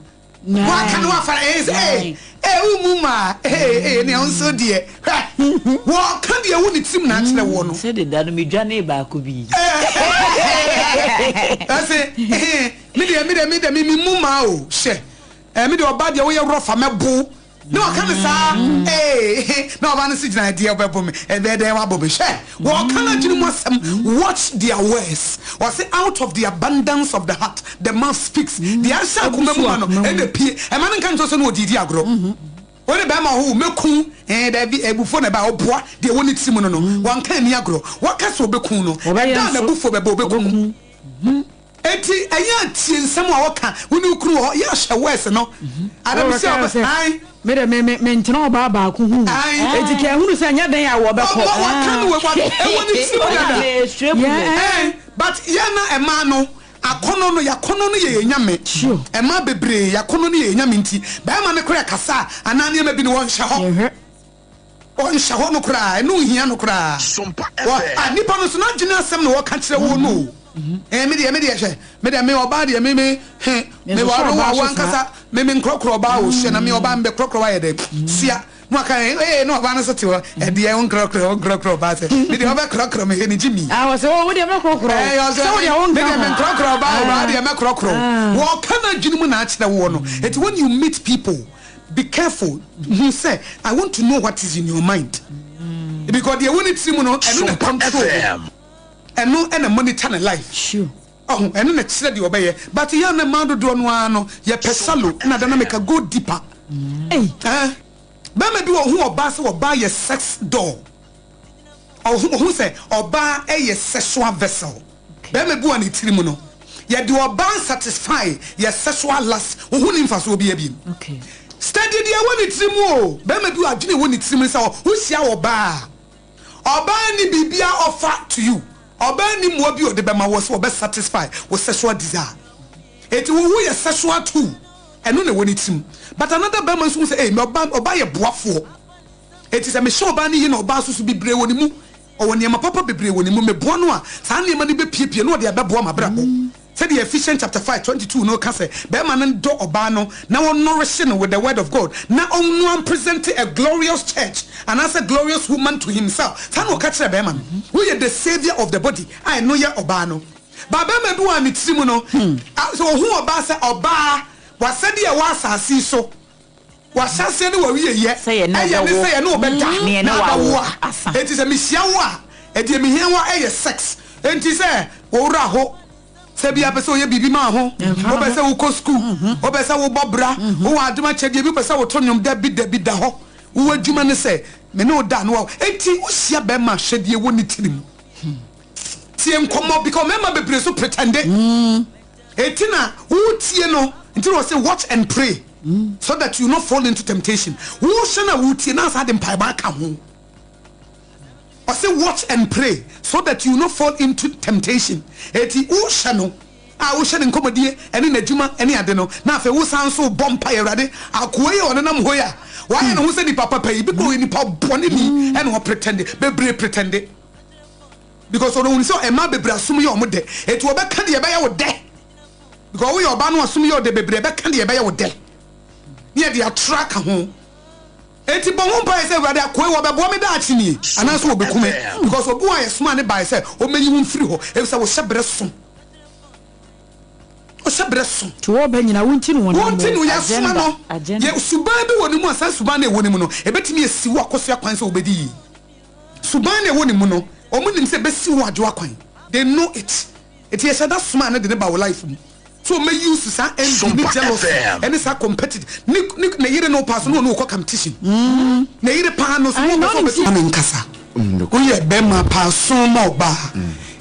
Woaka no woafa no, ɛɛ sɛ ee, ee wommu mmaa, ee ee nea wo nso deɛ, hwɛ, wɔka deɛ ɛwɔ ne tirim na akyerɛ woɔ no. Sɛde da no medwanee baako bi. Ɛse, ee, me deɛ, me deɛ, me deɛ, me memmu mmaa o, hyɛ, ɛɛ me deɛ ɔbaa deɛ woyɛ rough a mɛbo. Na ɔka no saa ee na ɔbaa no si gyina deɛ ɔbɛbo me ɛbɛyɛ dɛn wabɔ me hwɛ wɔka no adwene mu asɛm watch their words ɔse out of the abundance of the heart the mouth speaks deɛ ahyɛ akoma mu ma no ɛna pie ɛma no nka nkyɛn sɛ no ɔdidi agorɔ wo ne bɛrima ɔho mɛku ɛɛ daabi abufuo na ɛba ɔboa deɛ ɛwɔ ne tiri mu no no wɔnka ani agorɔ wɔka sɛ ɔbɛku no ɛda a n'abufuo bɛba ɔbɛku. Enti ɛyɛ a tie nsɛm a ɔka, wo ne wo kunu wɔ hɔ, yɛ a hwɛ worse no. Ada me si a ɔbɛ, ae. Me de me me mentena ɔbaa baako ho. Enti ka ehunu sɛ nyɛ den a wɔbɛkɔ. Ɔbɔ waka no wɔ ɛwɔ ne tirim dada. Yeah, but yɛn na ɛmaa no akɔnɔ no yakɔnɔ no yɛ yɛn nyame. Ɛmaa bebree yakɔnɔ no yɛ yɛn nyame nti bɛrima no koraa kasa anaa nneɛma bi no wɔnhyɛ hɔ. Ɔnhyɛ hɔ no koraa, ɛno nhia no koraa. Wɔ, ah, nipa no so n'adwene asɛm na ɔka kyerɛ wo no o. Eh, me deɛ, me deɛ hwɛ, me deɛ me ɔbaa deɛ me me he, me ware wo a wo ankasa me me nkorɔkorɔ ɔbaa o, hyɛ na me ɔbaa me bɛ korɔkorɔ wayɛ dɛ, sua. Na waka eh, eh, na ɔbaa no so te hɔ, ɛdeɛ wo nkorɔkorɔ, wo nkorɔkorɔ ɔbaa sɛ, me deɛ ɔbɛ korɔkorɔ me hɛ ne gye mi. Ah, ɔsɛ wo deɛ mɛ korɔkorɔ, Eh, ɔsɛ, sɛ wo deɛ wo me nka deɛ me ho. nkorɔkorɔ ɔbaa o, ɔbaa deɛ mɛ korɔkorɔ. Wɔka n'adwene mu na akyerɛ woɔ no, eti when you meet people, Be careful hu sɛ I want to know what is in your mind because deɛ ɛwɔ ne tiri mu no ɛno na control no ɛno ɛna monitor ne life ɔho ɛno na kyerɛ deɛ ɔbɛyɛ but yɛn na mmaa dodoɔ no ara no yɛpɛ shallow ɛna da na meka go deeper. Ei. Eh, bɛrima bi wɔ ɔhu ɔbaa sɛ ɔbaa yɛ sex doll. Ɔhu ɔhu sɛ ɔbaa yɛ sexual vessel. Bɛrima bi wɔ ne tiri mu no, yɛde ɔbaa satisfy yɛ sexual lust, ɔhu ne mfasoɔ biara bi. Steady deɛ ɛwɔ ne tiri mu o, bɛrima bi wɔ adwene ɛwɔ ne tiri mu sɛ wohyia ɔbaa a, ɔbaa nni biribiara offer to you, ɔbaa nni mmoa bi a ɔde bɛma wo sɛ ɔbɛ satisfy wo sexual desire. Enti wo wo yɛ sexual too, ɛno na ɛwɔ ne tirim. But another bɛrima nso hu sɛ ei, ɔbaa ɔbaa yɛ boafoɔ. Enti sɛ mehyɛ ɔbaa no yie na ɔbaa nso so bebree wɔ ne mu, ɔwɔ nneɛma papa bebree wɔ ne mu, meboa no a, saa nneɛma no bɛpiepie na ɔde abɛboa m'abrabɔ. Sɛdeɛ Ephesians chapter 5, 22 no ka sɛ, barima no ndɔ ɔbaa no na ɔnnɔrehye no with the word of God na ɔnnoa mpresente a glorious church anaasɛ glorious woman to himself. Saa na ɔka kyerɛɛ barima no. Woyɛ the saviour of the body a ɛno yɛ ɔbaa no. But barima bi wɔ a ne tiri mu no, sɛ ɔhu ɔbaa sɛ ɔbaa, w'asɛdeɛ a ɛwɔ asase yi so, W'ahyɛaseɛ ne w'awieɛ Sɛ yɛne wo ɛyɛ ne bɛwo sɛ yɛne wo bɛda ne yɛne na wo abɛwo awo a. asa. Enti sɛ mehyia wo a, ɛdeɛ mehia wo a ɛyɛ sex. Enti sɛ wo werɛ aho, sɛ ebia wopɛ sɛ woyɛ biribi ma wo ho, wopɛ sɛ wokɔ sukuu, wopɛ sɛ wobɔ bra, wowɔ adom akyɛdeɛ bi, wopɛ sɛ woto nnwom, dabi dabi da hɔ. Wo adwuma ne sɛ me ne wo da na wawo. Enti wohyia bɛrima a, hwɛ deɛ ɛwɔ ne tirim. Tie nkɔmmɔ because mmarima bebree nso pretende. Enti na wotie no nti na ɔse watch and pray so that you not fall into temptation. Wohyɛ no a wotie na asa de mpaebɔ aka ho. Ɔse watch and pray so that you not fall into temptation. Enti wohyɛ no a wohyɛ ne nkɔmmɔdie ɛne n'adwuma ɛne ade no na afei wosan nso bɔ mpaeɛ Awurade akoa yi a ɔnenam hɔ yi a wayɛ ne ho sɛ nipa papa yi bi kɔ ɔyɛ nipa bɔne ni ɛna ɔpretende bebree pretende. Because ɔno ohun sɛ mmaa bebree asom yɛ ɔmo dɛ eti ɔbɛka deɛ ɛbɛyɛ wo dɛ because woyɛ ɔbaa no asom yɛ ɔdɛ bebree ɛbɛka deɛ ɛbɛyɛ wo dɛ ne yɛde atorɔ aka ho eti bɔ ho mpaeɛ sɛ awurade akoe wɔbɛboa me daakye nie anaasɛ wɔbɛku me because obi wɔ a yɛsomaa ne baeɛ sɛ ɔmmɛyi wo mfiri hɔ efisɛ wo hyɛbrɛ so wo hyɛbrɛ so Nti wɔba nyina wo nti na wɔnam wo nti o. na yɛasoma no Agenda. yɛ suban bi wɔ ne mu a saa suban no a ɛwɔ ne mu no ɛbɛtumi asi wo akɔsoa kwan sɛ wobɛdi yie. Suban na ɛwɔ ne mu no, wɔn nim sɛ ɛbɛsi wo adwoa kwan. They know it. Nti yɛhyɛ da somaa no de no ba wo life mu sɛ ɔmmɛ use saa envy ne jealousy ɛne saa competitive ne ne ne yere no paa so na ɔne wo kɔ competition. Ne yere paa no so na ɔpɛ sɛ ɔbɛto. Ma me nkasa. Woyɛ bɛrima paa so ma ɔbaa.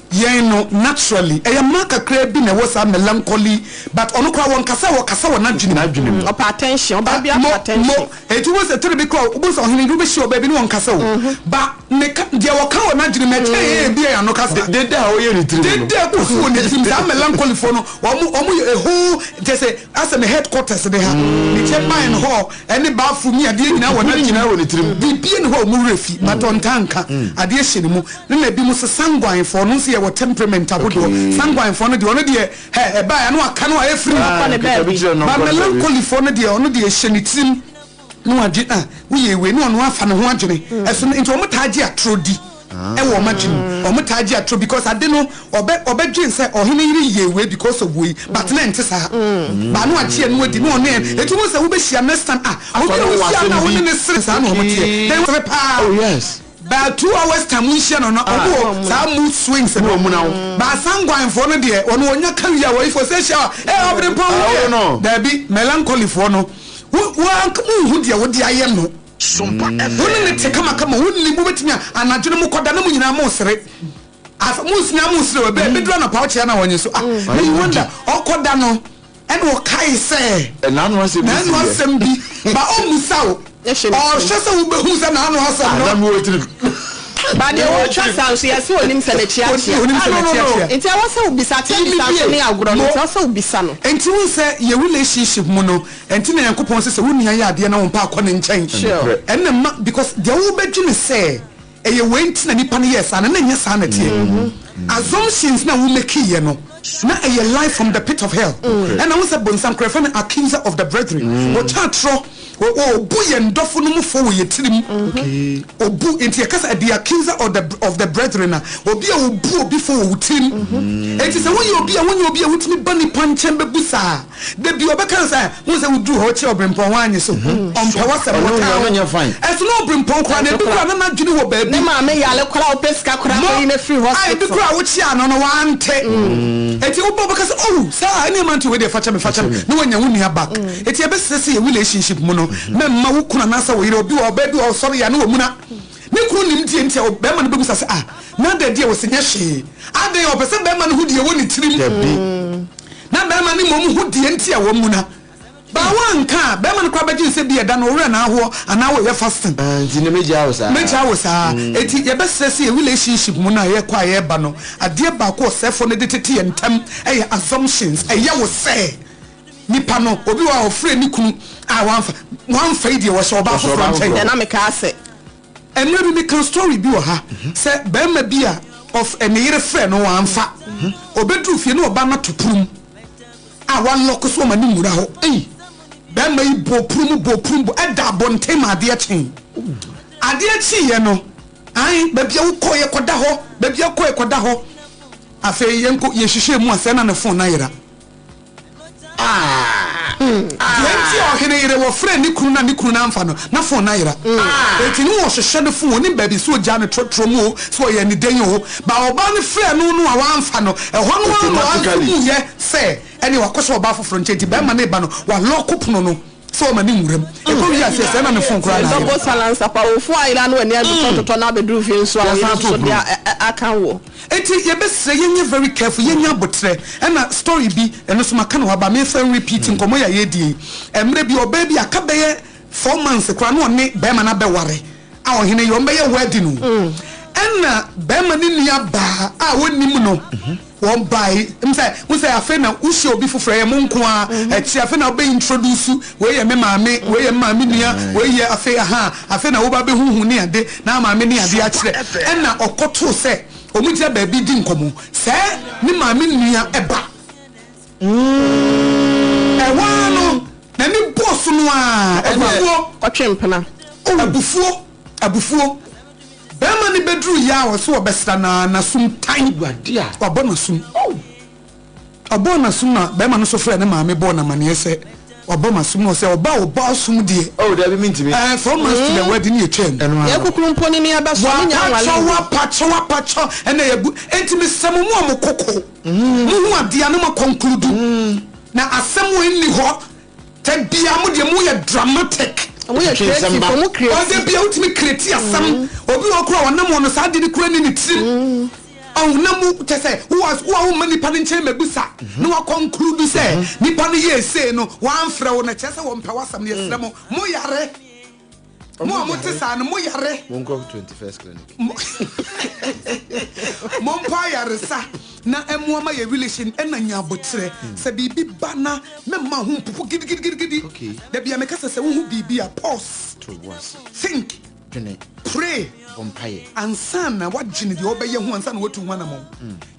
Yɛn no naturally ɛyɛ mmaa kakraa bi na ɛwɔ saa melancholy but ɔno koraa wɔnkasa a wɔkasa wɔ n'adwene mu. Ɔpɛ attention, ɔbaa biara Mo pɛ attention. mo eti wobɛhu sɛ toro bi koraa wobɛhu sɛ ɔhene bi wobɛhyia ɔbaa bi ne wɔnkasa o ba ne ka deɛ wɔka wɔ n'adwene mu ɛkyɛn yɛn ebi a yɛn ano kasa. Dede a ɔyɛ ne tirim no. Dede a ɛkɔ so wɔ ne tirim saa melancholy foɔ no wɔn wɔn yɛ a whole kyerɛ sɛ asɛ ne headquarters ne ha ne kyɛ ban hɔ ɛne bathroom ne adeɛ nyinaa wɔ Biribi nyinaa wɔ ne n'adwene tirim. mu biribi ne hɔ a wɔn werɛ fi but ɔntaa nka adeɛ hyɛ ne mu. Nna bi mo se sanguine foɔ no nso yɛwɔ temperament ahodoɔ. Sanguine foɔ no deɛ ɔno deɛ hɛ ɛbaeɛ a na waka no ayɛ free. But melancholy foɔ no deɛ ɔno deɛ ɛhyɛ ne tirim na wadwen ah woyɛ wei na ɔno afa ne ho adwene ɛso no nti wɔn taa gye atorɔ di ɛwɔ wɔn adwene mu. Wɔn taa gye atorɔ because ade no ɔbɛ ɔbɛdwen sɛ ɔhene yere yɛ wei because of wei but na ɛnte saa. But na wagye ɛno adi na ɔne ɛnti wohu sɛ wobɛhyia next time ah obi a wohyia no a wo ne no sere saa na wɔn teɛ. They sere paa. Oh yes. By 2 hours time wonhyia no no ɔmo wɔ saa mood swings no. By sanguine foɔ no deɛ ɔno ɔnya ka wie a wɔyi fo sɛ hyia a eh ɔbere pɔn wo deɛ daabi melancholy foɔ no wo wo anka wonhu deɛ wode ayɛ no wo ne ne te kamakama wonnim wobɛtumi a anadwo no mokɔda na mo nyinaa mosere af mo nyinaa mosere wɔ bɛɛ bɛduru anɔpa wokyea na wɔnye so ah na you wonder ɔkɔda no ɛna ɔkae sɛ N'ano asɛm bi n'ano si yɛ. asɛm bi ba ɔmmusa wo ɔhwɛ sɛ wobɛhu sɛ n'ano asɛm no Na mi wɔ tirim. Ba deɛ wɔtwa saa nso yɛsɛ onim sɛ n'akyi akyea. Onim sɛ n'akyi akyea. Nti ɛwɔ sɛ wobisa akyɛ bisa nso ne agorɔ no nti ɛwɔ sɛ wobisa no. Nti wohu sɛ yɛ relationship mu no ɛnti na Nyankopɔn sɛ sɛ wo nua yɛ adeɛ na wo mpa akɔ ne nkyɛn Sure. ɛnna mma because deɛ wobɛdwene sɛ ɛyɛ wei nti na nipa no yɛɛ saa no na ɛnyɛ saa na ɛteɛ assumptions na wo make yɛ no na ɛyɛ lie from the pit of hell ɛna wo sɛ bonsam korɛ fɛ no accuser of the brethren wɔtwa atorɔ ɔbu yɛn dɔfo no mu fo wɔ yɛ tirim obu nti yɛka sɛ the accuser of the brethren a obi a obu obi fo wɔ wo tirim nti sɛ woyɛ obi a wonyɛ obi a wotumi ba nipa nkyɛn bɛbu saa da bi ɔbɛka sɛ wo sɛ woduru hɔ kyerɛ ɔbrempɔn woanye so ɔmpɛ w'asɛm Ɔno wɔtaa ɔno nyɛ wo fine. ɛso na ɔbrempɔn koraa na ebi koraa na n'adwene wɔ baabi Ne maame yale koraa wopɛ sika koraa mo kɔyi no afiri a ebi hospital. koraa wokyia no no wante eti wobɔ bɛka sɛ oh saa ɛne ɛma nti wei deɛ fakyɛ me fakyɛ me na wanya wo nua back eti ɛbɛsrɛ sɛ yɛ relationship mu no. no, mɛmma wo kunu anaasɛ wo yere, obi wɔ hɔ, ɔbaa bi wɔ hɔ, ɔsɔre yɛ a na wamuna. Ne kunu nim deɛ nti a barima no bɛbisa sɛ, Ah, na adɛn deɛ? Ɔse, Nyɛ hwee. Adɛn? Ɔpɛ sɛ barima no hu deɛ ɛwɔ ne tirim. Na barima no mmom hu deɛ nti a wamuna. Baa woanka a, barima no koraa bɛdwene sɛ bi ɛda no wo werɛ na ahoɔ anaa woreyɛ fasting. Nti no mɛgyaa wo saa. Mɛgyaa wo saa. Enti yɛbɛsrɛ sɛ yɛn relationship mu no a yɛrekɔ a yɛreba no, adeɛ baako a ɔsɛefoɔ no de tete yɛn ntam yɛ assumptions. Ɛyɛ wo sɛ nipa no, obi wɔ hɔ a ɔfrɛɛ ne kunu a wamfa, wamfa yi deɛ wɔhyɛ ɔbaa foforɔ nkyɛn. Ɛna mekaa sɛ. Mmerɛ bi mekaa story bi wɔ ha sɛ barima bi a ɔf ne yere frɛɛ no wamfa, ɔbɛduru fie na ɔbaa no ato pono mu. a wɔalɔko so ama no nwura hɔ. Ei! Barima yi bɔɔ prum, bɔɔ prum, bɔ, ɛda abɔnten ma adeɛ kyee. Adeɛ kyeeɛ no, ae, baabi a wokɔeɛ kɔda hɔ, baabi a wokɔeɛ kɔda hɔ. Afei yɛnkɔ, yɛhwehwɛɛ mu a, sɛɛ na ne fon no ayera. Deɛ nti a ɔhene yere wɔfrɛɛ ne kunu na ne kunu no amfa no, na fon no ayera. Enti ne wɔhwehwɛ ne fon, ɔnim baabi, sɛ ɔgyaa no trɔtrɔ mu o, sɛ ɔyɛɛ no dɛn o, Ba ɔbaa no frɛɛ no no a wamfa no, ɛhɔ no ara na ɔanso huiɛ sɛ ɛneɛ wakɔhyɛ ɔbaa foforɔ nkyɛn nti barima no reba no walɔɔko pono no sɛ ɔma no nwura mu. Ɛkɔ wie aseɛ sɛɛ na ne fon koraa na ayera. Double silence apa wo fon ayera na w'ani agye tɔ totɔ na abɛduru fie nso a wo yere nso de aka woɔ. Enti yɛbɛsrɛ yɛnyɛ very careful, yɛnyɛ aboterɛ. Ɛna story bi, ɛno nso maka no hɔ aba, mensan repeat nkɔmmɔ yi a yɛredi yi. Mmerɛ bi ɔbaa bi aka bɛyɛ 4 months koraa na ɔne barima no abɛware. A ɔhene yi wɔbɛyɛ wedding o ɛna bɛrima ne nua baa a wɔnnim no wɔn bae m sɛ wo sɛ afei na wohyia obi foforɔ ɛyɛ mo nko a ɛkyi afei na wobɛ introduce wei yɛ me maame, wei yɛ me maame nua, wei yɛ afei aha afei na woba bɛhuhu ne ade na maame ne ade akyerɛ ɛna ɔkɔtoo sɛ wɔn gyina baabi di nkɔmmɔ sɛ ne maame nua ɛba Ɛhɔ ara no, n'ani bɔɔ so no ara, abufuo. Ɔtwe mpena. Oh, abufuo, abufuo. Barima no bɛduruu yɛ a ɔse ɔbɛsra no ara, n'asom tan. Wabɔ n'asom. Ɔbɔɔ n'asom na barima no nso frɛɛ ne maame bɔɔ no amaneɛ sɛ wabɔ m'asom na ɔsɛ ɔba a ɔbɔ asom deɛ. Oh, dabi mentumi. Ɛɛ, 4 months to the wedding yɛ twam. Ɛno ara Yɛ no. kukuru mpo ne nea ɛbɛsɔ, ne nya nwale Wapakyɔ, mpo. wapakyɔ, wapakyɔ, ɛna yɛbu. Enti mesrɛ mo, mo a mo koko. Mo ho adeɛ a na mo akɔnkludu na asɛm wei nni hɔ tɛ bia mo deɛ mo yɛ dramatic. Ɔmo yɛ creative, ɔmo create. Ɔdɛ bia wotumi create asɛm obi wɔ hɔ koraa ɔnam hɔ no saa adeɛ no koraa nni ne tirim ɔho na mo kyɛ sɛ wo a wo a womma nipa no nkyɛn mɛbisa na wakɔnkludu sɛ nipa no yɛɛ sei no wamfrɛ wo no kyerɛ sɛ wɔmpɛ w'asɛm no yɛsrɛ mo mo yare. Mo a mote saa no, moyare. Monkɔ 21st clinic. Mompɔ ayaresa na ɛmmoa ma yɛ relation ɛna nya aboterɛ. Sɛ biribi ba na mɛmma ho mpopo gidigidigidi. Da bia meka sɛ sɛ wohu biribi a pause, think, pray ansa na woadwene deɛ wobɛyɛ ho ansa na woatu ho anamɔn.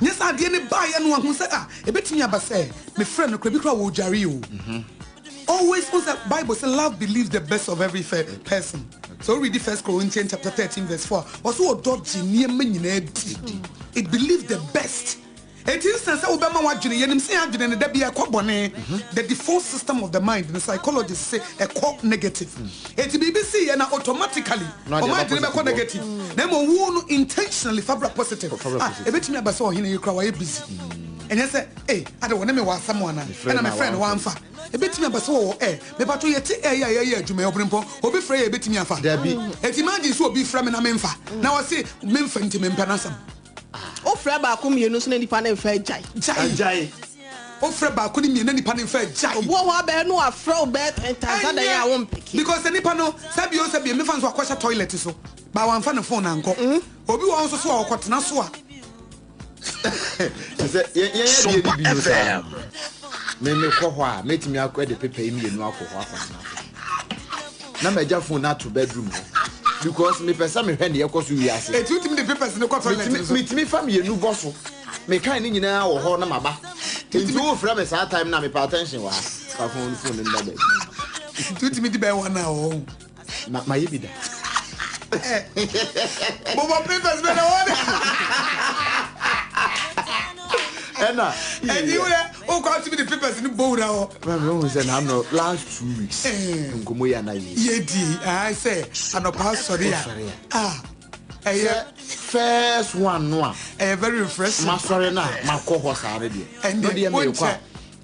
Nyɛ sɛ adeɛ no baeɛ no ahu sɛ ah ɛbɛtumi aba sɛ mefrɛ no koraa bi koraa wɔredware o. Always wohu sɛ bible sɛ love believes the best of every person sɛ wo readi first Corinthians chapter 13 verse 4 a ɔsɛ ɔdɔ gye nneɛma nyinaa di, it believes the best. Enti nsa sɛ wobɛma w'adwene, yɛnim sɛ yɛn adwene no da biara ɛkɔ bɔne, the default system of the mind no psychologists se ɛkɔ negative, enti biribi si yɛ na automatically ɔma adwene bɛkɔ negative, na mmom wo no intentionally fa bra positive. Ah, ɛbɛtumi aba sɛ ɔhene yi koraa wayɛ busy, ɛnyɛ sɛ ei ade wɔne me wɔ asɛm anaa ɛna mefrɛ no wamfa. Ebetumi aba sɛ wɔwɔ ɛ. Mepakyɛw yɛte ɛ yi a yɛyɛ adwuma yi ɔbrempɔn obi frɛ yɛ a ebetumi afa? Dabi. Enti imagine sɛ obi frɛ me na memfa na ɔse memfa nti mempɛ n'asɛm. Wo frɛ baako mmienu nso na nipa no mfa agyae. Gyae. Wo frɛ baako ne mmienu na nipa no mfa agyae. Obi wɔ hɔ a bɛyɛ no wafrɛ wo bɛyɛ 10 times adɛn a wo mpeke. Because sɛ nipa no sɛbi o sɛbi mefa no sɛ wakɔhyɛ toilet so but wamfa ne phone ankɔ. Obi wɔ hɔ nso so a ɔkɔtena so a. Te sɛ yɛn yɛn adeɛ no bi no saa no, me mekɔ hɔ a mɛtumi akɔ de pepa yi mmienu akɔ hɔ akɔtena so na magya phone no ato bedroom hɔ because mepɛ sɛ mehwɛ deɛ ɛkɔ so wiase. Eti wotumi de papers no kɔ toilet nso? Metumi fa mmienu bɔ so, mekan ne nyinaa wɔ hɔ na maba. Nti wofrɛ me saa time no a mepɛ attention wɔ ha, fa phone phone no nda baabi. Nti wotumi di bɛyɛ 1 hour wɔ hɔ? Ma mayɛ bi da. Bobɔ papers bɛ na wɔn. Ɛna. Ɛdi wo yɛ o kɔ atumi de papers ni bɔ wura hɔ. Maame ohun sɛ n'ano last 2 weeks nkɔmɔ yi ana yɛ. Yɛ di ayi sɛ anɔpa asɔre a. Ah ɛyɛ. First one no a. Ɛyɛ very refreshing. Masɔre na makɔ hɔ saa ne deɛ. Ɛnde No deɛ o mekɔ a. nkyɛ.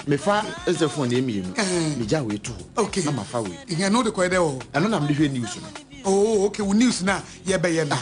Mefa ɛsɛ phone yɛ mmienu. Megya wei to hɔ. Okay. Na mafa wei. Ɛno wode kɔyɛ dɛ wɔ hɔ? Ɛno na mede hwɛ news no. Oh, okay, wo news na yɛbɛyɛ no.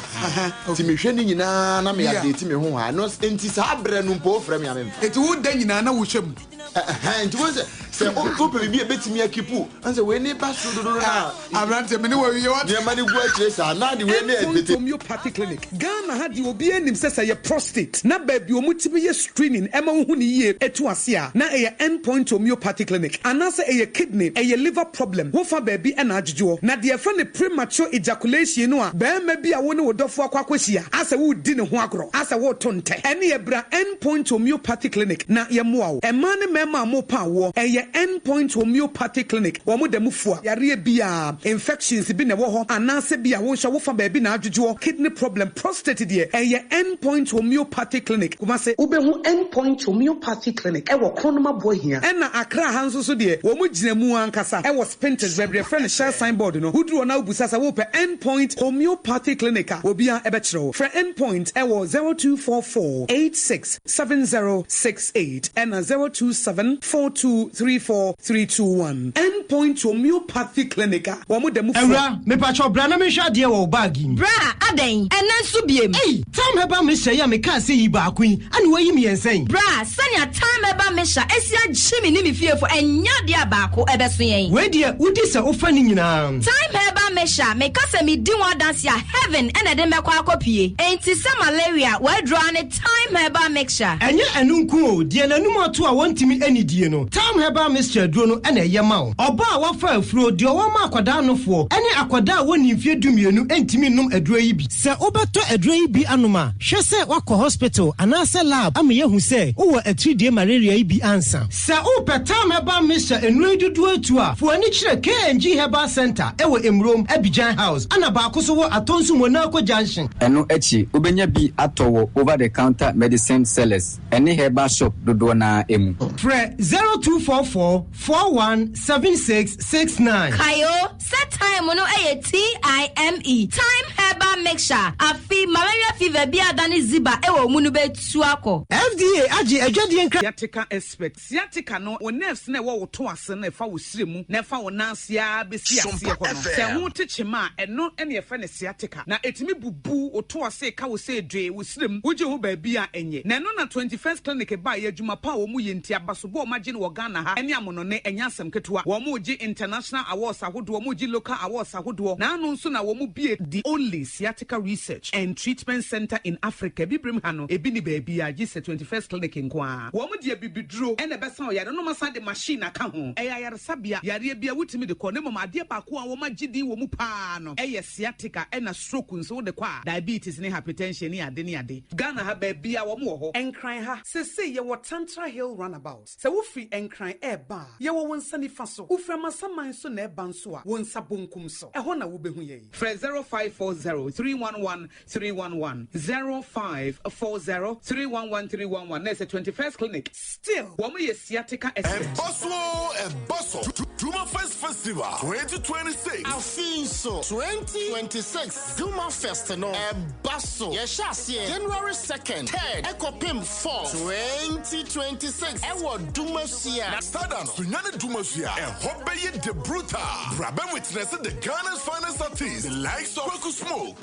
Nti mehwɛ ne nyinaa na me update me ho ha. No, nti saa berɛ no mpo wofrɛ me a memfa. Nti wo da nyinaa na wohwɛ mu. Nti wo sɛ sɛ wopɛ biribi a ɛbɛtumi akipu sɛ wei ne ba soro dodo no a. Aberanteɛ me ne wɔ wie wate. Nneɛma no gu akyire saa na de wei ne Endpoint ɛtete. Homeopathy Clinic, Ghana ha deɛ obiara nim sɛ sɛ ɛyɛ prostate na baabi a wɔtumi yɛ screening ɛma wohu no yie ɛtu ase a na ɛyɛ Endpoint Homeopathy Clinic anaasɛ ɛyɛ kidney, ɛyɛ liver problem wofa baabi ɛna adwodwoɔ. Na deɛ yɛfrɛ no premature ejaculation no a barima bi a wo ne wo dɔfoɔ akɔ akɔhyia asɛ woredi ne ho agorɔ asɛ woreto ntɛ ɛneɛ bra Endpoint Homeopathy Clinic na yɛmmoa wo. Mmaa ne mmarima a morepa awoɔ ɛyɛ Endpoint Homeopathy Clinic wɔn da mu fua yareɛ biara, infections bi na ɛwɔ hɔ anaasɛ bi a wo nso wofa baabi na adwodwoɔ, kidney problem, prostate deɛ ɛyɛ Endpoint Homeopathy Clinic, Kumasi. Wobɛhu Endpoint Homeopathy Clinic wɔ Kronom Aboahia ɛna Accra ha nso so deɛ wɔn gyina mu ankasa wɔ Spintex baabi a yɛfrɛ no Shell sign board no, woduru hɔ na wobisa sɛ wopɛ Endpoint Homeopathy Clinic a obiara bɛkyerɛ wo. Frɛ Endpoint wɔ 0244 86 7068 ɛna 027 4234 321. Endpoint Homeopathy Clinic a wɔn da mu fua. Awura, mepakyɛw bra na menhwɛ adeɛ wɔ wo bag yi mu. Bra, adɛn? Ɛnnɛ nso biem? Ei! Tam herbal mixture yi a mekaa sɛ yi baako yi, ɛna woayi mmiɛnsa yi? Bra, sɛnea Time Herbal Mixture asi agye me ne me fiefo, ɛnyɛ adeɛ a baako ɛbɛso yɛn. Wei deɛ, wodi sɛ wofa ne nyinaa. Time Herbal Mixture, meka sɛ medi ho adanse a, heaven na ɛde mɛkɔ akɔpue. Enti sɛ malaria, w'aduro ara ne Thyme Herbal Mixture. Ɛnyɛ ɛno nko o, deɛ n'anum ato a wɔntumi nnidie no, Thyme Herbal Mixture aduro no na ɛyɛ ma wo. Ɔbaa a wafa afuro, deɛ ɔwɔ ma akwadaa nofoɔ, ne akwadaa a wɔnnii mfeɛ dumienu ntumi nnom aduro yi bi. Sɛ wobɛtɔ aduro yi bi anom a, hwɛ sɛ woakɔ hospital anaasɛ lab ama yɛahu sɛ wowɔ atiridie malaria yi bi ansa. Sɛ wopɛ Thyme Herbal Mixture nnuro yi dodoɔ atu a, fa w'ani kyerɛ KNG Herbal Centre wɔ Emurom, Abidjan House, ɛna baako nso wɔ Atonsu Monaco Junction. Ɛno akyi, wobɛnya bi atɔ wɔ over-the-counter medicine sellers ne herbal shop dodoɔ no ara mu. Frɛ 0244 41 76 69. Kae o, sɛ thyme no yɛ TIME, Thyme Herbal Mixture, afe malaria fever bi a adane ziba wɔ wo mu no bɛtu akɔ. FDA agye adwadie nkra. Sciatica expert. Sciatica no, wo nerves no a ɛwɔ wo to ase no a ɛfa wo srɛ mu na ɛfa wo nan ase ara bɛsi aseɛ hɔ no, sɛ ɛho te kyema a, ɛno na yɛfrɛ no sciatica. Na ɛtumi bubu wo to ase ka wo sɛ dwee wo srɛ mu, wogye ho baabi a ɛnyɛ. Na ɛno na 21st Clinic baeɛ, adwuma pa a wɔyɛ nti, abasobɔ a wɔagye no wɔ Ghana ha ne amonɔne, ɛnyɛ asɛm ketewa. Wɔregye international awards ahodoɔ, wɔregye local awards ahodoɔ, na ano nso na wɔbue the only sciatica research and treatment centre in Africa, Abibirem ha no, ebi nni baabiara gye sɛ 21st Clinic nko ara. Wɔn de abibiduro na ɛbɛsa ɔyare no na wɔasan de machine aka ho. Ɛyɛ ayaresabea, yareɛ biara wotumi de kɔ na mmom adeɛ baako a wɔagye din wɔ mu pa ara no yɛ sciatica ɛna stroke nso wode kɔ a, diabetes ne hypertension ne ade ne ade. Ghana ha baabiara wɔn wɔ hɔ. Nkran ha seesei yɛwɔ Tantra Hill Runabout. Sɛ wofiri Nkran ɛreba a, yɛwɔ wo nsa nifa so. Wofiri Amasaman nso na ɛreba nso a, wo nsa bonkum so. Ɛhɔ na wobɛhu yɛn. Frɛ 0540 311 311, 0540 311 311 na ɛsɛ 21st Clinic. Still, wɔn yɛ sciatica expert. Ɛba so oo, ɛba so, Dwuma Fest Festival 2026. Afei nso, 2026 Dwuma Fest no ɛba so. Yɛhyɛ aseɛ January 2nd, 3rd ɛkɔpem 4th, 2026 ɛwɔ Dumasua. Na Sada no, Sunyani Dumasua, ɛhɔ bɛyɛ the brutal. Bra bɛ witness the Ghana's finest artists, the likes of Kweku Smoke,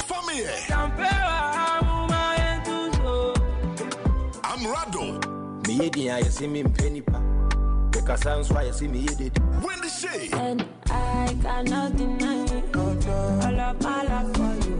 Fameye, Amerado, Meyɛ din a yɛse mempɛ nipa mekasa nso a yɛse meyɛ dede Wendy Shay, And I cannot deny it. All of my love for you.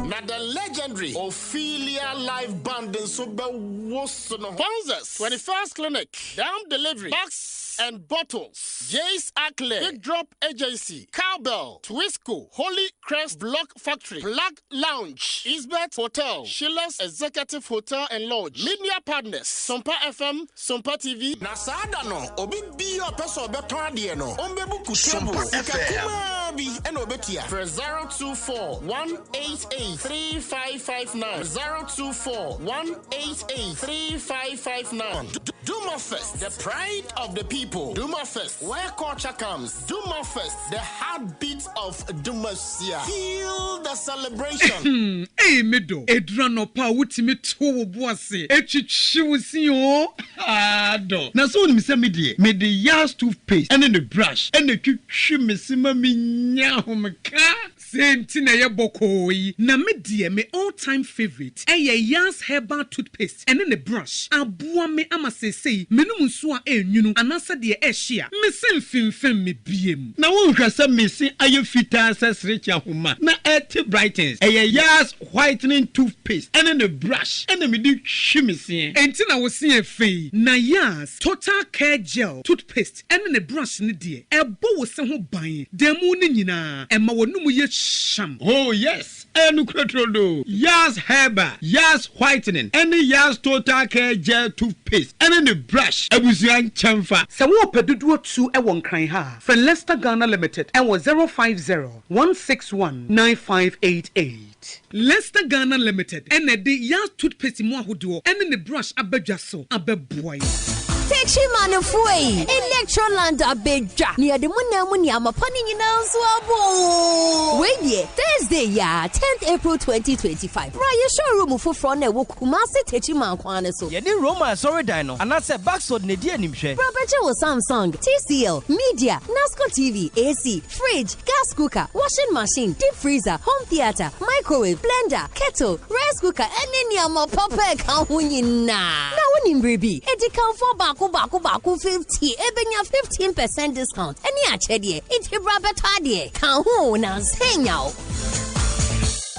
Na the legendary Ophelia Live Band nso bɛwoso no. Sponsors, 21st Clinic, Dam Delivery, Bucks and Bottles, Jace Ackley, Big Drop Agency, Cowbell, Twisco, Holy Crest Block Factory, Plug Lounge, Isbet Hotel, Sheila's Executive Hotel and Lodge, Media Partners, Sompa FM, Sompa TV. Na saa da no, obi biara a ɔpɛ sɛ ɔbɛtɔn adeɛ no, ɔmmɛbuku table. Sompa Sika FM. kumaa bi na ɔbɛtua. Frɛ 024 188 3559, 024 188 3559. Duma Fest, the pride of the people. Duma Fest, where culture comes. Duma Fest, the heartbeat of Dumasia. Feel the celebration. Ei me dɔ, ɛduru anɔpa a wotumi to wo bo ase twitwi wo se oo, haa dɔ. Na sɛ wonim sɛ me deɛ, mede Yas toothpaste ne ne brush na ɛtwitwi me se ma menya ahomeka. Sei nti na ɛyɛ bɔkɔɔ yi. Na me deɛ me all time favourite ɛyɛ Yas herbal toothpaste ɛne ne brush. Aboa me ama seesei menom nsuo a ɛnwunu anaasɛ deɛ ɛhye a, me se mfimfim me biem. Na wonhwɛ sɛ me se ayɛ fitaa sɛ serekye ahoma na ɛte brightens. Ɛyɛ Yas whitening toothpaste ɛne ne brush ɛna mede twi me seɛ. Enti na wo se yɛ fɛ yi. Na Yas total care gel toothpaste ɛne ne brush no deɛ, ɛbɔ wo se ho ban da mu no nyinaa, ɛma w'anomu yɛ hyam. Oh yes, ɛyɛ nokorɛ turodoo. Yas Herbal, Yas Whitening ɛne Yas Total Care Gel Toothpaste ɛne ne brush abusua nkyɛnfa. Sɛ worepɛ dodoɔ tu wɔ Nkran ha a, frɛ Lester Ghana Limited wɔ 050 161 9588. Lester Ghana Limited na ɛde Yas Toothpaste mu ahodoɔ ne ne brush aba dwa so abɛboa yɛn. Techimanfoɔ ei, Electroland abɛdwa na yɛde mo nan mu nneɛma pa no nyinaa nso aba oo. Wei deɛ, Thursday yi ara, tenth April 2025, bra yɛn showroom foforɔ no a ɛwɔ Kumasi Techiman kwan no so. Yɛne Roma asɔredan no anaasɛ Baxod na edi animhwɛ. Bra bɛgye wo Samsung, TCL, Media, Nasco TV, AC, Fridge, gas cooker, washing machine, deep freezer, home theatre, microwave, blender, kettle, rice cooker, ɛne nneɛma papa a ɛka ho nyinaa. Na wonim biribi? Adikanfoɔ baako baako baako 50 ɛbɛnya 15 percent discount ɛne akyɛdeɛ. Nti bra bɛtɔ adeɛ. Ka ho o, na nsa nya wo.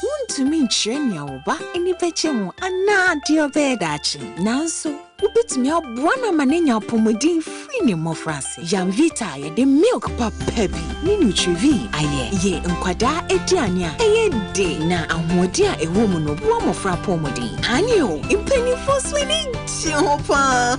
Wuntumi nkyerɛ nea wo ba ani bɛgye ho anaa deɛ ɔbɛyɛ daakye, nanso Wobɛtumi aboa no ama no anya apɔmuden firi ne mmɔfraase. Yamvita a yɛde milk papa bi ne Nutrivie ayɛ yɛ nkwadaa aduane a ɛyɛ de na ahoɔden a ɛwɔ mu no boa mmɔfra apɔmuden. Aane o, mpanimfoɔ nso ani gye ho paa.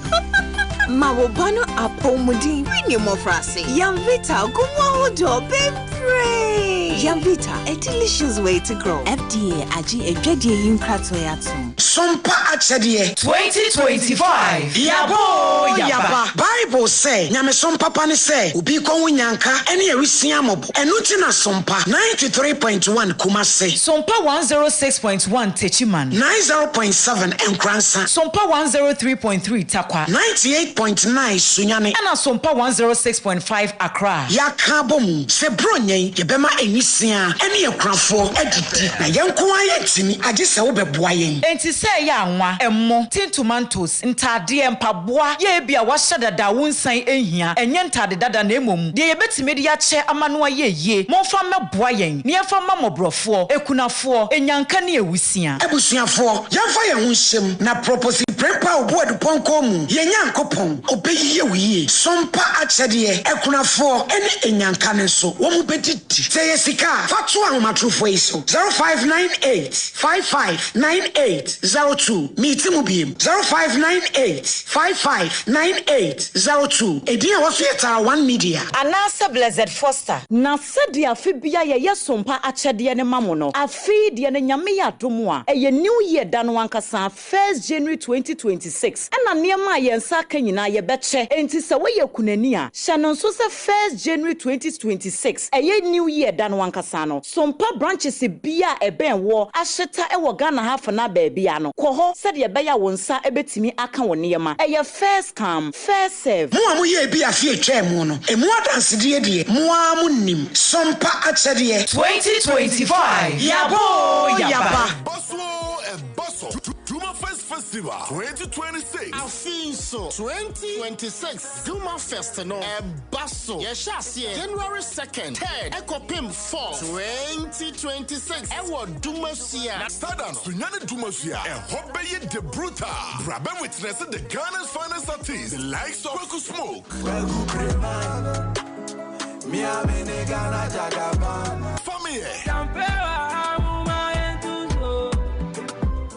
Ma wo ba no apɔmuden firi ne mmɔfraase. Yamvita gu mu ahodoɔ bebree. Yamvita, a delicious way to grow. FDA agye adwadie yi nkratoɔ yi atom. Sompa akyɛdeɛ. 2025 Yaba oo yaba. Bible sɛ, Nyamesom papa ne sɛ obi rekɔ ho nyanka ne awisia mmɔbɔ. Ɛno nti na Sompa 93.1 Kumase. Sompa 106.1 Techiman. 90.7 Nkoransa. Sompa 103.3 Tarkwa. 98.9 Sunyani. Ɛna Sompa 106.5 Accra. Yɛaka abɔ mu sɛ Buronya yi yɛbɛma awisiaa ne akunafoɔ adidi. Na yɛn nko ara yɛntumi, agye sɛ wobɛboa yɛn. Enti sɛ ɛyɛ anwa, ɛmo, tin tomatoes, ntaadeɛ, mpaboa, yɛ ebia wɔahyɛ dada a wonsan nhia, ɛnyɛ ntaade dada na mmom deɛ yɛbɛtumi de akyɛ ama no ayɛ yie, momfa mmɛboa yɛn na yɛmfa mma mmɔborɔfoɔ, akunafoɔ, anyanka ne awusia. Abusuafoɔ, yɛmfa yɛn ho nhyɛ mu na Proposi Prempeh a ɔbu adupɔnkɔ mu, yɛn Nyankopɔn, ɔbɛyie wo yie. Sompa akyɛdeɛ, akunafoɔ ne anyanka no nso, wɔbɛdidi. Sɛ ɛyɛ sika a, fa to ahomatorofoɔ yi so, 0598 55 98 02. Meti mu biem, 0598 55 98 02. Edin a ɛwɔ so yɛ Tara One Media. Anaasɛ Blessed Foster. Na sɛdeɛ afe biara yɛyɛ sompa akyɛdeɛ no ma mo no, afe yi deɛ no Nyame yɛ adom a, ɛyɛ New Year da no ankasa, First January 2026, ɛna nneɛma a yɛn nsa aka nyinaa yɛbɛkyɛ. Enti sɛ woyɛ kunani a, hyɛ no nso sɛ First January 2026, ɛyɛ New Year da no ankasa no, Sompa branches biara a ɛbɛn woɔ ahyeta wɔ Ghana ha afenaa baabiara no, kɔ hɔ sɛdeɛ ɛbɛyɛ a wo nsa bɛtumi aka wo nneɛma. Ɛyɛ first come, first serve. Mo a moyɛɛ bi afe a etwaa mu no, emu adansedie deɛ, mo ara monim. Sompa akyɛdeɛ. 2025, Yaba oo yaba. Ɛba so oo ɛba so, Dwuma Fest Festival 2026. Afei nso, 2026 Dwuma Fest no ɛba so. Yɛhyɛ aseɛ January 2nd, 3rd ɛkɔpem 4th, 2026 ɛwɔ Dumasua. Na Sada no, Sunyani Dumasua, ɛhɔ bɛyɛ de brutal. Bra bɛ witness the Ghana's finest artists, the likes of Kweku Smoke. Kweku Breman, me a me ne Ghana Jagaban. Fameye.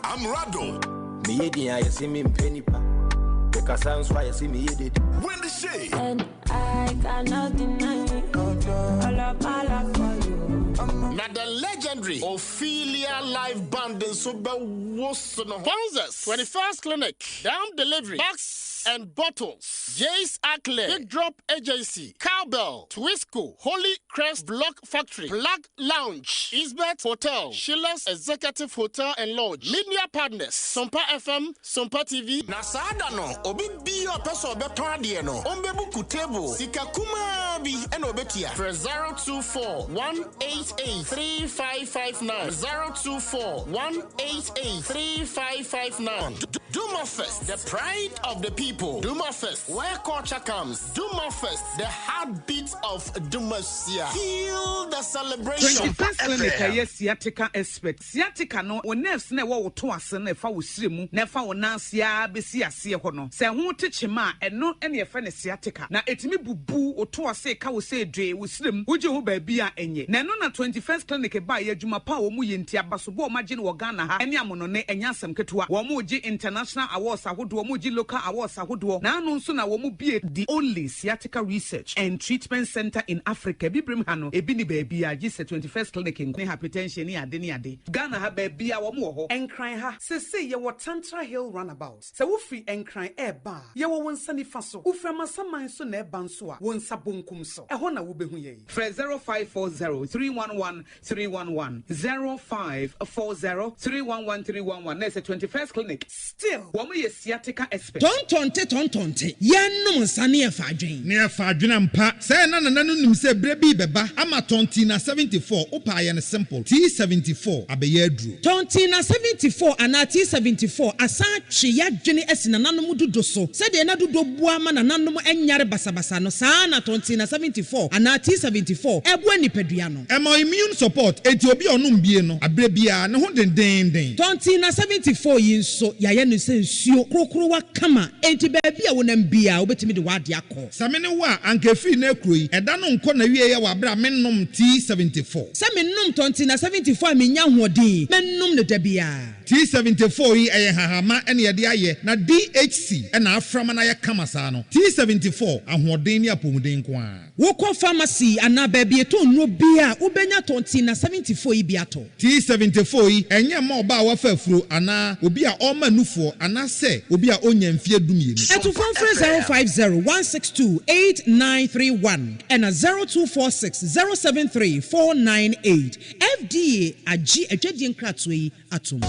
Amrado. Meyɛ din a yɛse mempɛ nipa. Mekasa nso a yɛse meyɛ dede. Wendy Shay. And I cannot deny it. All of my love for you. Na the legendary Ophelia Live Band nso bɛwoso no. Sponsors, 21st Clinic, Dam Delivery, Box. Box and Bottles, Jace Akle, Big Drop Agency, Cowbell, Twisco, Holy Crest Block Factory, Plug Lounge, Isbet Hotel, Sheila's Executive Hotel and Lodge, Media Partners, Sompa FM, Sompa TV. Na saa da no, obi biara a ɔpɛ sɛ ɔbɛtɔn adeɛ no, ɔmmɛbuku table. Sika kumaa bi na ɔbɛtua. Frɛ 024 188 3559, 024 188 3559. Duma Fest, the pride of the people. Duma Fest, where culture comes. Duma Fest, the heartbeat of Dumasia. Feel the celebration. 21st Clinic a ɛyɛ sciatica expert. Sciatica no, wo nerves no a ɛwɔ wo to ase no a ɛfa wo srɛ mu na ɛfa wo nan ase ara bɛsi aseɛ hɔ no, sɛ ɛho te kyema a, ɛno na yɛfrɛ no sciatica. Na ɛtumi bubu wo to ase ka wo sɛ dwee, wo srɛ mu, wogye ho baabi a ɛnyɛ. Na ɛno na 21st Clinic baeɛ, adwuma pa a wɔyɛ nti, abasobɔ a wɔagye no wɔ Ghana ha ne amonɔne, ɛnyɛ asɛm ketewa. Wɔregye international awards ahodoɔ, wɔregye local awards ahodoɔ, na ano nso na wɔbue the only sciatica research and treatment centre in Africa, Abibirem ha no, ebi nni baabiara gye sɛ 21st Clinic nko, ne hypertension ne ade ne ade. Ghana ha baabiara wɔn wɔ hɔ. Nkran ha, seesei yɛwɔ Tantra Hill Runabout. Sɛ wofiri Nkran reba a, yɛwɔ wo nsa nifa so. Wofiri Amasaman nso na ɛreba nso a, wo nsa bonkum so. Ɛhɔ na wobɛhu yɛn. Frɛ 0540 311 311, 0540 311 311 na ɛsɛ 21st Clinic. Still, wɔn yɛ sciatica expert. Tɔntɔnte tɔntɔnte, yɛnnom nsa ne yɛfa adwen. Ne yɛfa adwen ampa. Sɛɛ na nana no nim sɛ berɛ bi rebɛba ama Tɔntina 74, wopɛ a yɛ no simple, T74 abɛyɛ aduro. Tɔntina 74 anaa T74 asan atwe y'adwene asi nananom dudo so. Sɛdeɛ na dudo boa ma nananom nyare basabasa no, saa ara na Tɔntina 74 anaa T74 boa nipadua no. Ɛma immune support, enti obi a ɔnom bie no, aberɛ biara, ne ho dendeenden. Tɔntina 74 yi nso, yɛayɛ no sɛ nsuo korokorowa kama, enti baabi a wonam biara, wobɛtumi de w'adeɛ akɔ. Sɛ me ne wo a, anka ɛfiri nnɛ kuro yi, ɛda no nkɔ n'awieɛ wɔ aberɛ a mennom T74. Sɛ menom Tɔntina 74 a mennya ahoɔden, mɛnom no da biara. T74 yi, ɛyɛ nhahamma na yɛde ayɛ, na DHC na afra ma no ayɛ kama saa no. T74, ahoɔden ne apɔmuden nko ara. Wokɔ pharmacy anaa baabi yɛtɔn nnuro biara a, wobɛnya Tontina 74 yi bi atɔ. T74 yi, ɛnyɛ mma ɔbaa a wafa afuro anaa obi a ɔrema nufoɔ anaasɛ obi a ɔnnya mfeɛ dumienu. Atufoɔ mfrɛ 050 162 8931 ɛna 0246 073 498. FDA agye adwadie nkratoɔ yi atom.